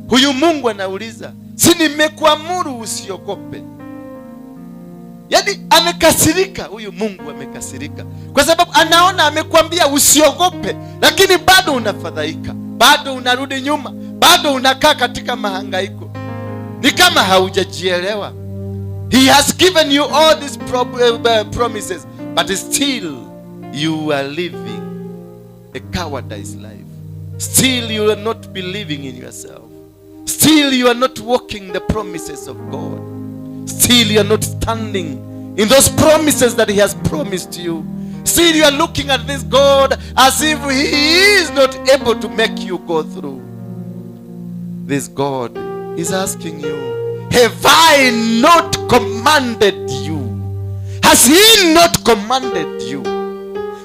Huyu Mungu anauliza, si nimekuamuru usiogope? Yaani amekasirika, huyu Mungu amekasirika. Kwa sababu anaona amekuambia usiogope, lakini bado unafadhaika, bado unarudi nyuma, bado unakaa katika mahangaiko. Ni kama haujajielewa. He has given you all these promises, but still you are living a cowardice life. Still you are not believing in yourself. Still you are not walking the promises of God. Still you are not standing in those promises that he has promised you. Still you are looking at this God as if he is not able to make you go through. This God is asking you, have I not commanded you? Has he not commanded you?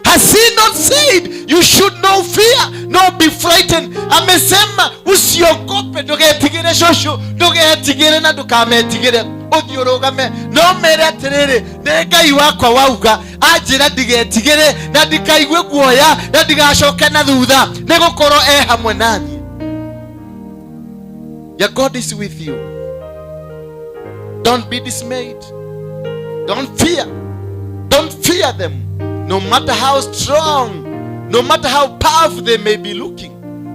Has he not said you should not fear, nor be frightened? frightened. Amesema usiogope, ndugetigire shosho, ndugetigire na ndukametigire, uthii urugame no mere atiriri, ni Ngai wakwa wauga anjira ndigetigire na ndikaigue guoya na ndigacoke na thutha, ni gukorwo e hamwe nani. Your God is with you. Don't be dismayed. Don't fear. Don't fear them. No matter how strong, no matter how powerful they may be looking,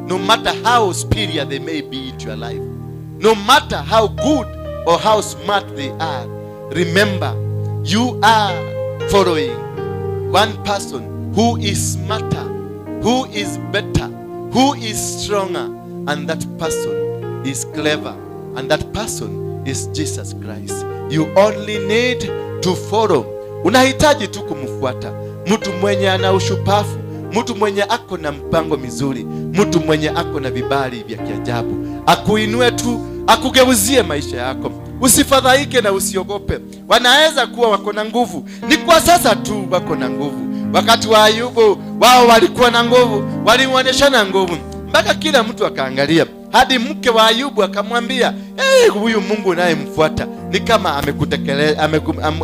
no matter how superior they may be into your life, no matter how good or how smart they are, remember, you are following one person who is smarter, who is better, who is stronger, and that person is clever, and that person is Jesus Christ. You only need to follow. Unahitaji tu kumfuata mtu mwenye ana ushupavu, mtu mwenye ako na mpango mizuri, mtu mwenye ako na vibali vya kiajabu, akuinue tu, akugeuzie maisha yako. Usifadhaike na usiogope. Wanaweza kuwa wako na nguvu, ni kwa sasa tu wako na nguvu. Wakati wa Ayubu wao walikuwa na nguvu, walionyeshana nguvu mpaka kila mtu akaangalia, hadi mke wa Ayubu akamwambia, hey, huyu Mungu unayemfuata ni kama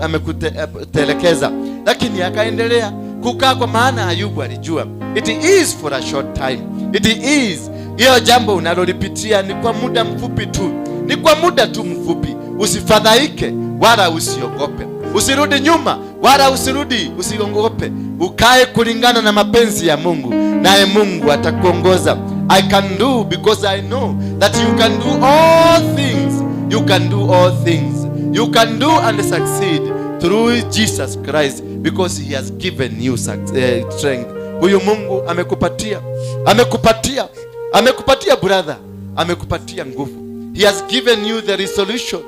amekutelekeza. Lakini akaendelea kukaa, kwa maana Ayubu alijua it is for a short time. It is, hiyo jambo unalolipitia ni kwa muda mfupi tu, ni kwa muda tu mfupi. Usifadhaike wala usiogope, usirudi nyuma wala usirudi, usiogope, ukae kulingana na mapenzi ya Mungu, naye Mungu atakuongoza. I can do because I know that you can do all things. You can do all things. You can do and succeed through Jesus Christ because he has given you strength. Huyu Mungu amekupatia, amekupatia, amekupatia brother, amekupatia nguvu. He has given you the resolution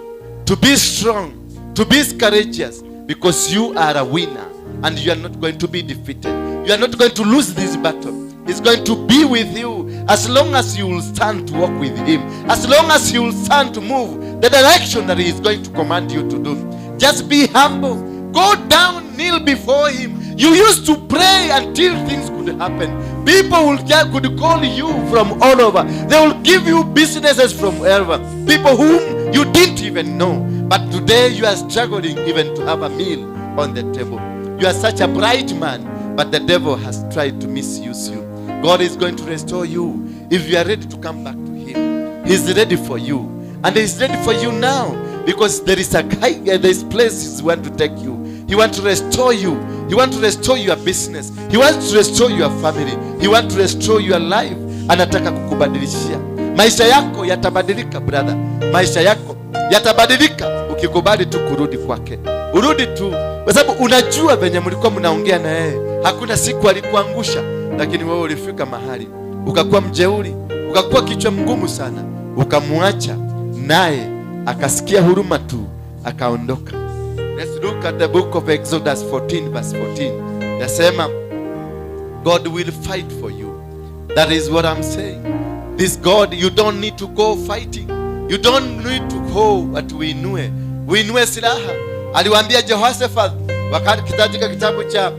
to be strong, to be courageous, because you are a winner and you are not going to be defeated. You are not going to lose this battle. He's going to be with you as long as you will stand to walk with him, as long as you will stand to move the direction that he is going to command you to do. Just be humble. Go down, kneel before him. You used to pray until things could happen. People could call you from all over. They will give you businesses from wherever. People whom you didn't even know. But today you are struggling even to have a meal on the table. You are such a bright man, but the devil has tried to misuse you. God is going to restore you if you are ready to come back to him. He's ready for you. And he's ready for you now, because there is a guy, there is place he wants to take you. He wants to restore you. He wants to restore your business. He wants to restore your family. He wants to restore your life. Anataka kukubadilishia. Maisha yako yatabadilika, brother. Maisha yako yatabadilika ukikubali tu kurudi kwake. Urudi tu, kwa sababu unajua venye mlikuwa mnaongea na yeye. Hakuna siku alikuangusha, lakini wewe ulifika mahali ukakuwa mjeuri, ukakuwa kichwa mgumu sana, ukamwacha, naye akasikia huruma tu akaondoka. Let's look at the book of Exodus 14 verse 14. Yasema, God will fight for you. That is what I'm saying. This God, you don't need to go fighting. You don't need to go ati uinue. Uinue silaha. Aliwaambia Jehoshaphat wakati katika kitabu cha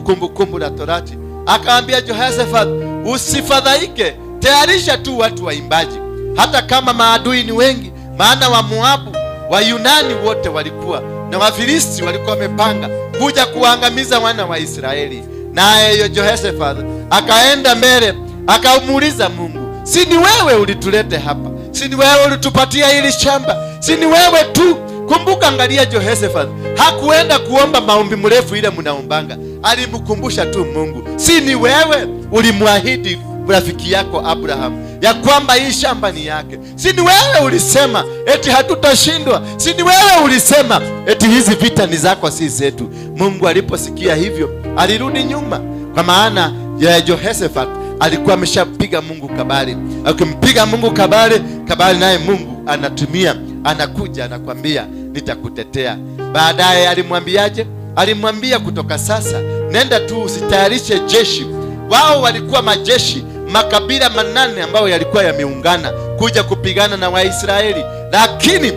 Kumbukumbu la Torati. Akaambia Jehoshaphat, usifadhaike, tayarisha tu watu waimbaji. Hata kama maadui ni wengi, maana wa Moabu, wa Yunani wote walikuwa na Wafilisti walikuwa wamepanga kuja kuangamiza wana wa Israeli. Naye Jehoshaphat akaenda mbele akamuuliza Mungu, si ni wewe ulitulete hapa? Si ni wewe ulitupatia hili shamba? Si ni wewe tu? Kumbuka, angalia Jehoshaphat hakuenda kuomba maombi mrefu ile mnaombanga. Alimkumbusha tu Mungu, si ni wewe ulimwahidi rafiki yako Abraham ya kwamba hii shamba ni yake? Si ni wewe ulisema eti hatutashindwa? Si ni wewe ulisema eti hizi vita ni zako, si zetu? Mungu aliposikia hivyo alirudi nyuma, kwa maana ya Jehoshaphat alikuwa ameshapiga Mungu kabali. Akimpiga Mungu kabali, kabali naye Mungu anatumia, anakuja anakwambia nitakutetea. Baadaye alimwambiaje? Alimwambia kutoka sasa nenda tu usitayarishe jeshi. Wao walikuwa majeshi makabila 8 ambayo yalikuwa yameungana kuja kupigana na Waisraeli. Lakini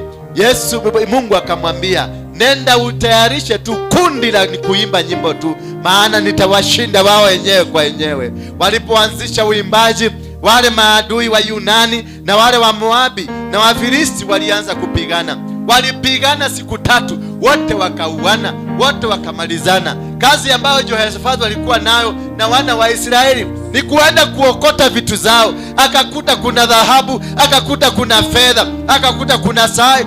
Mungu akamwambia Nenda utayarishe tu kundi la kuimba nyimbo tu, maana nitawashinda wao wenyewe kwa wenyewe. Walipoanzisha uimbaji, wale maadui wa Yunani na wale wa Moabi na Wafilisti walianza kupigana. Walipigana siku 3, wote wakauana, wote wakamalizana. Kazi ambayo Jehoshafat alikuwa nayo na wana wa Israeli ni kuenda kuokota vitu zao. Akakuta kuna dhahabu, akakuta kuna fedha, akakuta kuna sai,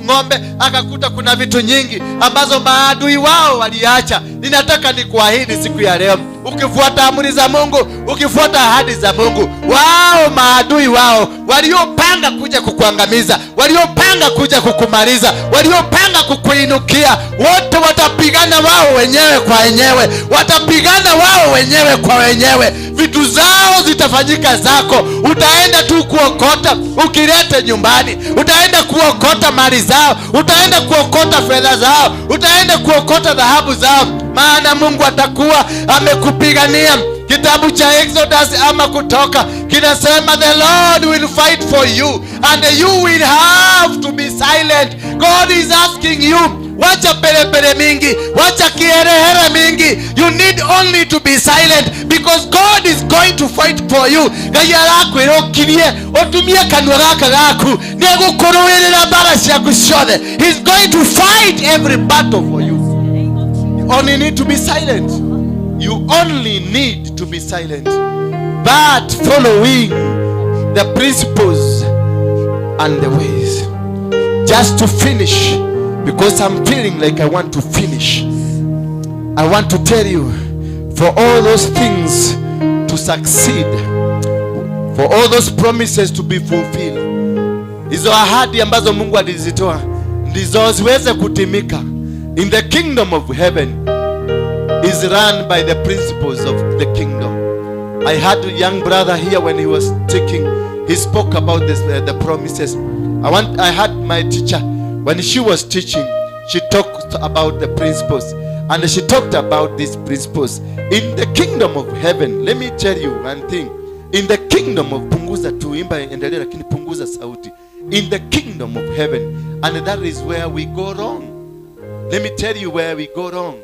ng'ombe, akakuta kuna vitu nyingi ambazo maadui wao waliacha. Ninataka nikuahidi siku ya leo, ukifuata amri za Mungu, ukifuata ahadi za Mungu, wao maadui wao waliopanga kuja kukuangamiza, waliopanga kuja kukumaliza, waliopanga kukuinukia, wote watapigana wao wenyewe kwa wenyewe, watapigana wao wenyewe kwa wenyewe. Vitu zao zitafanyika zako. Utaenda tu kuokota ukilete nyumbani, utaenda kuokota mali zao, utaenda kuokota fedha zao, utaenda kuokota dhahabu zao, maana Mungu atakuwa amekupigania. Kitabu cha Exodus ama Kutoka kinasema, the Lord will fight for you and you will have to be silent. God is asking you, wacha pelepele mingi, wacha kiherehere mingi. You need only to be silent because God is going to fight for you. Ngai arakwĩra ũkirie, ũtumie kanua gaka gaku, nĩegũkũrũĩrĩra mbara ciaku ciothe. He's going to fight every battle for you. You only need to be silent. You only need to be silent, but following the principles and the ways. Just to finish, because I'm feeling like I want to finish, I want to tell you, for all those things to succeed, for all those promises to be fulfilled, hizo ahadi ambazo Mungu alizitoa ndizo ziweze kutimika. In the kingdom of heaven is run by the principles of the kingdom. I had a young brother here when he was taking, he spoke about this, the promises. I had my teacher, when she was teaching, she talked about the principles. And she talked about these principles. In the kingdom of heaven, let me tell you one thing. In the kingdom of, punguza tu, imba endelea lakini punguza sauti. In the kingdom of heaven, and that is where we go wrong. Let me tell you where we go wrong.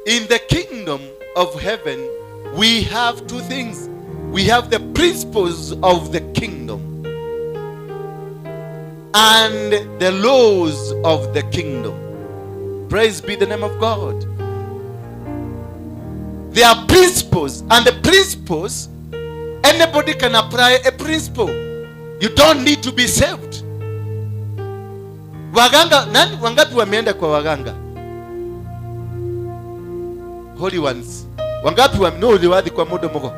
In the kingdom of heaven, we have two things. We have the principles of the kingdom and the laws of the kingdom. Praise be the name of God. There are principles, and the principles, anybody can apply a principle. You don't need to be saved. Waganga, nani wangapi wameenda kwa waganga? Holy ones. Wangapi wa no uliwadhi kwa muda mgo?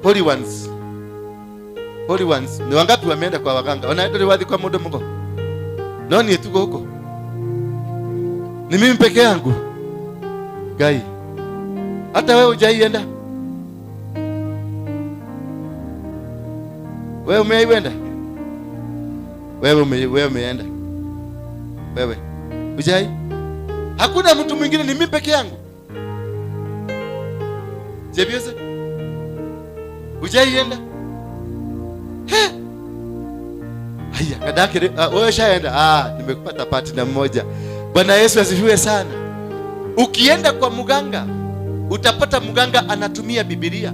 Holy ones. Holy ones. Ni wangapi wameenda kwa waganga? Wanaenda uliwadhi kwa muda mgo? Nani tuko huko? Ni mimi peke yangu. Gai. Hata wewe hujaienda? Wewe umeienda? Wewe umeenda? Wewe hujai? Hakuna mtu mwingine, ni mimi peke yangu. Jebiose? Hujaienda? He? Haya, kadake wewe ushaenda? Ah, nimekupata partner mmoja. Bwana Yesu asifiwe sana. Ukienda kwa mganga, utapata mganga anatumia Biblia.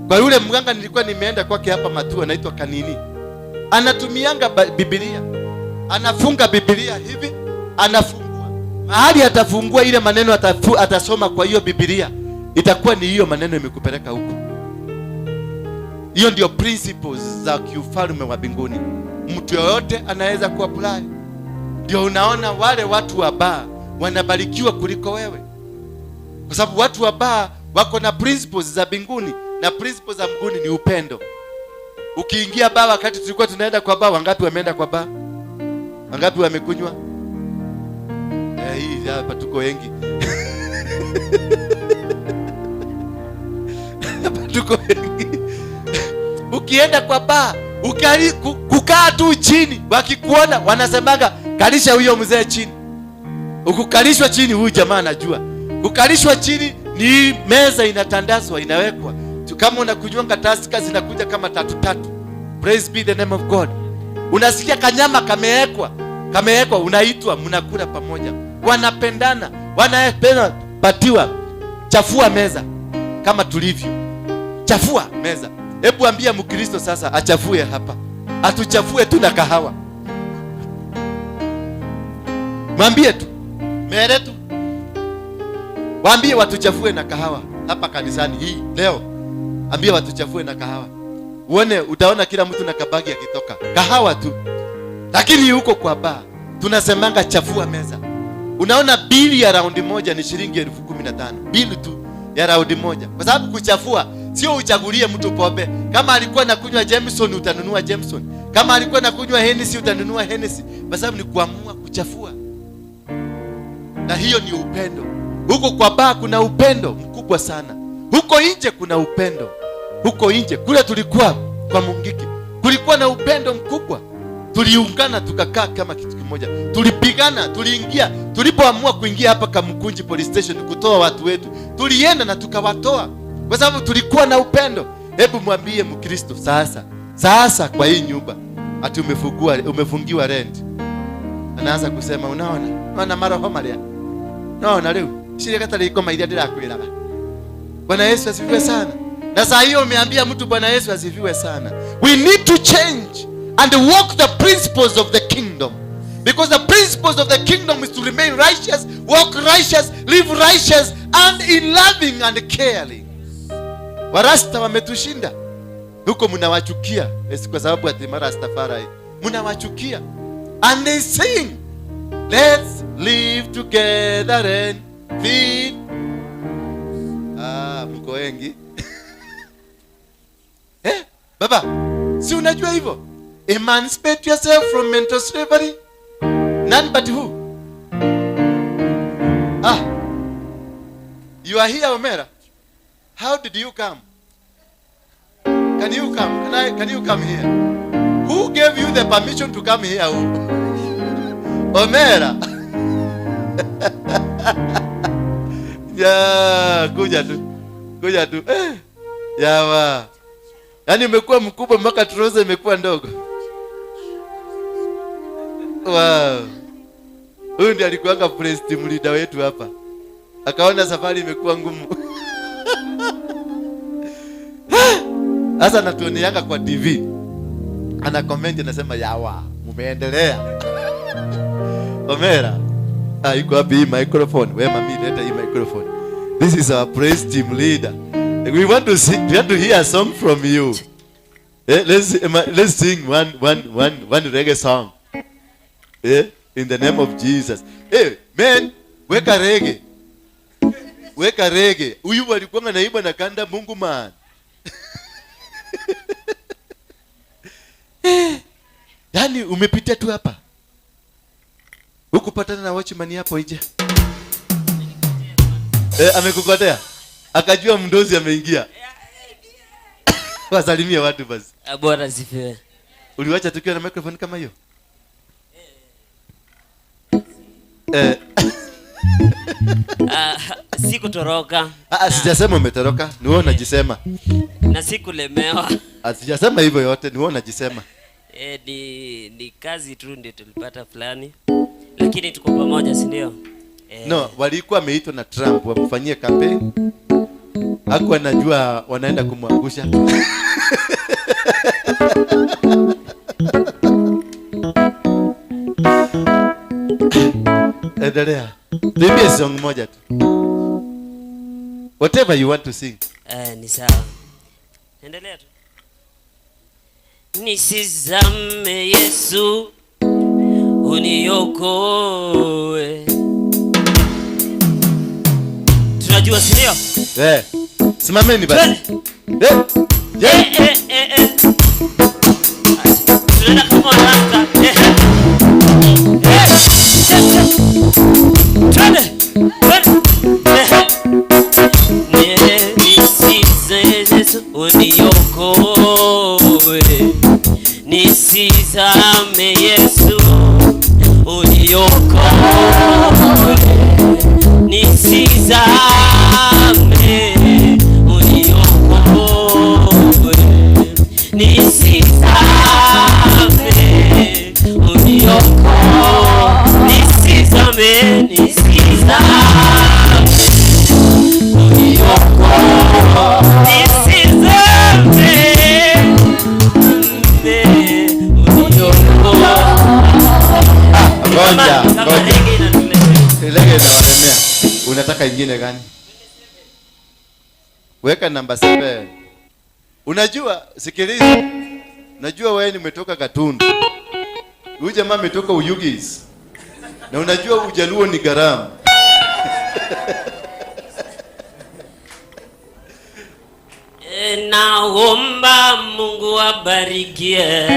Kwa yule mganga nilikuwa nimeenda kwake hapa Matua, anaitwa Kanini. Anatumianga Biblia. Anafunga Biblia hivi, anafungua. Mahali atafungua ile maneno atasoma kwa hiyo Biblia, itakuwa ni hiyo maneno imekupeleka huko. Hiyo ndio principles za kiufalme wa mbinguni. Mtu yoyote anaweza kuapply. Ndio unaona wale watu wa baa wanabarikiwa kuliko wewe. Kwa sababu watu wa baa wako na principles za mbinguni, na principles za mbinguni ni upendo. Ukiingia baa, wakati tulikuwa tunaenda kwa baa, wangapi wameenda kwa baa? Wangapi wamekunywa? Hii hapa tuko wengi. Hapa tuko wengi. Ukienda kwa baa, kukaa tu chini, wakikuona wanasemaga kalisha huyo mzee chini. Ukukalishwa chini, huyu jamaa anajua. Kukalishwa chini ni meza inatandazwa, inawekwa. Kama unakunywanga Tusker zinakuja kama tatu tatu. Praise be the name of God. Unasikia kanyama kamewekwa, Kamewekwa, unaitwa, mnakula pamoja. Wanapendana, wanapenda patiwa. Chafua meza kama tulivyo. Chafua meza. Hebu ambia Mkristo sasa achafue hapa. Atuchafue tu na kahawa. Mwambie tu. Mere tu. Waambie watuchafue na kahawa hapa kanisani hii leo. Ambie watuchafue na kahawa. Uone, utaona kila mtu na kabagi akitoka. Kahawa tu. Lakini huko kwa baa tunasemanga chafua meza. Unaona bili ya raundi moja ni shilingi 15,000. Bili tu ya raundi moja. Kwa sababu kuchafua sio uchagulie mtu pombe. Kama alikuwa nakunywa Jameson utanunua Jameson. Kama alikuwa nakunywa Hennessy utanunua Hennessy. Kwa sababu ni kuamua kuchafua. Na hiyo ni upendo. Huko kwa baa kuna upendo mkubwa sana. Huko nje kuna upendo. Huko nje kule tulikuwa kwa Mungiki, kulikuwa na upendo mkubwa. Tuliungana tukakaa kama kitu kimoja. Tulipigana, tuliingia. Tulipoamua kuingia hapa Kamukunji Police Station kutoa watu wetu, tulienda na tukawatoa kwa sababu tulikuwa na upendo. Hebu mwambie Mkristo sasa, sasa kwa hii nyumba ati umefungiwa rent. Anaanza kusema unaona, unaona maroho maria. Unaona leo shirika katali iko mairia ndirakwiraga. Bwana Yesu asifiwe sana. Na saa hiyo umeambia mtu Bwana Yesu asifiwe sana. We need to change and walk the principles of the kingdom. Because the principles of the kingdom is to remain righteous, walk righteous, live righteous, and in loving and caring. Warasta wametushinda. Huko mnawachukia kwa sababu ati Rastafari. Mnawachukia. And they sing, let's live together and feed. Ah, mko wengi. Baba, si unajua hivyo? Emancipate yourself from mental slavery. None but who? Ah, you are here, Omera. How did you come? Can you come? Can you come here? Who gave you the permission to come here? Omera. Ya, kuja tu. Kuja tu. Yawa. Yaani umekuwa mkubwa mpaka trouser imekuwa ndogo. Wow. Huyu ndiye alikuwa praise team leader wetu hapa. Akaona safari imekuwa ngumu. Sasa anatuoneanga kwa TV. Ana comment anasema yawa, mumeendelea. Omera. Ah, iko wapi hii microphone? Wewe mami leta hii microphone. This is our praise team leader. We want to sing, we want to hear a song from you. Let's sing one reggae song. In the name of Jesus. Hey, man, weka reggae. Weka reggae. Huyu alikuwa anaimba na kanda Mungu man. Yaani umepita tu hapa. Hukupatana na watchman hapo nje. Amekukotea. Akajua mdozi ameingia. Wasalimie watu basi. Bwana asifiwe. Uliwacha tukiwa na microphone kama hiyo? Sikutoroka. Sijasema umetoroka, ni wewe unajisema. Na sikulemewa. Sijasema hivyo yote, ni wewe unajisema. Ni kazi tu ndio tulipata fulani. Lakini tuko pamoja, si ndio? No, walikuwa wameitwa na Trump wamfanyie campaign. Hakuwa anajua wanaenda kumwangusha. Endelea. Tuimbie song moja tu. Whatever you want to sing. Ni sawa. Endelea tu. Nisizame Yesu uniokoe. Tunajua si ndio? Simameni basi. Tunaenda kama rasta. Twende. Nisizame Yesu uniokoe. Nisizame Yesu uniokoe. Nisizame uniokoe. Nisizame uniokoe. Unataka ingine gani? Weka namba 7. Unajua, sikiliza. Unajua wewe ni umetoka Gatundu. Huyu jamaa ametoka Uyugis. Na unajua Ujaluo ni gharama. Naomba Mungu abarikie.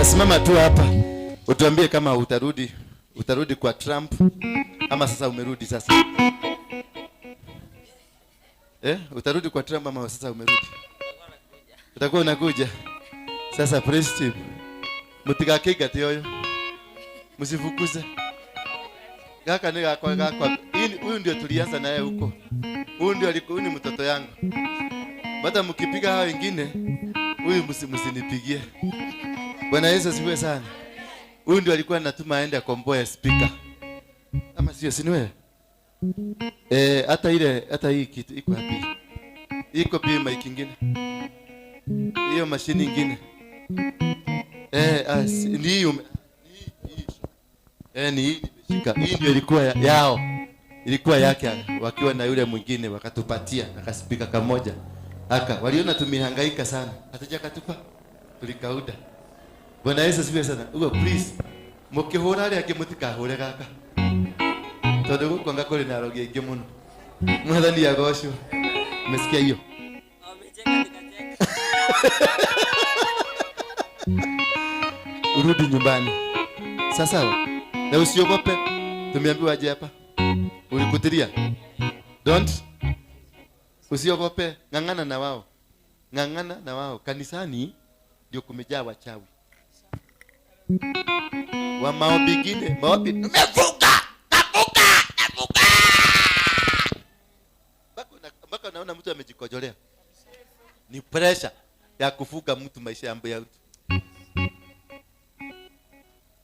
Simama tu hapa. Utuambie kama utarudi kwa Trump ama sasa umerudi sasa. Utarudi kwa Trump ama sasa umerudi? Utakuwa unakuja. Sasa praise team. Mutigakega tioyo. Msifukuze. Gaka ni gakwa gakwa. Huyu ndio tulianza naye huko. Huyu ndio alikuwa ni mtoto yangu. Hata mkipiga hao wengine, huyu msinipigie. Bwana Yesu asifiwe sana. Huyu ndio alikuwa anatuma aende akomboe speaker. Ama sio, si ni wewe? Hata ile, hata hii kitu iko wapi? Iko pia mic nyingine. Hiyo mashini nyingine. Ni hiyo. Ni hii nimeshika. Hii ndio ilikuwa yao. Ilikuwa yake wakiwa na yule mwingine wakatupatia na speaker kamoja. Aka waliona tumehangaika sana. Hatujakatupa. Tulikauda. Bwana Yesu asifiwe sana. Ugo please. Mukihura aria angi mutikahure gaka. Tondu guku anga kuri na arogi aingi muno. Mwathani agocwo. Umesikia hiyo? Urudi nyumbani. Sasa na usiogope. Tumeambiwa aje hapa? Ulikutiria? Don't. Usiogope, ng'ang'ana na wao. Ng'ang'ana na wao. Kanisani ndio kumejaa wachawi. Wa maombi gine, maombi tumevuka, navuka, navuka. Mpaka naona mtu amejikojolea. Ni pressure ya kufuga mtu maisha ya mtu.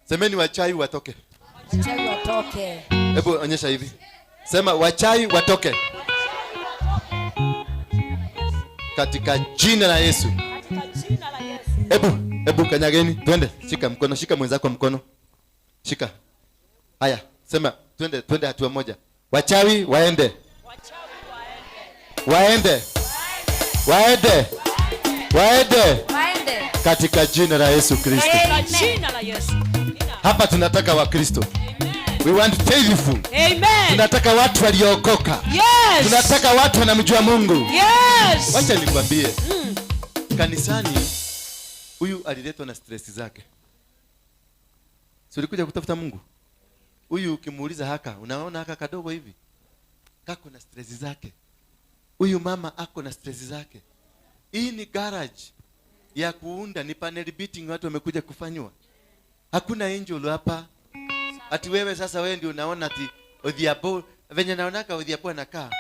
Semeni wachai watoke. Wachai watoke. Hebu onyesha hivi. Sema wachai watoke. Katika jina la Yesu. Katika jina la Yesu. Hebu kanyageni, twende. Shika mkono, shika mwenzako mkono. Shika. Haya, sema twende hatua moja. Wachawi waende. Waende. Waende. Waende. Waende. Katika jina la Yesu Kristo. Katika jina la Yesu. Hapa tunataka Wakristo. We want faithful. Amen. Tunataka watu waliookoka. Yes. Tunataka watu wanamjua Mungu. Yes. Wacha nikwambie. Kanisani huyu aliletwa na stress zake. Si ulikuja kutafuta Mungu? Huyu ukimuuliza haka, unaona haka kadogo hivi? Kako na stress zake. Huyu mama ako na stress zake. Hii ni garage ya kuunda, ni panel beating watu wamekuja kufanywa. Hakuna angel hapa. Ati wewe sasa wewe ndio unaona ati Odhiambo, venye naonaka Odhiambo anakaa.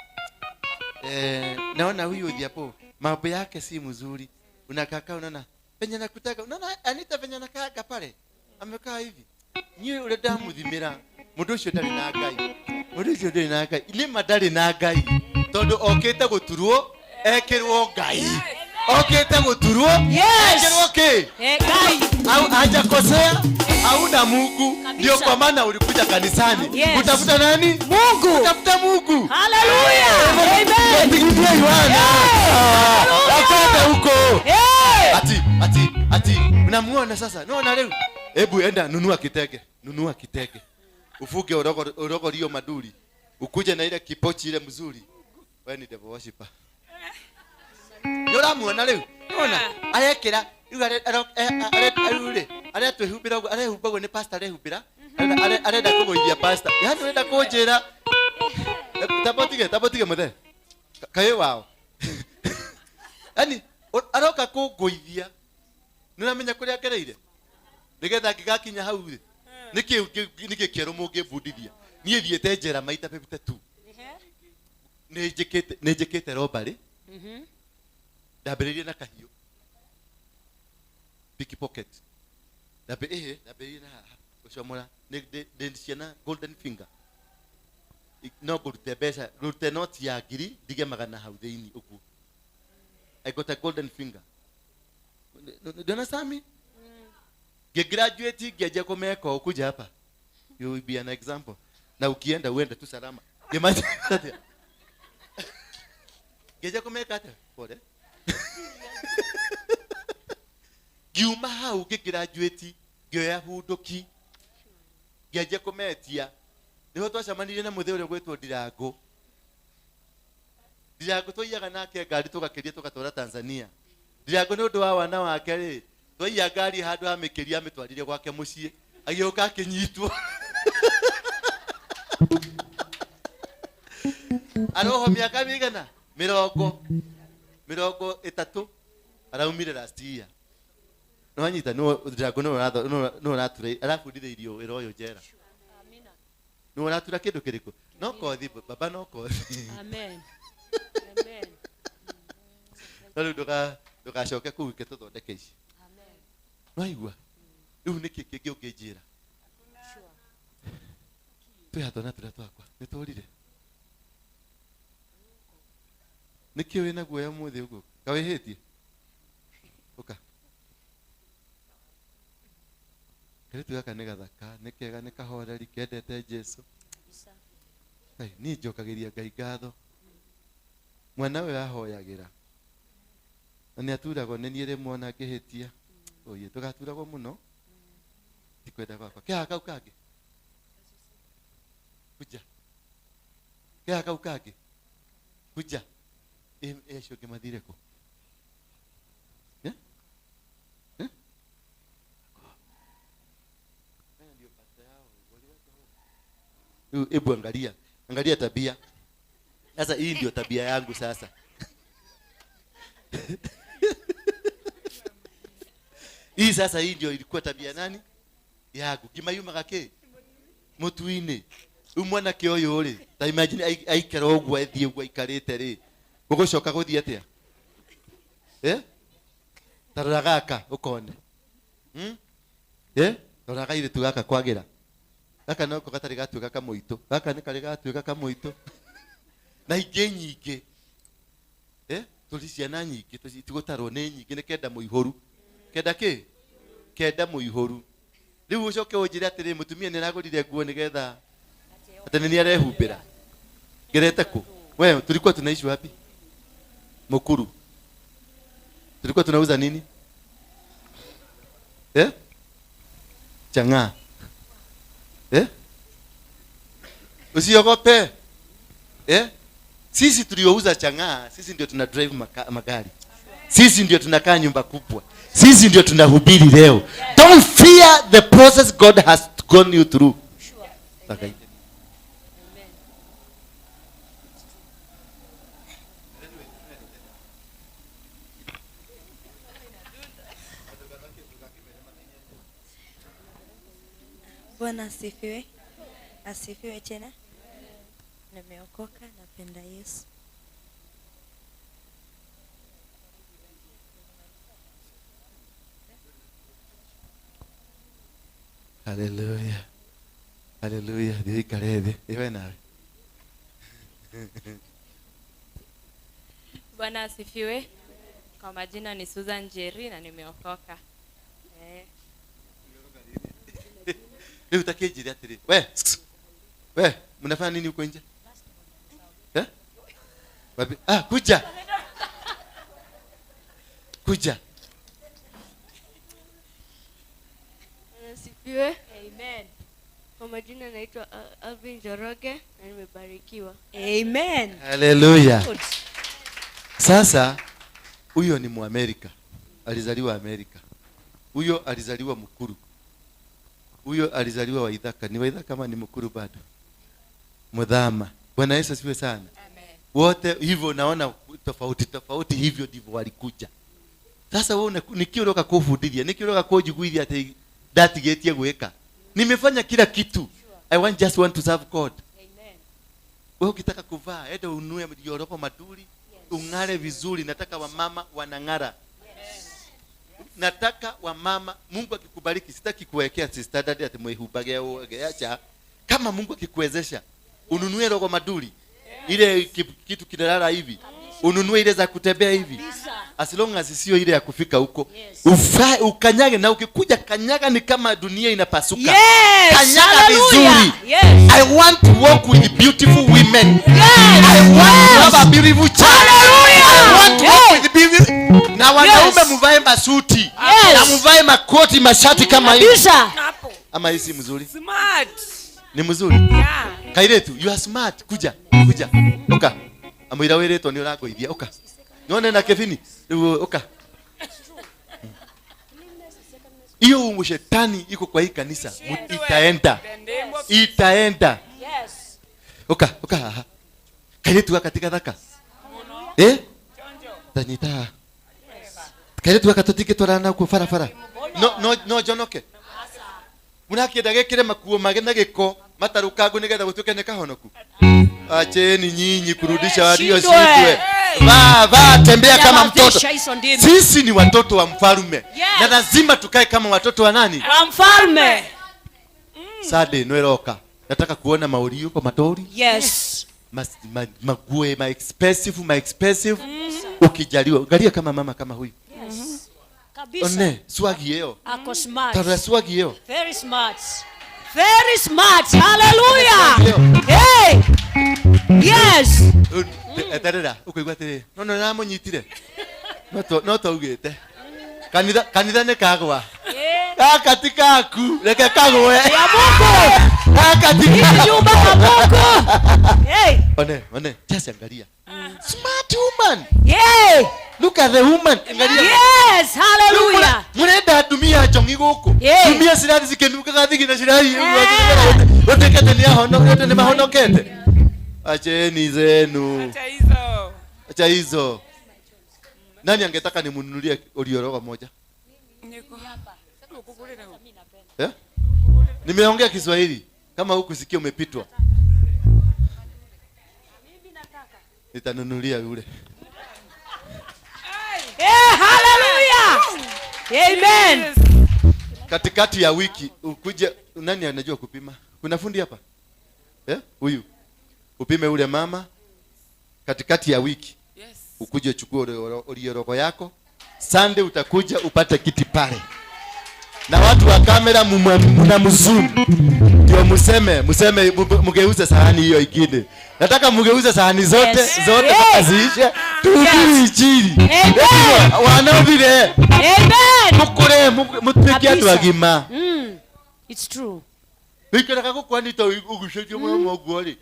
Naona huyu Odhiambo mambo yake si mzuri. Unakaa unaona venye nakutaka, unaona Anita venye anakaa pale. Amekaa hivi. Nyiwe ule damu thimira. Mundu ucio ndari na Ngai. Mundu ucio ndari na Ngai. Ni madari na Ngai. Tondu okite guturwo ekirwo Ngai. Okite guturwo ekirwo ki? Ngai. Au hajakosea? Hauna Mungu. Ndio kwa maana ulikuja kanisani. Yes. Utafuta nani? Mungu. Utafuta Mungu. Hallelujah. Amen. Pigia Yohana. Akata huko. Ati unamuona sasa. Unaona leo. Hebu enda nunua kitege. Nunua kitege. Ufuge orogorio maduri. Ukuje na ile kipochi ile mzuri. Wewe ni devil worshiper. Ndio uramuona leo. Unaona? Arekera aretwihumbira uguo, arehumbagwo ni pastor, arehumbira. Arenda kũgũithia pastor. Yaani urenda kũnjĩra. Tabotige muthe. Kaĩ wao. Yaani aroka kũngũithia. Nĩ ũramenya kũrĩa ngereire? Nĩgetha ngĩgakinya hau rĩ. Nĩkĩ kĩerũ mũngĩbundithia? Niĩ thiĩte njera maita 52. Nĩ njĩkĩte robbery. Ndambĩrĩirie na kahiũ. Pickpocket. Ndambĩrĩirie na haha gũcomora. Nĩ ciana golden finger. No ngũrute mbeca, ngũrute noti ya ngiri, ndige magana hau thĩinĩ ũguo. I got a golden finger. Ndona Sami? Ngigraduate ngianjia kũmeka ũkuja hapa. You will be an example. Na ukienda uende tu salama. Ngĩmanja atĩa? Ngianjia kũmeka atĩa? Pole. Ngiuma hau ngĩgraduate, ngĩoya hunduki. Ngianjia kũmetia. Nĩho twacemanirie na mũthee ũrĩa ũgwĩtwo Ndirango. Ndirango twaiyaga nake ngari tũgakĩria tũgatwara Tanzania. Ndirango nĩ ũndũ wa wana wake rĩ, twaiya ngari handũ amĩkĩria amĩtwarire gwake mũciĩ, agĩũka akĩnyitwo. Aroho mĩaka mĩigana? Mĩrongo ĩtatũ araumire last year. Nĩwanyita, Ndirango nĩwe ũratura, arabundithĩirio wĩra ũyũ njera. Nĩwe ũratura kĩndũ kĩrĩkũ? No kothi, baba no kothi. Amen. Amen. No rĩu ndũgacoke kũu ike tũthondeke ici. Amen. Nĩwaigua? Rĩu nĩkĩ kĩngĩ ũngĩnjĩra? Twĩ haha twana tũrĩa twakwa, nĩtũrire. Nĩkĩ wĩna guoya ũmũthĩ ũguo? Kawĩhĩtie? Ũka. Kairĩtu gaka nĩ gathaka, nĩ kega, nĩ kahoreri, kendete Jesũ. Ngai, niĩ njokagĩria Ngai ngatho. Mwana ũyũ ahoyagĩra. Na nĩ aturagwo nĩ niĩ rĩmwe ona ngĩhĩtia. Oye, tũgaturagwo mũno. Ti kwenda gwakwa. Kĩhaha kau kangĩ? Kuja. Kĩhaha kau kangĩ? Kuja. Acio angĩ mathire kũ? Hebu angalia. Angalia tabia. Sasa hii ndio tabia yangu sasa. Hii sasa hii ndio ilikuwa tabia nani? Yangu. Kimayumaga kĩ? Mũtu-inĩ. Rĩu mwanake ũyũ rĩ, ta imagine aikara ũguo athiĩ ũguo aikarĩte rĩ, gũgũcoka gũthiĩ atĩa? Eh? Tarora gaka ukone. Eh? Rora kairitu gaka kwagira. Gaka noko gatari gatuika kamuitu. Gaka ni kari gatuika kamuitu. Na ingĩ nyingĩ. Eh? Tũrĩ ciana nyingĩ tũgũtarwo nĩ nyingĩ nĩ kenda mũihũru. Kenda kĩ? Kenda mũihũru. Rĩu ũcoke ũnjĩre atĩrĩ mũtumia nĩ aragũrire nguo nĩgetha atĩ nĩ arehumbĩra. Ngerete kũ? Wewe tulikuwa tunaishi wapi? Mukuru. Tulikuwa tunauza nini? Eh? Chang'aa. Eh? Usiogope. Eh? Sisi tuliouza chang'aa, sisi ndio tuna drive magari. Sisi ndio tunakaa nyumba kubwa. Sisi ndio tunahubiri leo. Don't fear the process God has gone you through. Okay. Bwana asifiwe. Asifiwe tena. Nimeokoka, napenda Yesu. Hallelujah. Hallelujah. Thiĩ ikare thĩ. Iwe nawe. Bwana asifiwe. Kwa majina ni Susan Jerry na nimeokoka. Rĩu ta kĩnjĩre atĩrĩ, we, we, mnafanya nini huko nje? Eh? Wapi? Ah, kuja. Kuja. Asifiwe. Amen. Kwa majina naitwa Alvin Njoroge na nimebarikiwa. Amen. Hallelujah. Sasa huyo ni Muamerika. Alizaliwa Amerika. Huyo alizaliwa Mukuru. Huyo alizaliwa Waithaka. Ni Waithaka kama ni Mukuru bado? Muthama. Bwana Yesu asifiwe sana. Amen. Wote hivyo naona tofauti tofauti, hivyo ndivyo walikuja. Sasa wewe nikiuroka kufundithia, nikiuroka kujiguithia ati ndatigetie gwika. Nimefanya kila kitu. I want just want to serve God. Amen. Wewe ukitaka kuvaa, enda ununue yoroko maduri, yes. Ung'are vizuri. Nataka wamama wanang'ara. Yes. Nataka wamama, Mungu akikubariki, sitaki kuwekea standard ati mwehubage acha. Kama Mungu akikuwezesha, ununue rogo maduri. Ile kitu kinalala hivi. Ununue ile za kutembea hivi. As long as sio ile ya kufika huko. Yes. Ukanyage, na ukikuja kanyaga ni kama dunia inapasuka. Yes. Kanyaga vizuri. Yes. I want to walk with beautiful women. Yes. I want to have a beautiful child. Hallelujah. I want to walk with beautiful. Na wanaume muvae masuti. Yes. Na muvae makoti, mashati kama hivi. Kabisa. Ama hii si mzuri? Smart. Ni mzuri? Yeah. Kairetu, you are smart. Kuja, kuja. Oka. Amwira wiritwo ni urangoithia. Oka. None na Kevini. Oka. Hiyo shetani iko kwa hii kanisa. Itaenda. Itaenda. Yes. Oka, oka. Kairetu katika thaka. Eh? Tanyita. Kairetu akatutike twarana ku farafara. No no no jonoke. Munakienda gekire makuo mage na giko matarukangu nigetha gutuke ni kahonoku. Acheni nyinyi kurudisha walio shindwe. Va va, tembea kama mtoto. Sisi ni watoto wa mfalme. Yes. Na lazima tukae kama watoto wa nani? Wa mfalme. Sade nweroka. Nataka kuona mauri kwa matori. Yes. Mague, ma expensive, ma expensive. Ukijaliwa, angalia kama mama kama huyu. Yes. Kabisa. One, swagi yeo. Ako smart. Tara swagi yeo. Very smart. Very smart. Hallelujah. Hey. Yes. Eterera, ukoigua atĩrĩ, no no namũnyitire. No taugĩte. Kanitha kanitha nĩ kagwa. Gaka ti kaku, reke kagwe. Ya Mungu. Gaka ti kaku. Nyumba ya Mungu. Hey. One, one, just angalia. Smart woman. Yeah. Look at the woman. Angalia. Yes, hallelujah. Murenda atumia njongi guku. Tumia cirathi cikinukaga thigi na cirathi. Utekete ni ahono, yote ni mahonokete. Acheni zenu. Acha hizo. Acha hizo. Nani angetaka nimnunulie oriorogo moja? Niko hapa. Eh? Nimeongea Kiswahili. Kama hukusikia umepitwa. Nitanunulia yule. Eh, Amen. Katikati ya wiki ukuje. Nani anajua kupima? Kuna fundi hapa? Eh? Huyu. Upime ule mama katikati ya wiki. Yes. Ukuje uchukue orioroko yako. Sunday utakuja upate kiti pale. Na watu wa kamera mnamzoom. Ndio museme mugeuze sahani hiyo ingine. Nataka mugeuze sahani zote, Yes. zote Yes. mpaka ziishe. Tuhubiri injili. Amen. Wanaovile. Amen. Mukure, mutuike andu Kabisa. agima. It's true. Wikaraga gukwanita ugucetie muromo ũguo rĩ.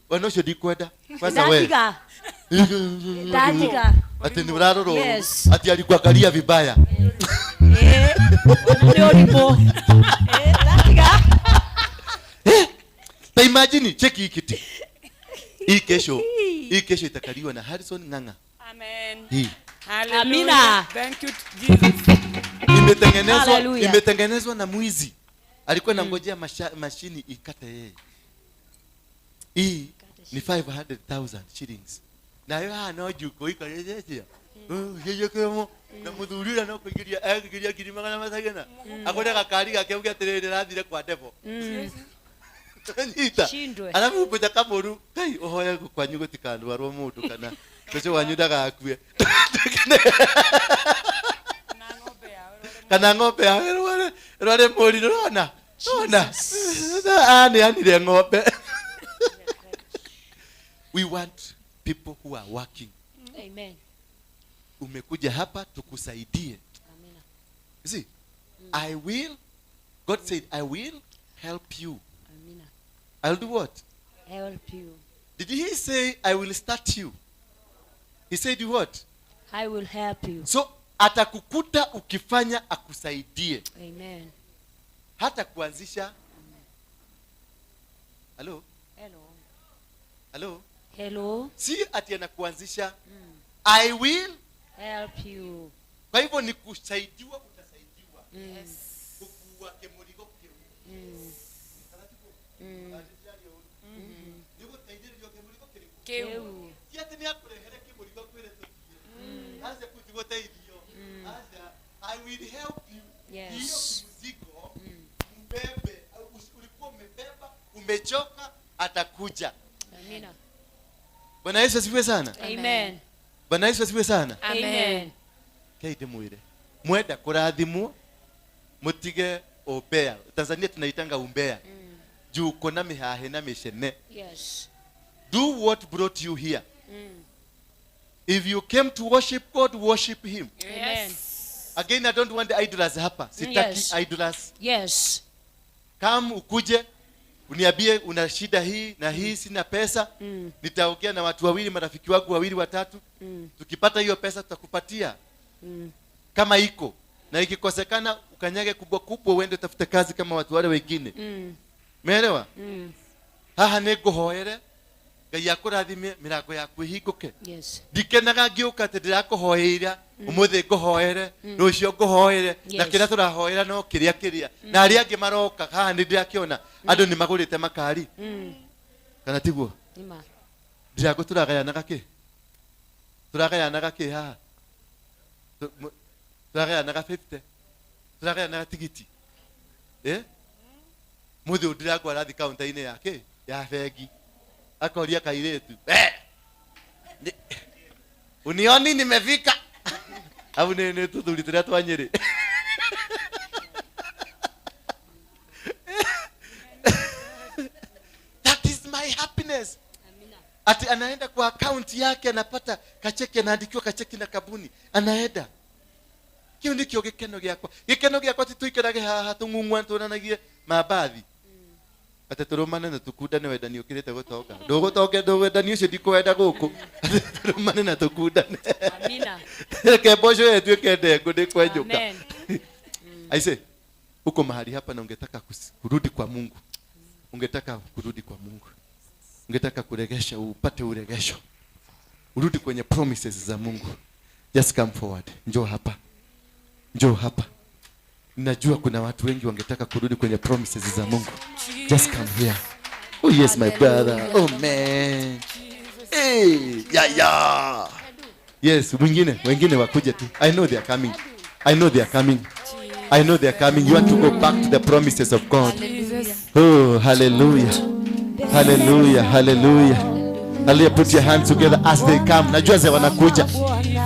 Ona ũcio ndikwenda. Kwanza we. Ndatiga. Ndatiga. Ati ni urarora ũru. Yes. Ati alikuangalia vibaya. Eh, nĩ ũrimũ. Eh, ndatiga. Ta imagine cheki hii kiti. Hii kesho, hii kesho itakaliwa na Harrison Ng'ang'a. Amen. Hii. Hallelujah. Amina. Thank you Jesus. Hallelujah. Imetengenezwa na mwizi. Alikuwa anangojea mashini ikate yeye. Hii ni 500,000 shillings. Nayo haha no njuko ikarĩtie. Gĩgĩkĩmo na mũthuri ũrĩa no kũingĩria ekũingĩria ngiri magana matagana. Agũre gakari gake auge atĩrĩrĩ ndĩrathire kwa devil. Nyita. Shindwe. Alafu upita kamũru kai ũhoe kwanyu gũtikanarwarwo mũndũ kana cũcũ wanyu ndagakue. Kana ng'ombe yao ĩrware mũrimũ, ũrona? Ũrona? Aneanire ng'ombe. We want people who are working. Amen. Umekuja hapa tukusaidie. Amina. You see, I will, God said, I will help you. Amina. I'll do what? Help you. Did he say, I will start you? He said what? I will help you. So, atakukuta ukifanya akusaidie. Amen. Hata kuanzisha. Hello? Hello. Hello? Hello. Si ati anakuanzisha. I will help you. Kwa hivyo ni kusaidiwa, utasaidiwa. Yes. Kukua kemurigo keu. Keu. Si ati ni akurehere kemurigo kwire tutie. Acha kutigũteithio. Acha, I will help you. Yes. Hiyo mzigo, mbebe, ulikuwa umebeba, umechoka, atakuja. Amina. Bwana Yesu asifiwe sana. Amen. Bwana Yesu asifiwe sana. Amen. Kei ndimwire. Mwenda kurathimwo, mutige umbea. Tanzania tunaitanga umbea. Juu uko na mihahe na micene. Yes. Do what brought you here. If you came to worship God, worship him. Amen. Again, I don't want the idlers hapa. Sitaki Yes. idlers. Yes. Come ukuje uniambie una shida hii na hii, sina pesa. Nitaongea na watu wawili, marafiki wangu wawili watatu. Tukipata hiyo pesa tutakupatia. Kama iko. Na ikikosekana ukanyage kubwa kubwa uende utafute kazi kama watu wale wengine. Umeelewa? Haha nĩ ngũhoere Ngai akũrathime mĩrango yaku ĩhingũke. Yes. Ndikenaga ngĩũka atĩ ndĩrakũhoeira, ũmũthĩ ngũhoere, rũciũ ngũhoere, na Yes. kĩrĩa tũrahoera no kĩrĩa kĩrĩa. Na arĩa angĩ maroka haha nĩ ndĩrakĩona andũ nĩ magũrĩte makari. Kana tiguo? Nĩma. Ndirango tũragayanaga kĩ? Tũragayanaga kĩ haha? Tũragayanaga 50. Tũragayanaga tigiti. Eh? Mũthĩ ũyũ ndirango arathiĩ kaunta-inĩ ya kĩ? Ya bengi. Akoria kairĩtu. Eh! Unioni nimefika? Au nĩ tũthuri tũrĩa twa Nyĩrĩ. That is my happiness. Ati anaenda kwa account yake anapata kacheki, anaandikiwa kacheki na kabuni, anaenda. Kĩu nĩkĩo gĩkeno gĩakwa. Gĩkeno gĩakwa ti tũikarage haha tũng'ung'ua tuonanagie mabathi. Atĩ tũrũmane na tũkundane wendani ũkĩrĩte gũtonga. Ndũgũtonge, ndũwendani ũcio ndikwenda gũkũ. Atĩ tũrũmane na tũkundane. Amina. Reke mboco ĩyo ĩtuĩke ndengũ ndĩkwenjũka. Amen. Aise, uko mahali hapa na ungetaka kurudi kwa Mungu. Ungetaka kurudi kwa Mungu. Ungetaka kuregesha, upate uregesho. Urudi kwenye promises za Mungu. Just come forward. Njoo hapa. Njoo hapa. Najua kuna watu wengi wangetaka kurudi kwenye promises za Mungu. Just come here. Oh yes, my brother. Oh man. Hey, yeah, yeah. Yes, wengine wakuje tu. I know they are coming. I know they are coming. I know they are coming. You want to go back to the promises of God. Oh, hallelujah. Hallelujah. Hallelujah. Hallelujah. Put your hands together as they come. Najua ze wanakuja.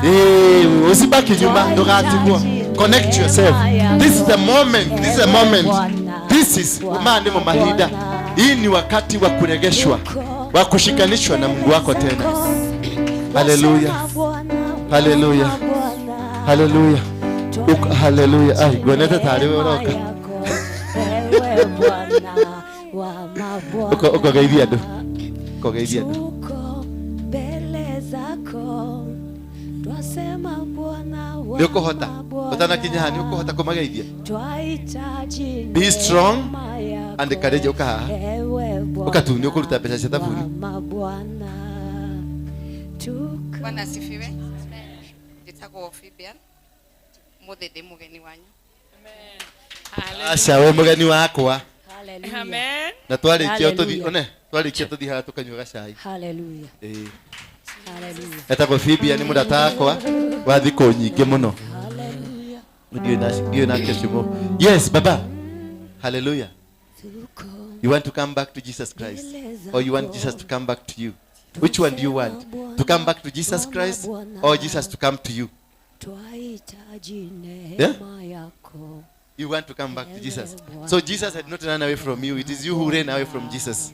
Eh, usibaki nyuma, ndogatigwa. Connect yourself. This is the moment. This is the moment. This is maandimo mahida. Hii ni wakati wa kuregeshwa, wa kushikanishwa na Mungu wako tena. Hallelujah. Hallelujah. Hallelujah. Hallelujah. Ai, goneta tare uroka. Uko uko geithia andu. Uko geithia andu. Nĩ ũkũhota. Ũtanakinya haha nĩ ũkũhota kũmageithia. Be strong and courageous. Ũka haha. Ũka tu nĩ ũkũruta mbeca cia thabuni. Bwana asifiwe. Njĩtagwo Fabian. Mũthĩ ndĩ mũgeni wanyu. Aca we mũgeni wakwa. Amen. Na twarĩkia tũthi one twarĩkia tũthi haha tũkanyua gacai. Hallelujah. Ĩĩ. Hallelujah. Etagwo Fabian nĩ mũrata wakwa wa thikũ nyingĩ mũno. Ndiũĩ nake ũcio. Yes, baba. Hallelujah. You want to come back to Jesus Christ or you want Jesus to come back to you? Which one do you want? To come back to Jesus Christ or Jesus to come to you? Yeah? You want to come back to Jesus. So Jesus had not run away from you. It is you who ran away from Jesus.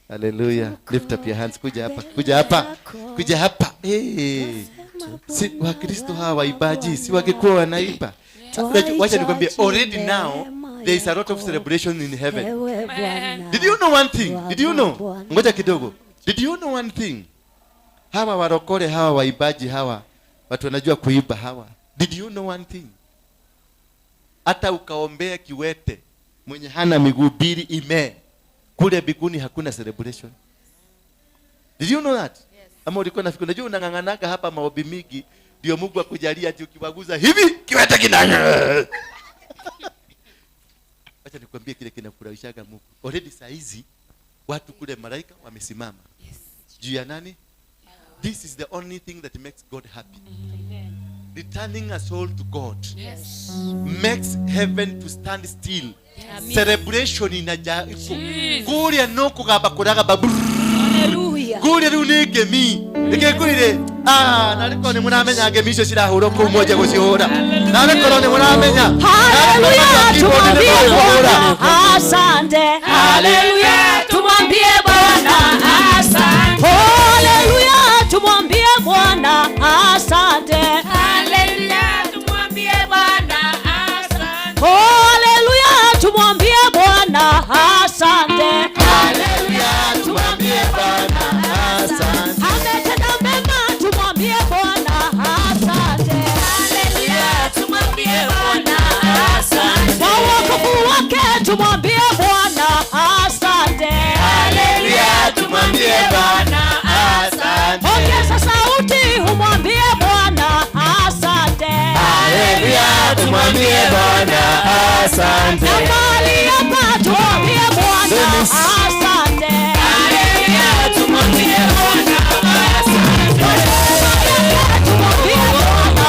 Hallelujah. Lift up your hands. Kuja hapa. Kuja hapa. Kuja hapa. Hey. Si Wakristo hawa waibaji, si wangekuwa wanaiba. Wacha nikwambie, already now there is a lot of celebration in heaven. Did you know one thing? Did you know? Ngoja kidogo. Did you know one thing? Hawa warokore, hawa waibaji, hawa watu wanajua kuiba hawa. Did you know one thing? Hata ukaombea kiwete mwenye hana miguu mbili ime, kule mbinguni hakuna celebration. Did you know that? Yes. Ama ulikuwa nafikiri, unajua unang'ang'anaga hapa maombi mingi ndio Mungu akujalia ati ukiwaguza hivi kiwete kina. Acha nikwambie kile kinafurahishaga Mungu. Already saa hizi watu kule malaika wamesimama. Yes. Juu ya nani? This is the only thing that makes God happy. Amen. Returning a soul to God. Yes. Makes heaven to stand still. Yes. Celebration inaja kuria no kugamba kuragamba. Hallelujah. Kuria riu ni ngemi. Nĩkĩngwĩrire, ah, narĩ korwo nĩ mũramenya ngemi icio cirahũrwo kũu mwanjia gũcihũra. Narĩ korwo nĩ mũramenya. Hallelujah, tumwambie Bwana asante. Hallelujah, tumwambie Bwana asante. Hallelujah, tumwambie Bwana asante. Hallelujah, tumwambie Bwana asante. Hallelujah, tumwambie Bwana asante. Hallelujah, tumwambie Bwana asante. Ametenda mema, tumwambie Bwana asante. Hallelujah, tumwambie Bwana asante. Kwa wokovu wake tumwambie Bwana asante. Hallelujah, tumwambie Bwana asante. Ongeza sauti umwambie Bwana asante. Hallelujah, tumwambie Bwana asante. Na mahali hapa tumwambie Bwana asante. Hallelujah, tumwambie Bwana asante. Tumwambie Bwana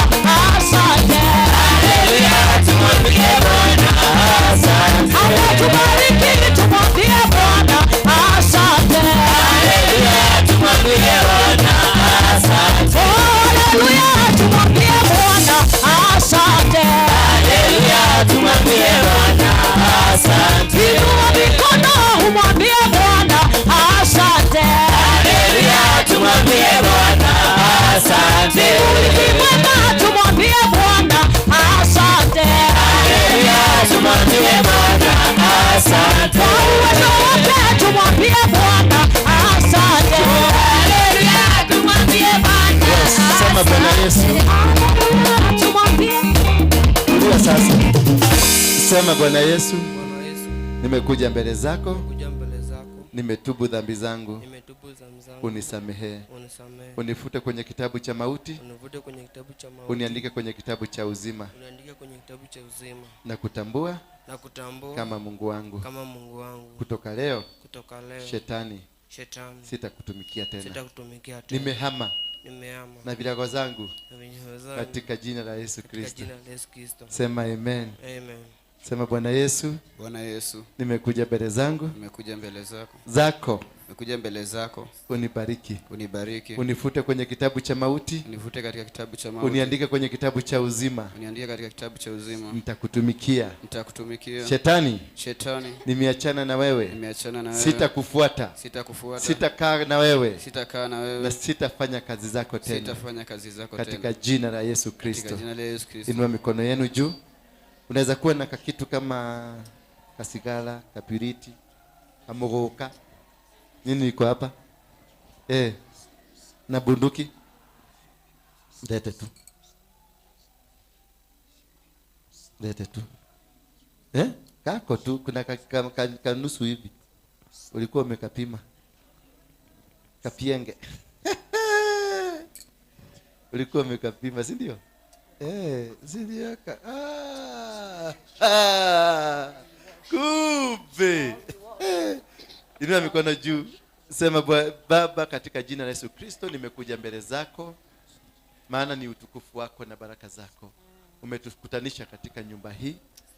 asante. Hallelujah, tumwambie Bwana asante. Ametubariki, tumwambie Bwana asante. Hallelujah, tumwambie Bwana asante. Hallelujah, tumwambie Bwana asante. Hallelujah, tumwambie Bwana asante. Inua mikono umwambie Bwana asante. Hallelujah, tumwambie Bwana asante. Ni mwema, tumwambie Bwana asante. Hallelujah, tumwambie Bwana asante. Kwa uwezo wake tumwambie Bwana asante. Hallelujah, tumwambie Bwana. Yes, sema Bwana Yesu. Hallelujah, tumwambie. Rudia sasa. Sema Bwana Yesu. Nimekuja mbele zako. Nimetubu dhambi zangu. Unisamehe. Unifute kwenye kitabu cha mauti. Uniandike kwenye kitabu cha uzima. Na kutambua kama Mungu wangu. Kutoka leo, shetani sitakutumikia tena. Nimehama Nimehama. Na virago zangu. Na virago zangu. Katika jina la Yesu Kristo. Katika jina la Yesu Kristo. Sema amen. Amen. Sema Bwana Yesu. Bwana Yesu. Nimekuja mbele zangu. Nimekuja mbele zako. Zako. Nimekuja mbele zako. Unibariki. Unibariki. Unifute kwenye kitabu cha mauti. Unifute katika kitabu cha mauti. Uniandike kwenye kitabu cha uzima. Uniandike katika kitabu cha uzima. Nitakutumikia. Nitakutumikia. Shetani. Shetani. Nimeachana na wewe. Nimeachana na wewe. Sitakufuata. Sitakufuata. Sitakaa na wewe. Sitakaa na wewe. Na sitafanya kazi zako tena. Sitafanya kazi zako tena. Katika jina la Yesu Kristo. Katika jina la Yesu Kristo. Inua mikono yenu juu. Unaweza kuwa na kakitu kama kasigala, kapiriti, kamogoka. Nini iko hapa? Na bunduki. Lete tu. Lete tu. Kako tu kuna kanusu hivi. Ulikuwa umekapima. Kapienge. Ulikuwa umekapima, si ndio? Si ndio? Kumbe. Inua mikono juu. Sema Baba, katika jina la Yesu Kristo nimekuja mbele zako, maana ni utukufu wako na baraka zako. Umetukutanisha katika nyumba hii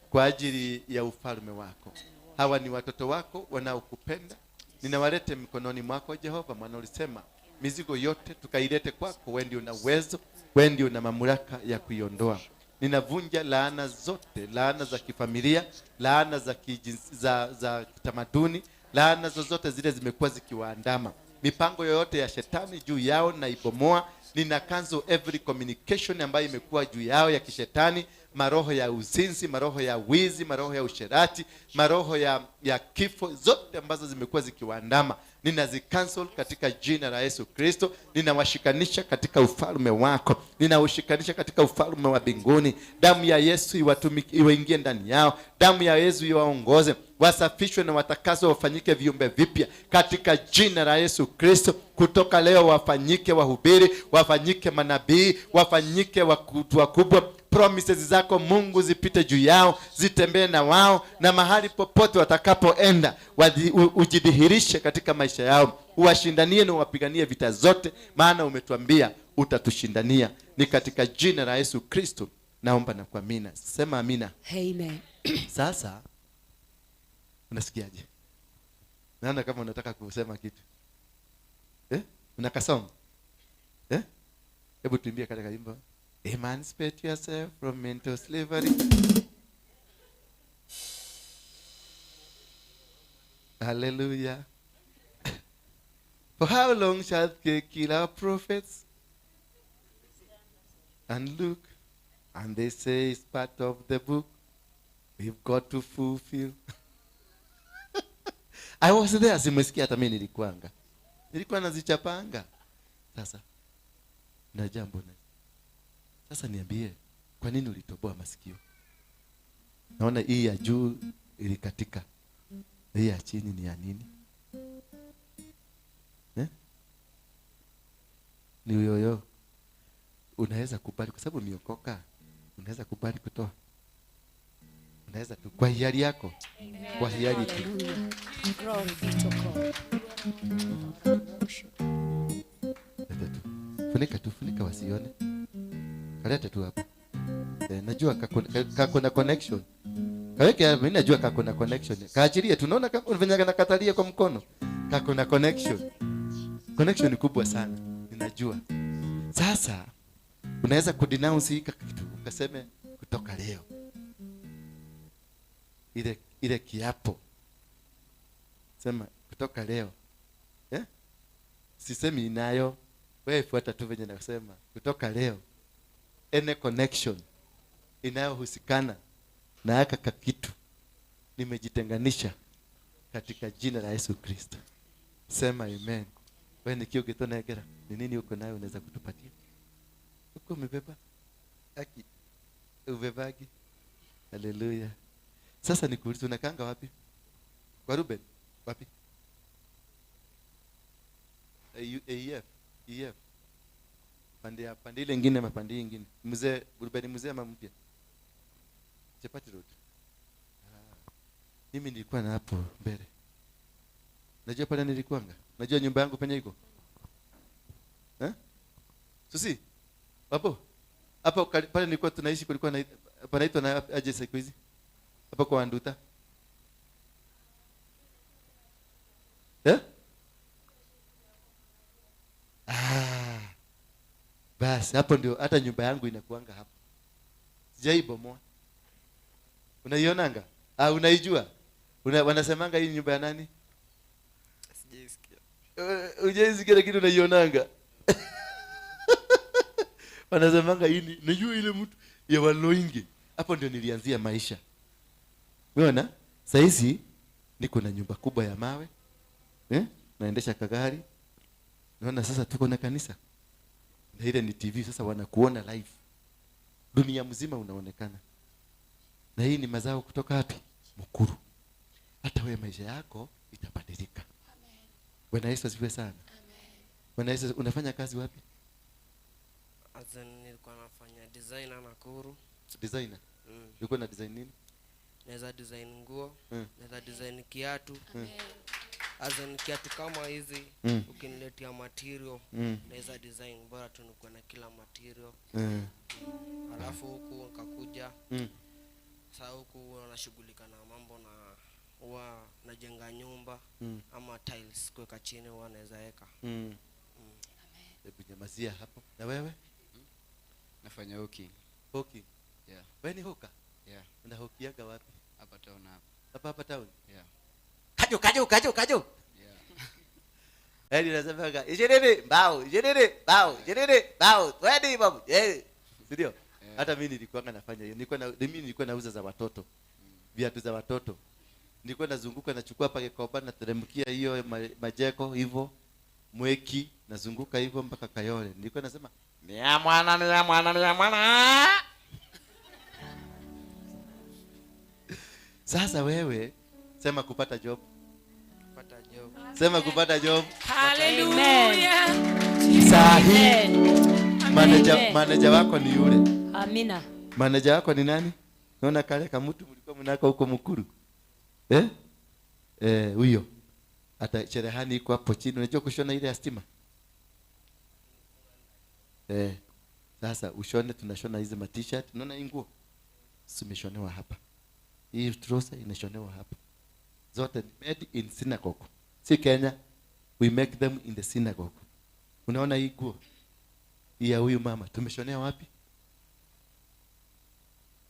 kwa ajili ya ufalme wako. Hawa ni watoto wako wanaokupenda. Ninawalete mikononi mwako Jehova, maana ulisema mizigo yote tukailete kwako, wewe ndio una uwezo, wewe ndio una mamlaka ya kuiondoa. Ninavunja laana zote, laana za kifamilia, laana za kijinsi, za kitamaduni, laana zozote zile zimekuwa zikiwaandama. Mipango yoyote ya shetani juu yao na ibomoa. Nina cancel every communication ambayo imekuwa juu yao ya kishetani, maroho ya uzinzi, maroho ya wizi, maroho ya usherati, maroho ya kifo, zote ambazo zimekuwa zikiwaandama ninazicancel katika jina la Yesu Kristo. Ninawashikanisha katika ufalme wako, ninawashikanisha katika ufalme wa mbinguni. Damu ya Yesu iwaingie ndani yao, damu ya Yesu iwaongoze, wasafishwe na watakaswe, wafanyike viumbe vipya katika jina la Yesu Kristo. Kutoka leo wafanyike wahubiri, wafanyike manabii, wafanyike wakubwa. Promises zako Mungu zipite juu yao, zitembee na wao, na mahali popote watakapoenda ujidhihirishe katika maisha yao. Uwashindanie na uwapiganie vita zote, maana umetuambia utatushindania. Ni katika jina la Yesu Kristo naomba na kuamina. Sema amina. Amen. Sasa unasikiaje? Naona kama unataka kusema kitu. Unakasoma? Hebu tuimbie katika wimbo. Emancipate yourself from mental slavery. Hallelujah. For how long shall they kill our prophets? And look, and they say it's part of the book. We've got to fulfill. I was there, simesikia hata mimi nilikuanga. Nilikuwa nazichapanga. Sasa na jambo na. Sasa niambie, kwa nini ulitoboa masikio? Naona hii ya juu ilikatika. Hii ya chini ni ya nini? Ni yoyo. Unaweza kubali kwa sababu umeokoka. Unaweza kubali kutoa. Unaweza tu kwa hiari yako. Kwa hiari tu. Glory be to God. Funika tu, funika wasione. Kalete tu hapo. Najua kako na connection. Kaweke, mimi najua kako na connection. Kaachilie, tunaona kama unafanya na katalia kwa mkono. Kako na connection. Connection ni kubwa sana. Ninajua. Sasa unaweza kudenounce hiki kitu ukaseme kutoka leo. Ile kiapo. Sema kutoka leo. Sisemi inayo. Wewe fuata tu venye nasema. Kutoka leo any connection inayohusikana na haka kitu nimejitenganisha katika jina la Yesu Kristo. Sema amen. Wewe ni kio kitona egera. Ni nini uko nayo unaweza kutupatia? Uko umebeba? Aki ubebagi. Hallelujah. Sasa nikuulize, unakaanga wapi? Kwa Ruben? Wapi? AF, EF. Pande pande ile nyingine, mapande nyingine. Mzee Ruben, mzee ama mpya? Chapati Road. Mimi nilikuwa na hapo mbele. Najua pale nilikuanga. Najua nyumba yangu penye iko. Susi. Hapo. Hapo pale nilikuwa tunaishi kulikuwa na panaitwa na aje siku hizi? Hapo kwa Anduta. Eh? Ah. Basi hapo ndio hata nyumba yangu inakuanga hapo. Sijaibomoa. Unaionanga? Ah, unaijua? Wanasemanga hii nyumba ya nani? Sijaisikia. Hujaisikia lakini unaionanga. Wanasemanga hii najua ile mtu ya Waloingi. Hapo ndio nilianzia maisha. Unaona? Saa hizi niko na nyumba kubwa ya mawe. Naendesha kagari. Naona sasa tuko na kanisa. Na ile ni TV sasa wanakuona live. Dunia mzima unaonekana. Na hii ni mazao kutoka wapi? Mukuru. Hata wewe maisha yako itabadilika. Amen. Bwana Yesu asifiwe sana. Amen. Bwana Yesu, unafanya kazi wapi? Azan nilikuwa nafanya designer Nakuru. Designer? Ulikuwa na design nini? Naweza design nguo, naweza design kiatu. Azan kiatu kama hizi ukiniletea material naweza design, bora tu nikuwe na kila material. Alafu huku nikakuja. Sasa huku nashughulika na mambo na huwa najenga nyumba ama tiles kuweka chini huwa naweza weka. Hebu nyamazia hapo. Na wewe? Nafanya hooking. Hooking? Yeah. Wewe ni hooker? Yeah. Unahokiaga wapi? Hapa town hapa. Hapa hapa town? Yeah. Kajo kajo kajo kajo. Yeah. Yaani nasemaga 20 mbao, 20 mbao, 20 mbao, 20 babu. Eh. Ndio? Yeah. Hata mimi nilikuwa nafanya hiyo. Mimi nilikuwa nauza za watoto. Viatu za watoto. Nilikuwa nazunguka nachukua pake kopa na teremkia hiyo majeko hivyo. Mweki nazunguka hivyo mpaka Kayole. Nilikuwa nasema ni ya mwana, ni ya mwana, ni ya mwana. Sasa wewe sema kupata job. Kupata job. Sema kupata job. Hallelujah. Sahi. Manager wako ni yule. Amina. Manager wako ni nani? Naona kale kama mtu mlikuwa mnako huko Mukuru. Eh? Huyo. Hata cherehani iko hapo chini. Unajua kushona ile ya stima? Sasa ushone, tunashona hizi ma t-shirt. Unaona hii nguo? Zimeshonewa hapa. Hii trouser inashonewa hapa. Zote made in synagogue. Si Kenya. We make them in the synagogue. Unaona hii nguo? Hii ya huyu mama tumeshonea wapi?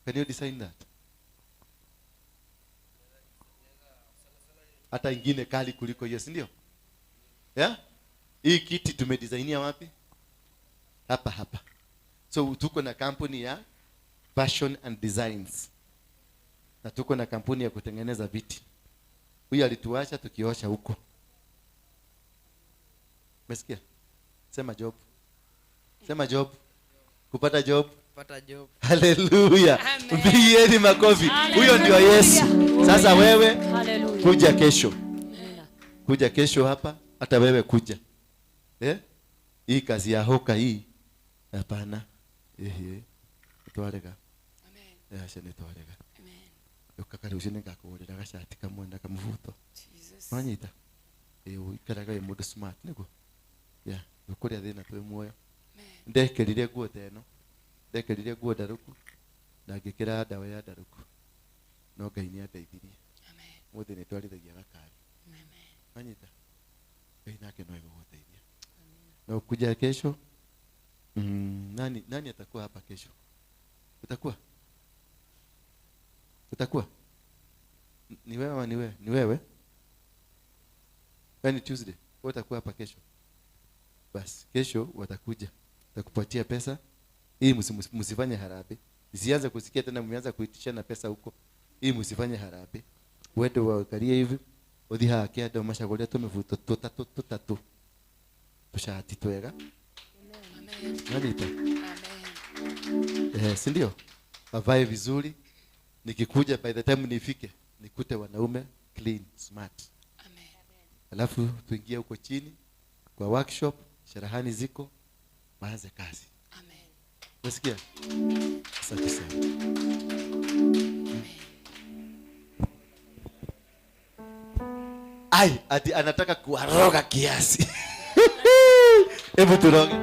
Can you design that? Hata ingine kali kuliko hiyo, si ndio? Yeah? Hii kiti tumedesignia wapi? Hapa hapa. So tuko na kampuni ya Fashion and Designs. Na tuko na kampuni ya kutengeneza viti. Huyu alituacha tukiosha huko. Umesikia? Sema job. Sema job. Kupata job. Kupata job. Hallelujah. Mpigieni makofi. Huyo ndio Yesu. Sasa wewe Hallelujah. Kuja kesho. Kuja kesho hapa, hata wewe kuja. Hii kazi ya hoka hii. Hapana. Twarega. Amen. Acha nitwarega. Amen. Ukakari ushine ngakugurira gacati kamwe na kamubuto. Jesus. Wanyita. Uikaraga wi mundu smart niguo. Yeah, ukuria thina twi muoyo. Ndekerire nguo ta ĩno. Ndekerire nguo ndaruku na ngĩkĩra ndawa ya ndaruku. No Ngai nĩ andeithirie. Amen. Mũthĩ nĩ twarithagia gakari. Amen. Wanyita. Ngai nake no egũgũteithia. Na ukuja kesho. Nani atakuwa hapa kesho? Utakuwa? Utakuwa? Ni wewe, ni wewe, ni wewe? Ni Tuesday. Wewe utakuwa hapa kesho. Bas, kesho watakuja. Watakupatia pesa. Hii msifanye harambee. Msianze kusikia tena mmeanza kuitishana pesa huko. Hii msifanye harambee. Wende waangalie hivi. Uthi hake andu macaguria tumibuto tutatu tutatu. Tushati twega. Amen. Nalita. Amen. Si ndio? Wavae vizuri. Nikikuja by the time nifike nikute wanaume clean, smart. Amen. Alafu tuingie huko chini kwa workshop, cherehani ziko, waanze kazi. Amen. Unasikia? Asante sana. Ai, ati anataka kuwaroga kiasi. Hebu turoge.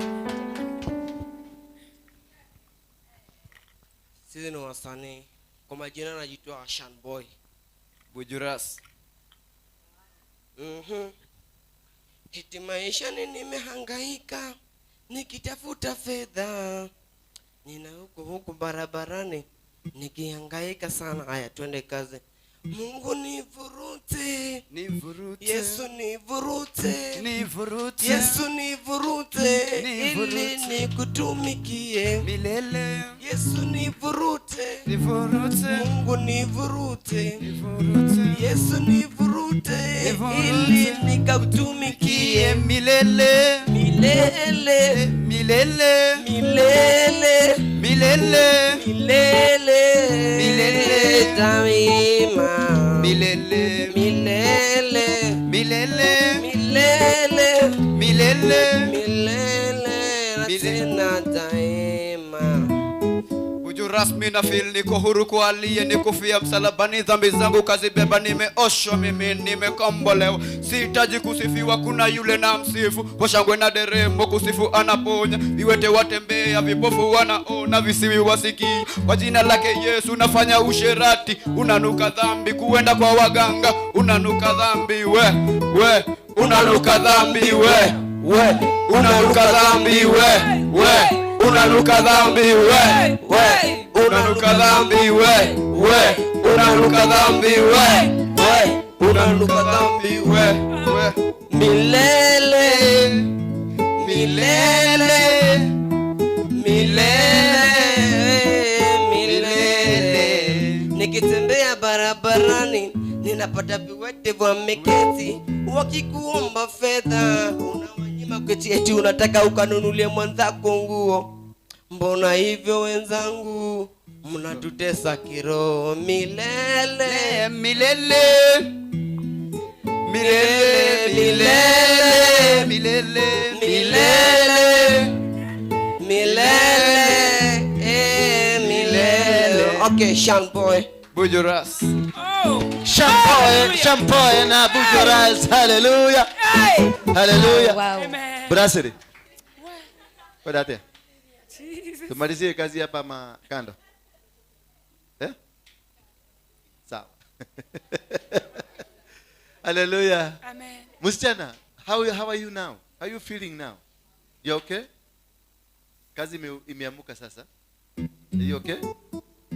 wasanii. Kwa majina naitwa Shan Boy. Bujuras. Hiti maishani nimehangaika nikitafuta fedha. Nina huku huku barabarani nikihangaika sana. Haya, twende kazi. Mungu nivurute, nivurute. Yesu nivurute, nivurute. Yesu nivurute, Nivurute. ili nikutumikie milele. Yesu nivurute, nivurute. Mungu nivurute, nivurute. Yesu nivurute, Nivurute. ili nikutumikie milele. Milele. Milele. Milele. Milele. Milele. Milele. Daima. Milele. Milele. Milele. Milele. Milele. Milele. Na tena daima. Buju rasmi na feel niko huru kwa aliye nikufia msalabani, dhambi zangu kazibeba, nimeoshwa mimi, nimekombolewa. Sihitaji kusifiwa, kuna yule na msifu kwa shangwe na deremo, kusifu anaponya, viwete watembea, vipofu wanaona, visiwi wasikia. Kwa jina lake Yesu nafanya usherati, unanuka dhambi, kuenda kwa waganga, unanuka dhambi we, we, unanuka dhambi we, we, unanuka dhambi we, we, unanuka dhambi we, we, unanuka dhambi we, we, unanuka dhambi we, we, unanuka dhambi we, we. Milele, milele, milele, milele. Nikitembea barabarani ninapata viwete wameketi wakikuomba fedha, unawanyima keti eti unataka ukanunulie mwenzako nguo. Mbona hivyo wenzangu, mnatutesa kiroho. Milele, milele, milele, milele, milele, milele, milele, milele. Okay, Shan Boy. Bujuras. Shan Boy, Shan Boy na Bujuras. Hallelujah. Hallelujah. Wow. Brasserie. Kwa date. Tumalizie kazi hapa makando. Sawa. Hallelujah. Amen. Msichana, how are you now? How are you feeling now? You okay? Kazi imeamuka sasa. Are you okay?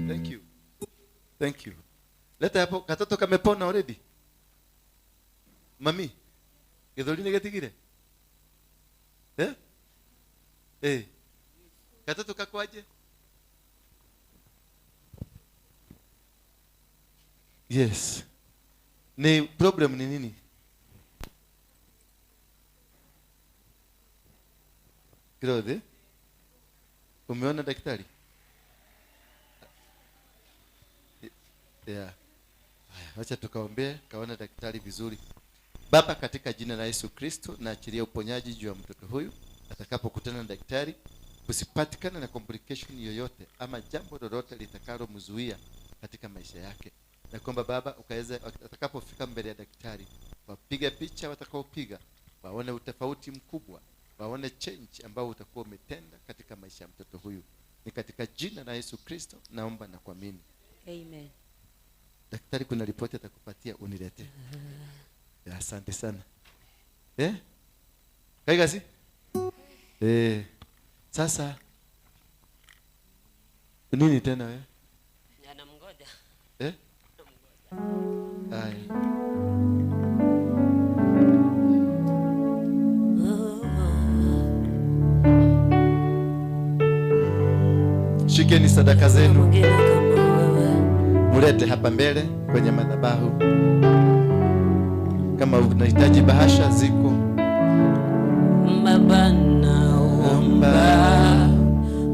Thank you. Thank you. Leta hapo katoto kamepona already. Mami, githuri ni getigire? Eh? Eh. Katoto kakwaje? Yes. Ni problem ni nini? Grode? Umeona daktari? Yeah. Haya, wacha tukaombee, kaona daktari vizuri. Baba, katika jina la Yesu Kristo, naachilia uponyaji juu ya mtoto huyu atakapokutana na daktari, kusipatikana na complication yoyote ama jambo lolote litakalomzuia katika maisha yake. Na kwamba Baba ukaweza atakapofika mbele ya daktari, wapiga picha watakaopiga, waone utofauti mkubwa, waone change ambao utakuwa umetenda katika maisha ya mtoto huyu. Ni katika jina la Yesu Kristo naomba na kuamini. Amen. Daktari kuna ripoti atakupatia unilete. Asante sana. Kaigasi? Sasa nini tena wewe? Anamngoja. Haya. Shikeni sadaka zenu. Mulete hapa mbele kwenye madhabahu. Kama unahitaji bahasha ziko. Baba naomba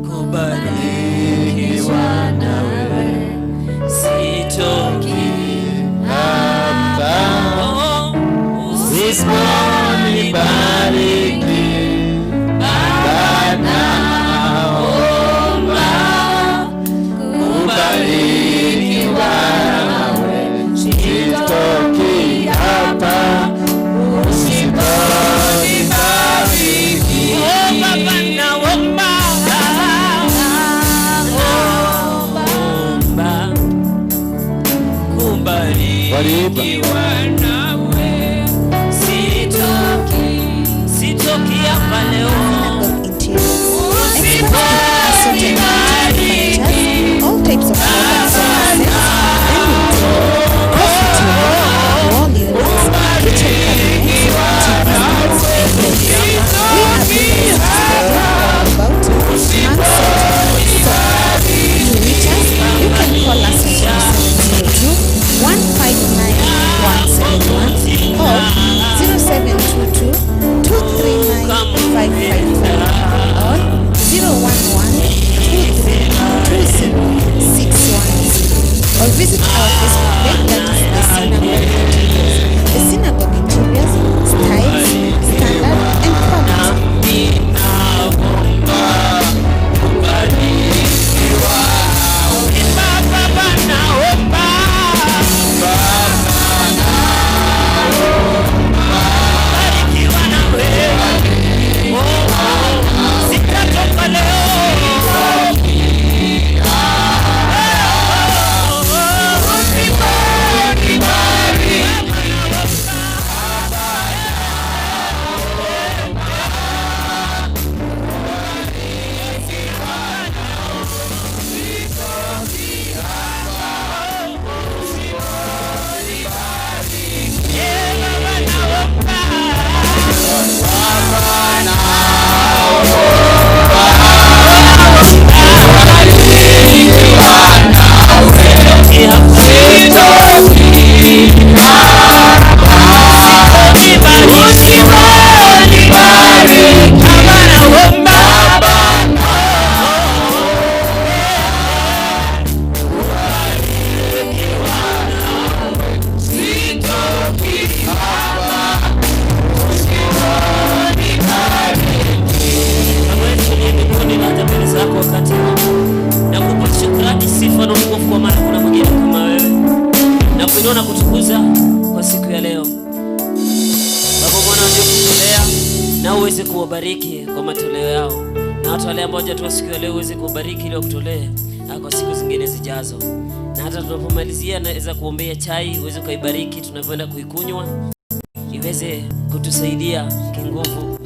kubarikiwa nawe, sitoki hapa usiponibariki. Baba naomba kubarikiwa nawe, sitoki hapa usiponibariki. Bwana waliokutolea na uweze kuwabariki kwa matoleo yao, na watu wale ambao hawajatoa siku ya leo uweze kuwabariki ili wakutolee kwa siku zingine zijazo. Na hata tunapomalizia, naweza kuombea chai uweze ukaibariki tunapoenda kuikunywa, iweze kutusaidia kinguvu.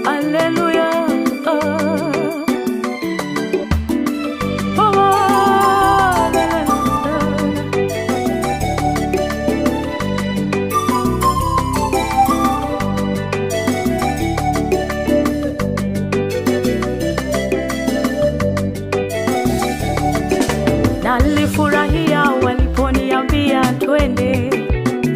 Haleluya. Oh. Oh, haleluya. Nalifurahia waliponiambia twende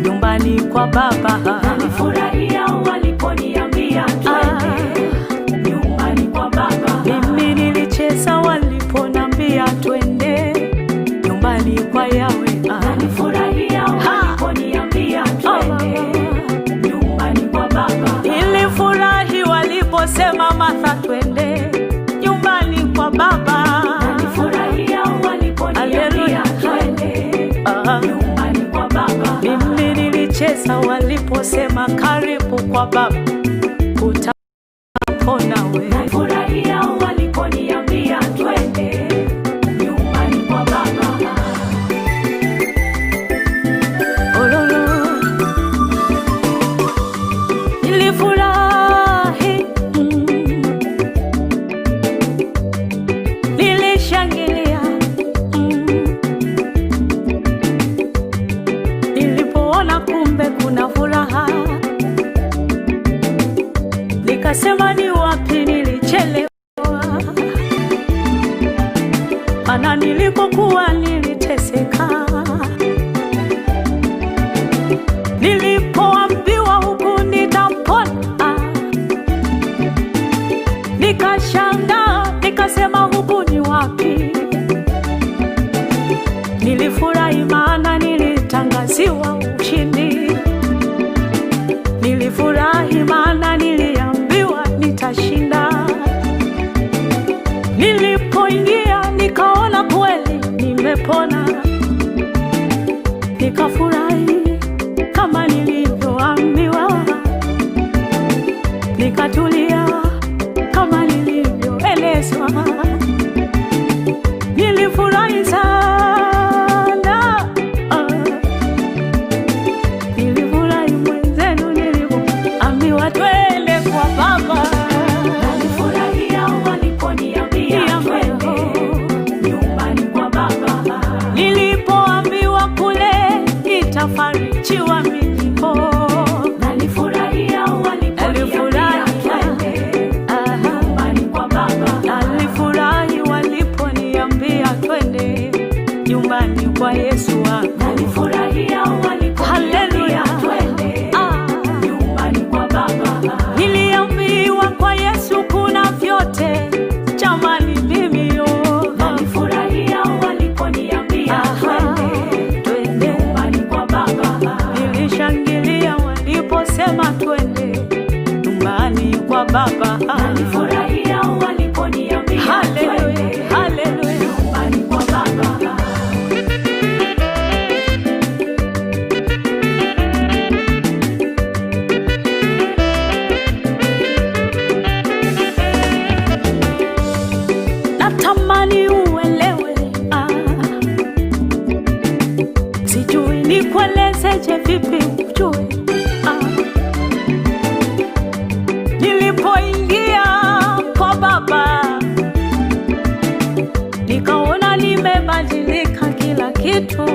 nyumbani kwa baba. Nalifurahia waliponiambia twende nyumbani kwa baba. Mimi nilicheza waliponambia twende nyumbani kwa Yawe. Nalifurahia waliponiambia twende nyumbani kwa baba. Nilifurahi waliposema Martha twende nyumbani kwa baba. Nalifurahia waliponiambia twende nyumbani kwa baba. Mimi nilicheza waliposema karibu kwa baba utapona wewe. Nikasema ni wapi nilichelewa, maana nilikokuwa niliteseka. Nilipoambiwa huku nitapona, nikashangaa, nikasema huku ni wapi? Nilifurahi maana nilitangaziwa ushindi. Nilifurahi maana niliambiwa nitashinda. Nilipoingia nikaona kweli nimepona, nikafurahi kama nilivyoambiwa, nikatulia kama nilivyoelezwa. Nilifurahi sana, nilifurahi mwenzenu nilivyoambiwa twende kwa Baba. Nilifurahia waliponiambia twende nyumbani kwa Baba. Nilipoambiwa kule nitafarijiwa mimi, nalifurahia waliponiambia twende nyumbani kwa Baba. Nalifurahi waliponiambia twende nyumbani kwa Yesu wangu. Nalifurahia waliponiambia twende nyumbani kwa Baba. Niliambiwa kwa Yesu kuna vyote, jamani mimi yo. Nalifurahia waliponiambia twende nyumbani kwa Baba. Nilishangilia waliposema twende nyumbani kwa Baba. Nalifurahia waliponiambia haleluya, haleluya, nyumbani kwa Baba. Natamani uelewe, sijui nikuelezeje vipi ujue. Nilipoingia kwa Baba nikaona nimebadilika kila kitu,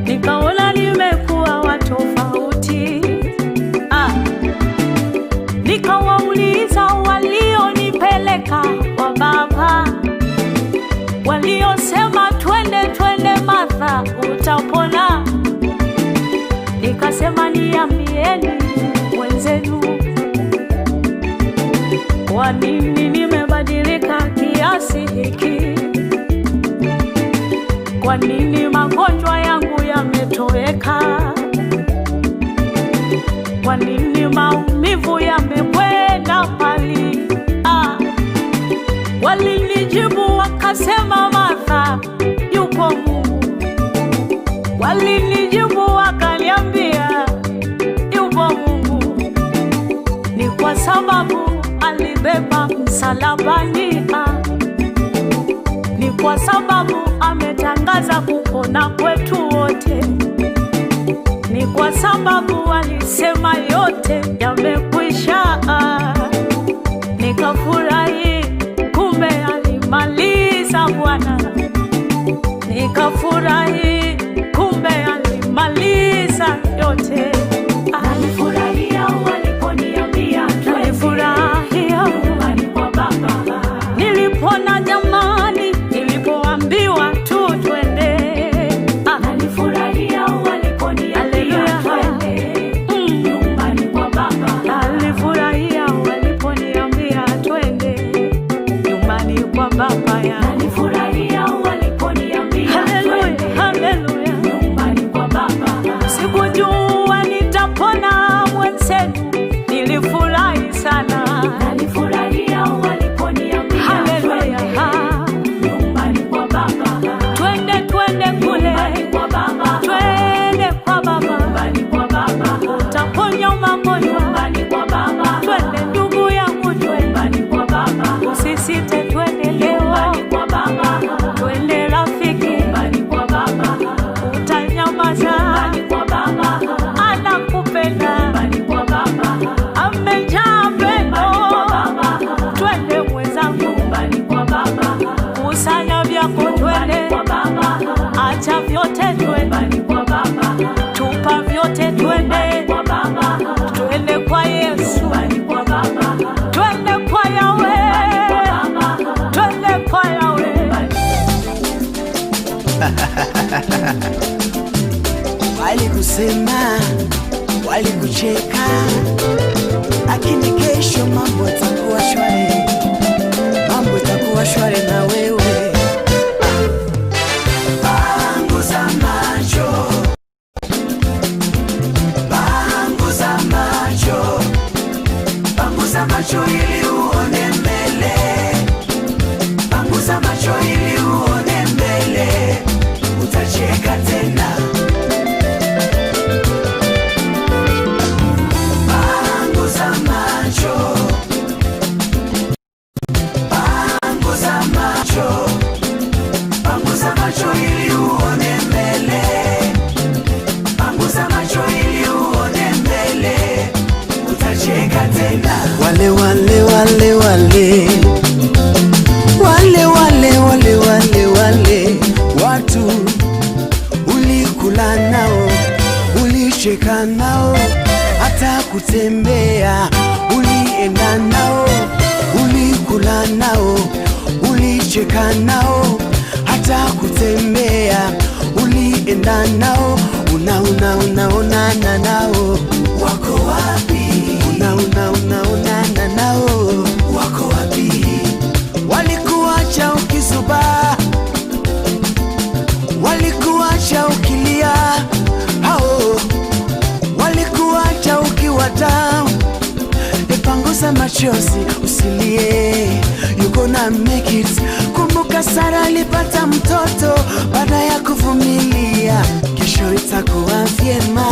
nikaona nimekuwa wa tofauti. Nikawauliza walionipeleka kwa Baba, waliosema twende twende Martha utapona. Nikasema niambieni wenzenu, kwa nini nimebadilika kiasi hiki? Kwa nini magonjwa yangu yametoweka? Kwa nini maumivu yamekwenda mbali? Walinijibu wakasema Martha, yupo Mungu. Walinijibu wakaniambia yupo Mungu. Ni kwa sababu alibeba msalabani, ni kwa sababu ametangaza kupona kwetu wote, ni kwa sababu alisema yote yamekwisha. Nikafurahi, kumbe alimaliza Bwana. Nikafurahi, kumbe alimaliza yote. Nilifurahia waliponiambia, nilifurahia nyumbani kwa Baba. Nilipona jamani, nilipoambiwa tu twende. Nilifurahia waliponiambia twende nyumbani kwa Baba. Nilifurahia Walikusema, walikucheka, lakini kesho mambo itakuwa shwari, mambo itakuwa shwari na wewe. Panguza macho, panguza macho, panguza macho ili uone mbele, panguza macho ili uone mbele, utacheka tena. Panguza macho, panguza macho, panguza macho ili uone mbele, panguza macho ili uone mbele, utacheka tena. Wale wale wale wale wale wale wale wale wale watu ulikula nao, ulicheka nao, hata kutembea ulienda nao, ulikula nao, ulicheka nao, hata kutembea ulienda nao, una una unaonana nao, wako wapi? Una una unaonana nao, wako wapi? Walikuacha ukizubaa, walikuacha ukilia, hao walikuacha ukiwa down. Epanguza machozi usilie, you gonna make it. Kumbuka Sara alipata mtoto baada ya kuvumilia, kesho itakuwa vyema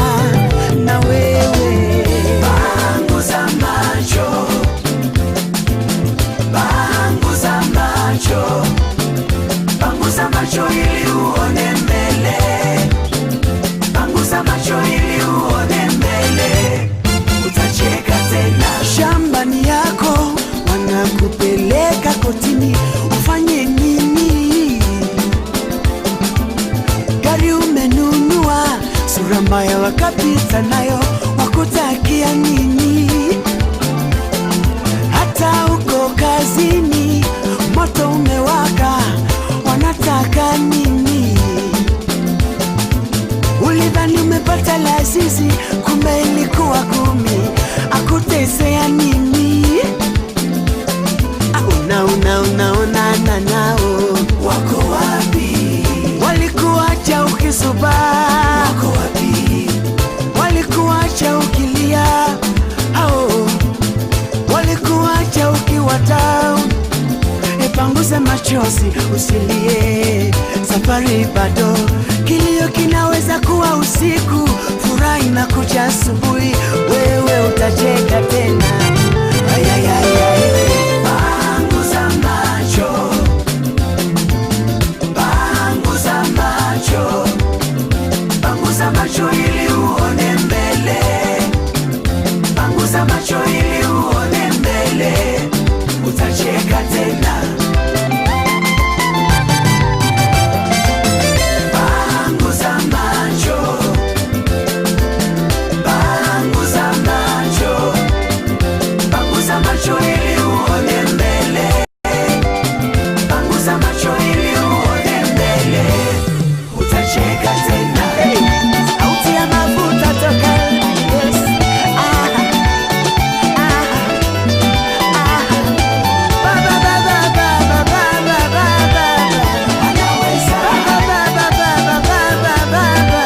na wewe. Panguza macho, panguza macho, panguza macho ili uone mbele, panguza macho ili uone mbele, utacheka tena. Shambani yako wanakupeleka kotini, ufanye nini? Gari umenunua, sura mbaya wakapita nayo, wakutakia nini? Hata uko kazini, moto umewaka, wanataka nini? Ulidhani umepata lazizi, kumbe ilikuwa 10, akutesea nini? Una una unaonana nao, wako wapi? Walikuacha ukisubaa, wako wapi? Walikuacha ukilia, hao walikuacha ukiwa down. Epanguza machozi usilie, safari bado. Kilio kinaweza kuwa usiku, furaha inakuja asubuhi, wewe utacheka tena. Ay, ay, ay, ay. Panguza macho, panguza macho, panguza macho ili uone mbele, panguza macho ili uone mbele, utacheka tena. Panguza macho, panguza macho, panguza macho ili uone mbele, panguza macho ili uone mbele, utacheka tena. Sauti ya mafuta toka, yes. Ah, ah, ah. Baba, baba, baba, baba, baba. Anaweza. Baba, baba, baba, baba, baba.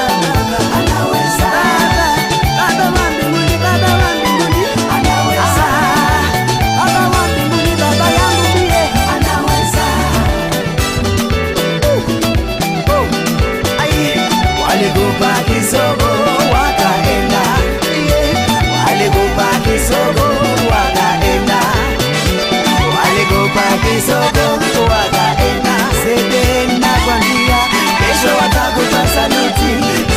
Anaweza. Baba, baba wa mbinguni, baba wa mbinguni. Anaweza. Baba wa mbinguni, baba yangu mie. Anaweza. Ai, walikupa kisogo wakaenda, walikupa kisogo wakaenda, walikupa kisogo wakaenda. Sede nakwambia, kesho watakupa saluti.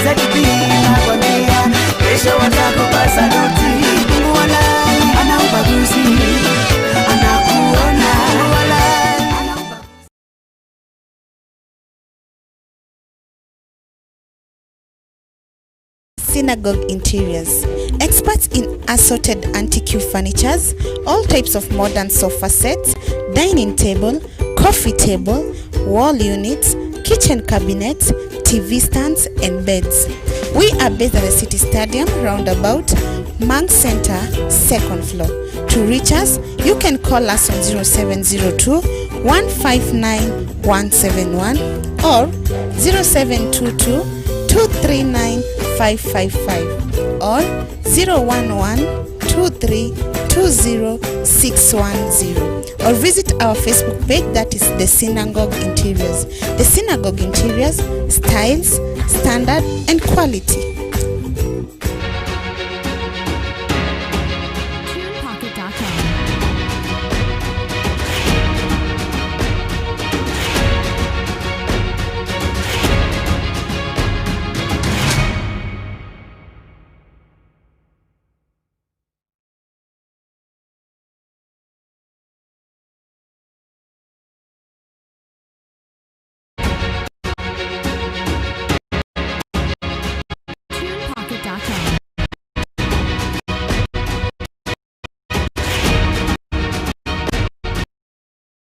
ZB nakwambia, kesho watakupa saluti. Mungu walai ana ubaguzi, anakuona. Mungu walai ana Synagogue Interiors, experts in assorted antique furnitures, all types of modern sofa sets, dining table, coffee table, wall units, kitchen cabinets, TV stands and beds. We are based at the City Stadium, roundabout, Mang Center, second floor. To reach us, you can call us on 0702 159 171 or 0722 239 555 or 011 2320610, or visit our Facebook page, that is The Synagogue Interiors. The Synagogue Interiors, styles, standard and quality.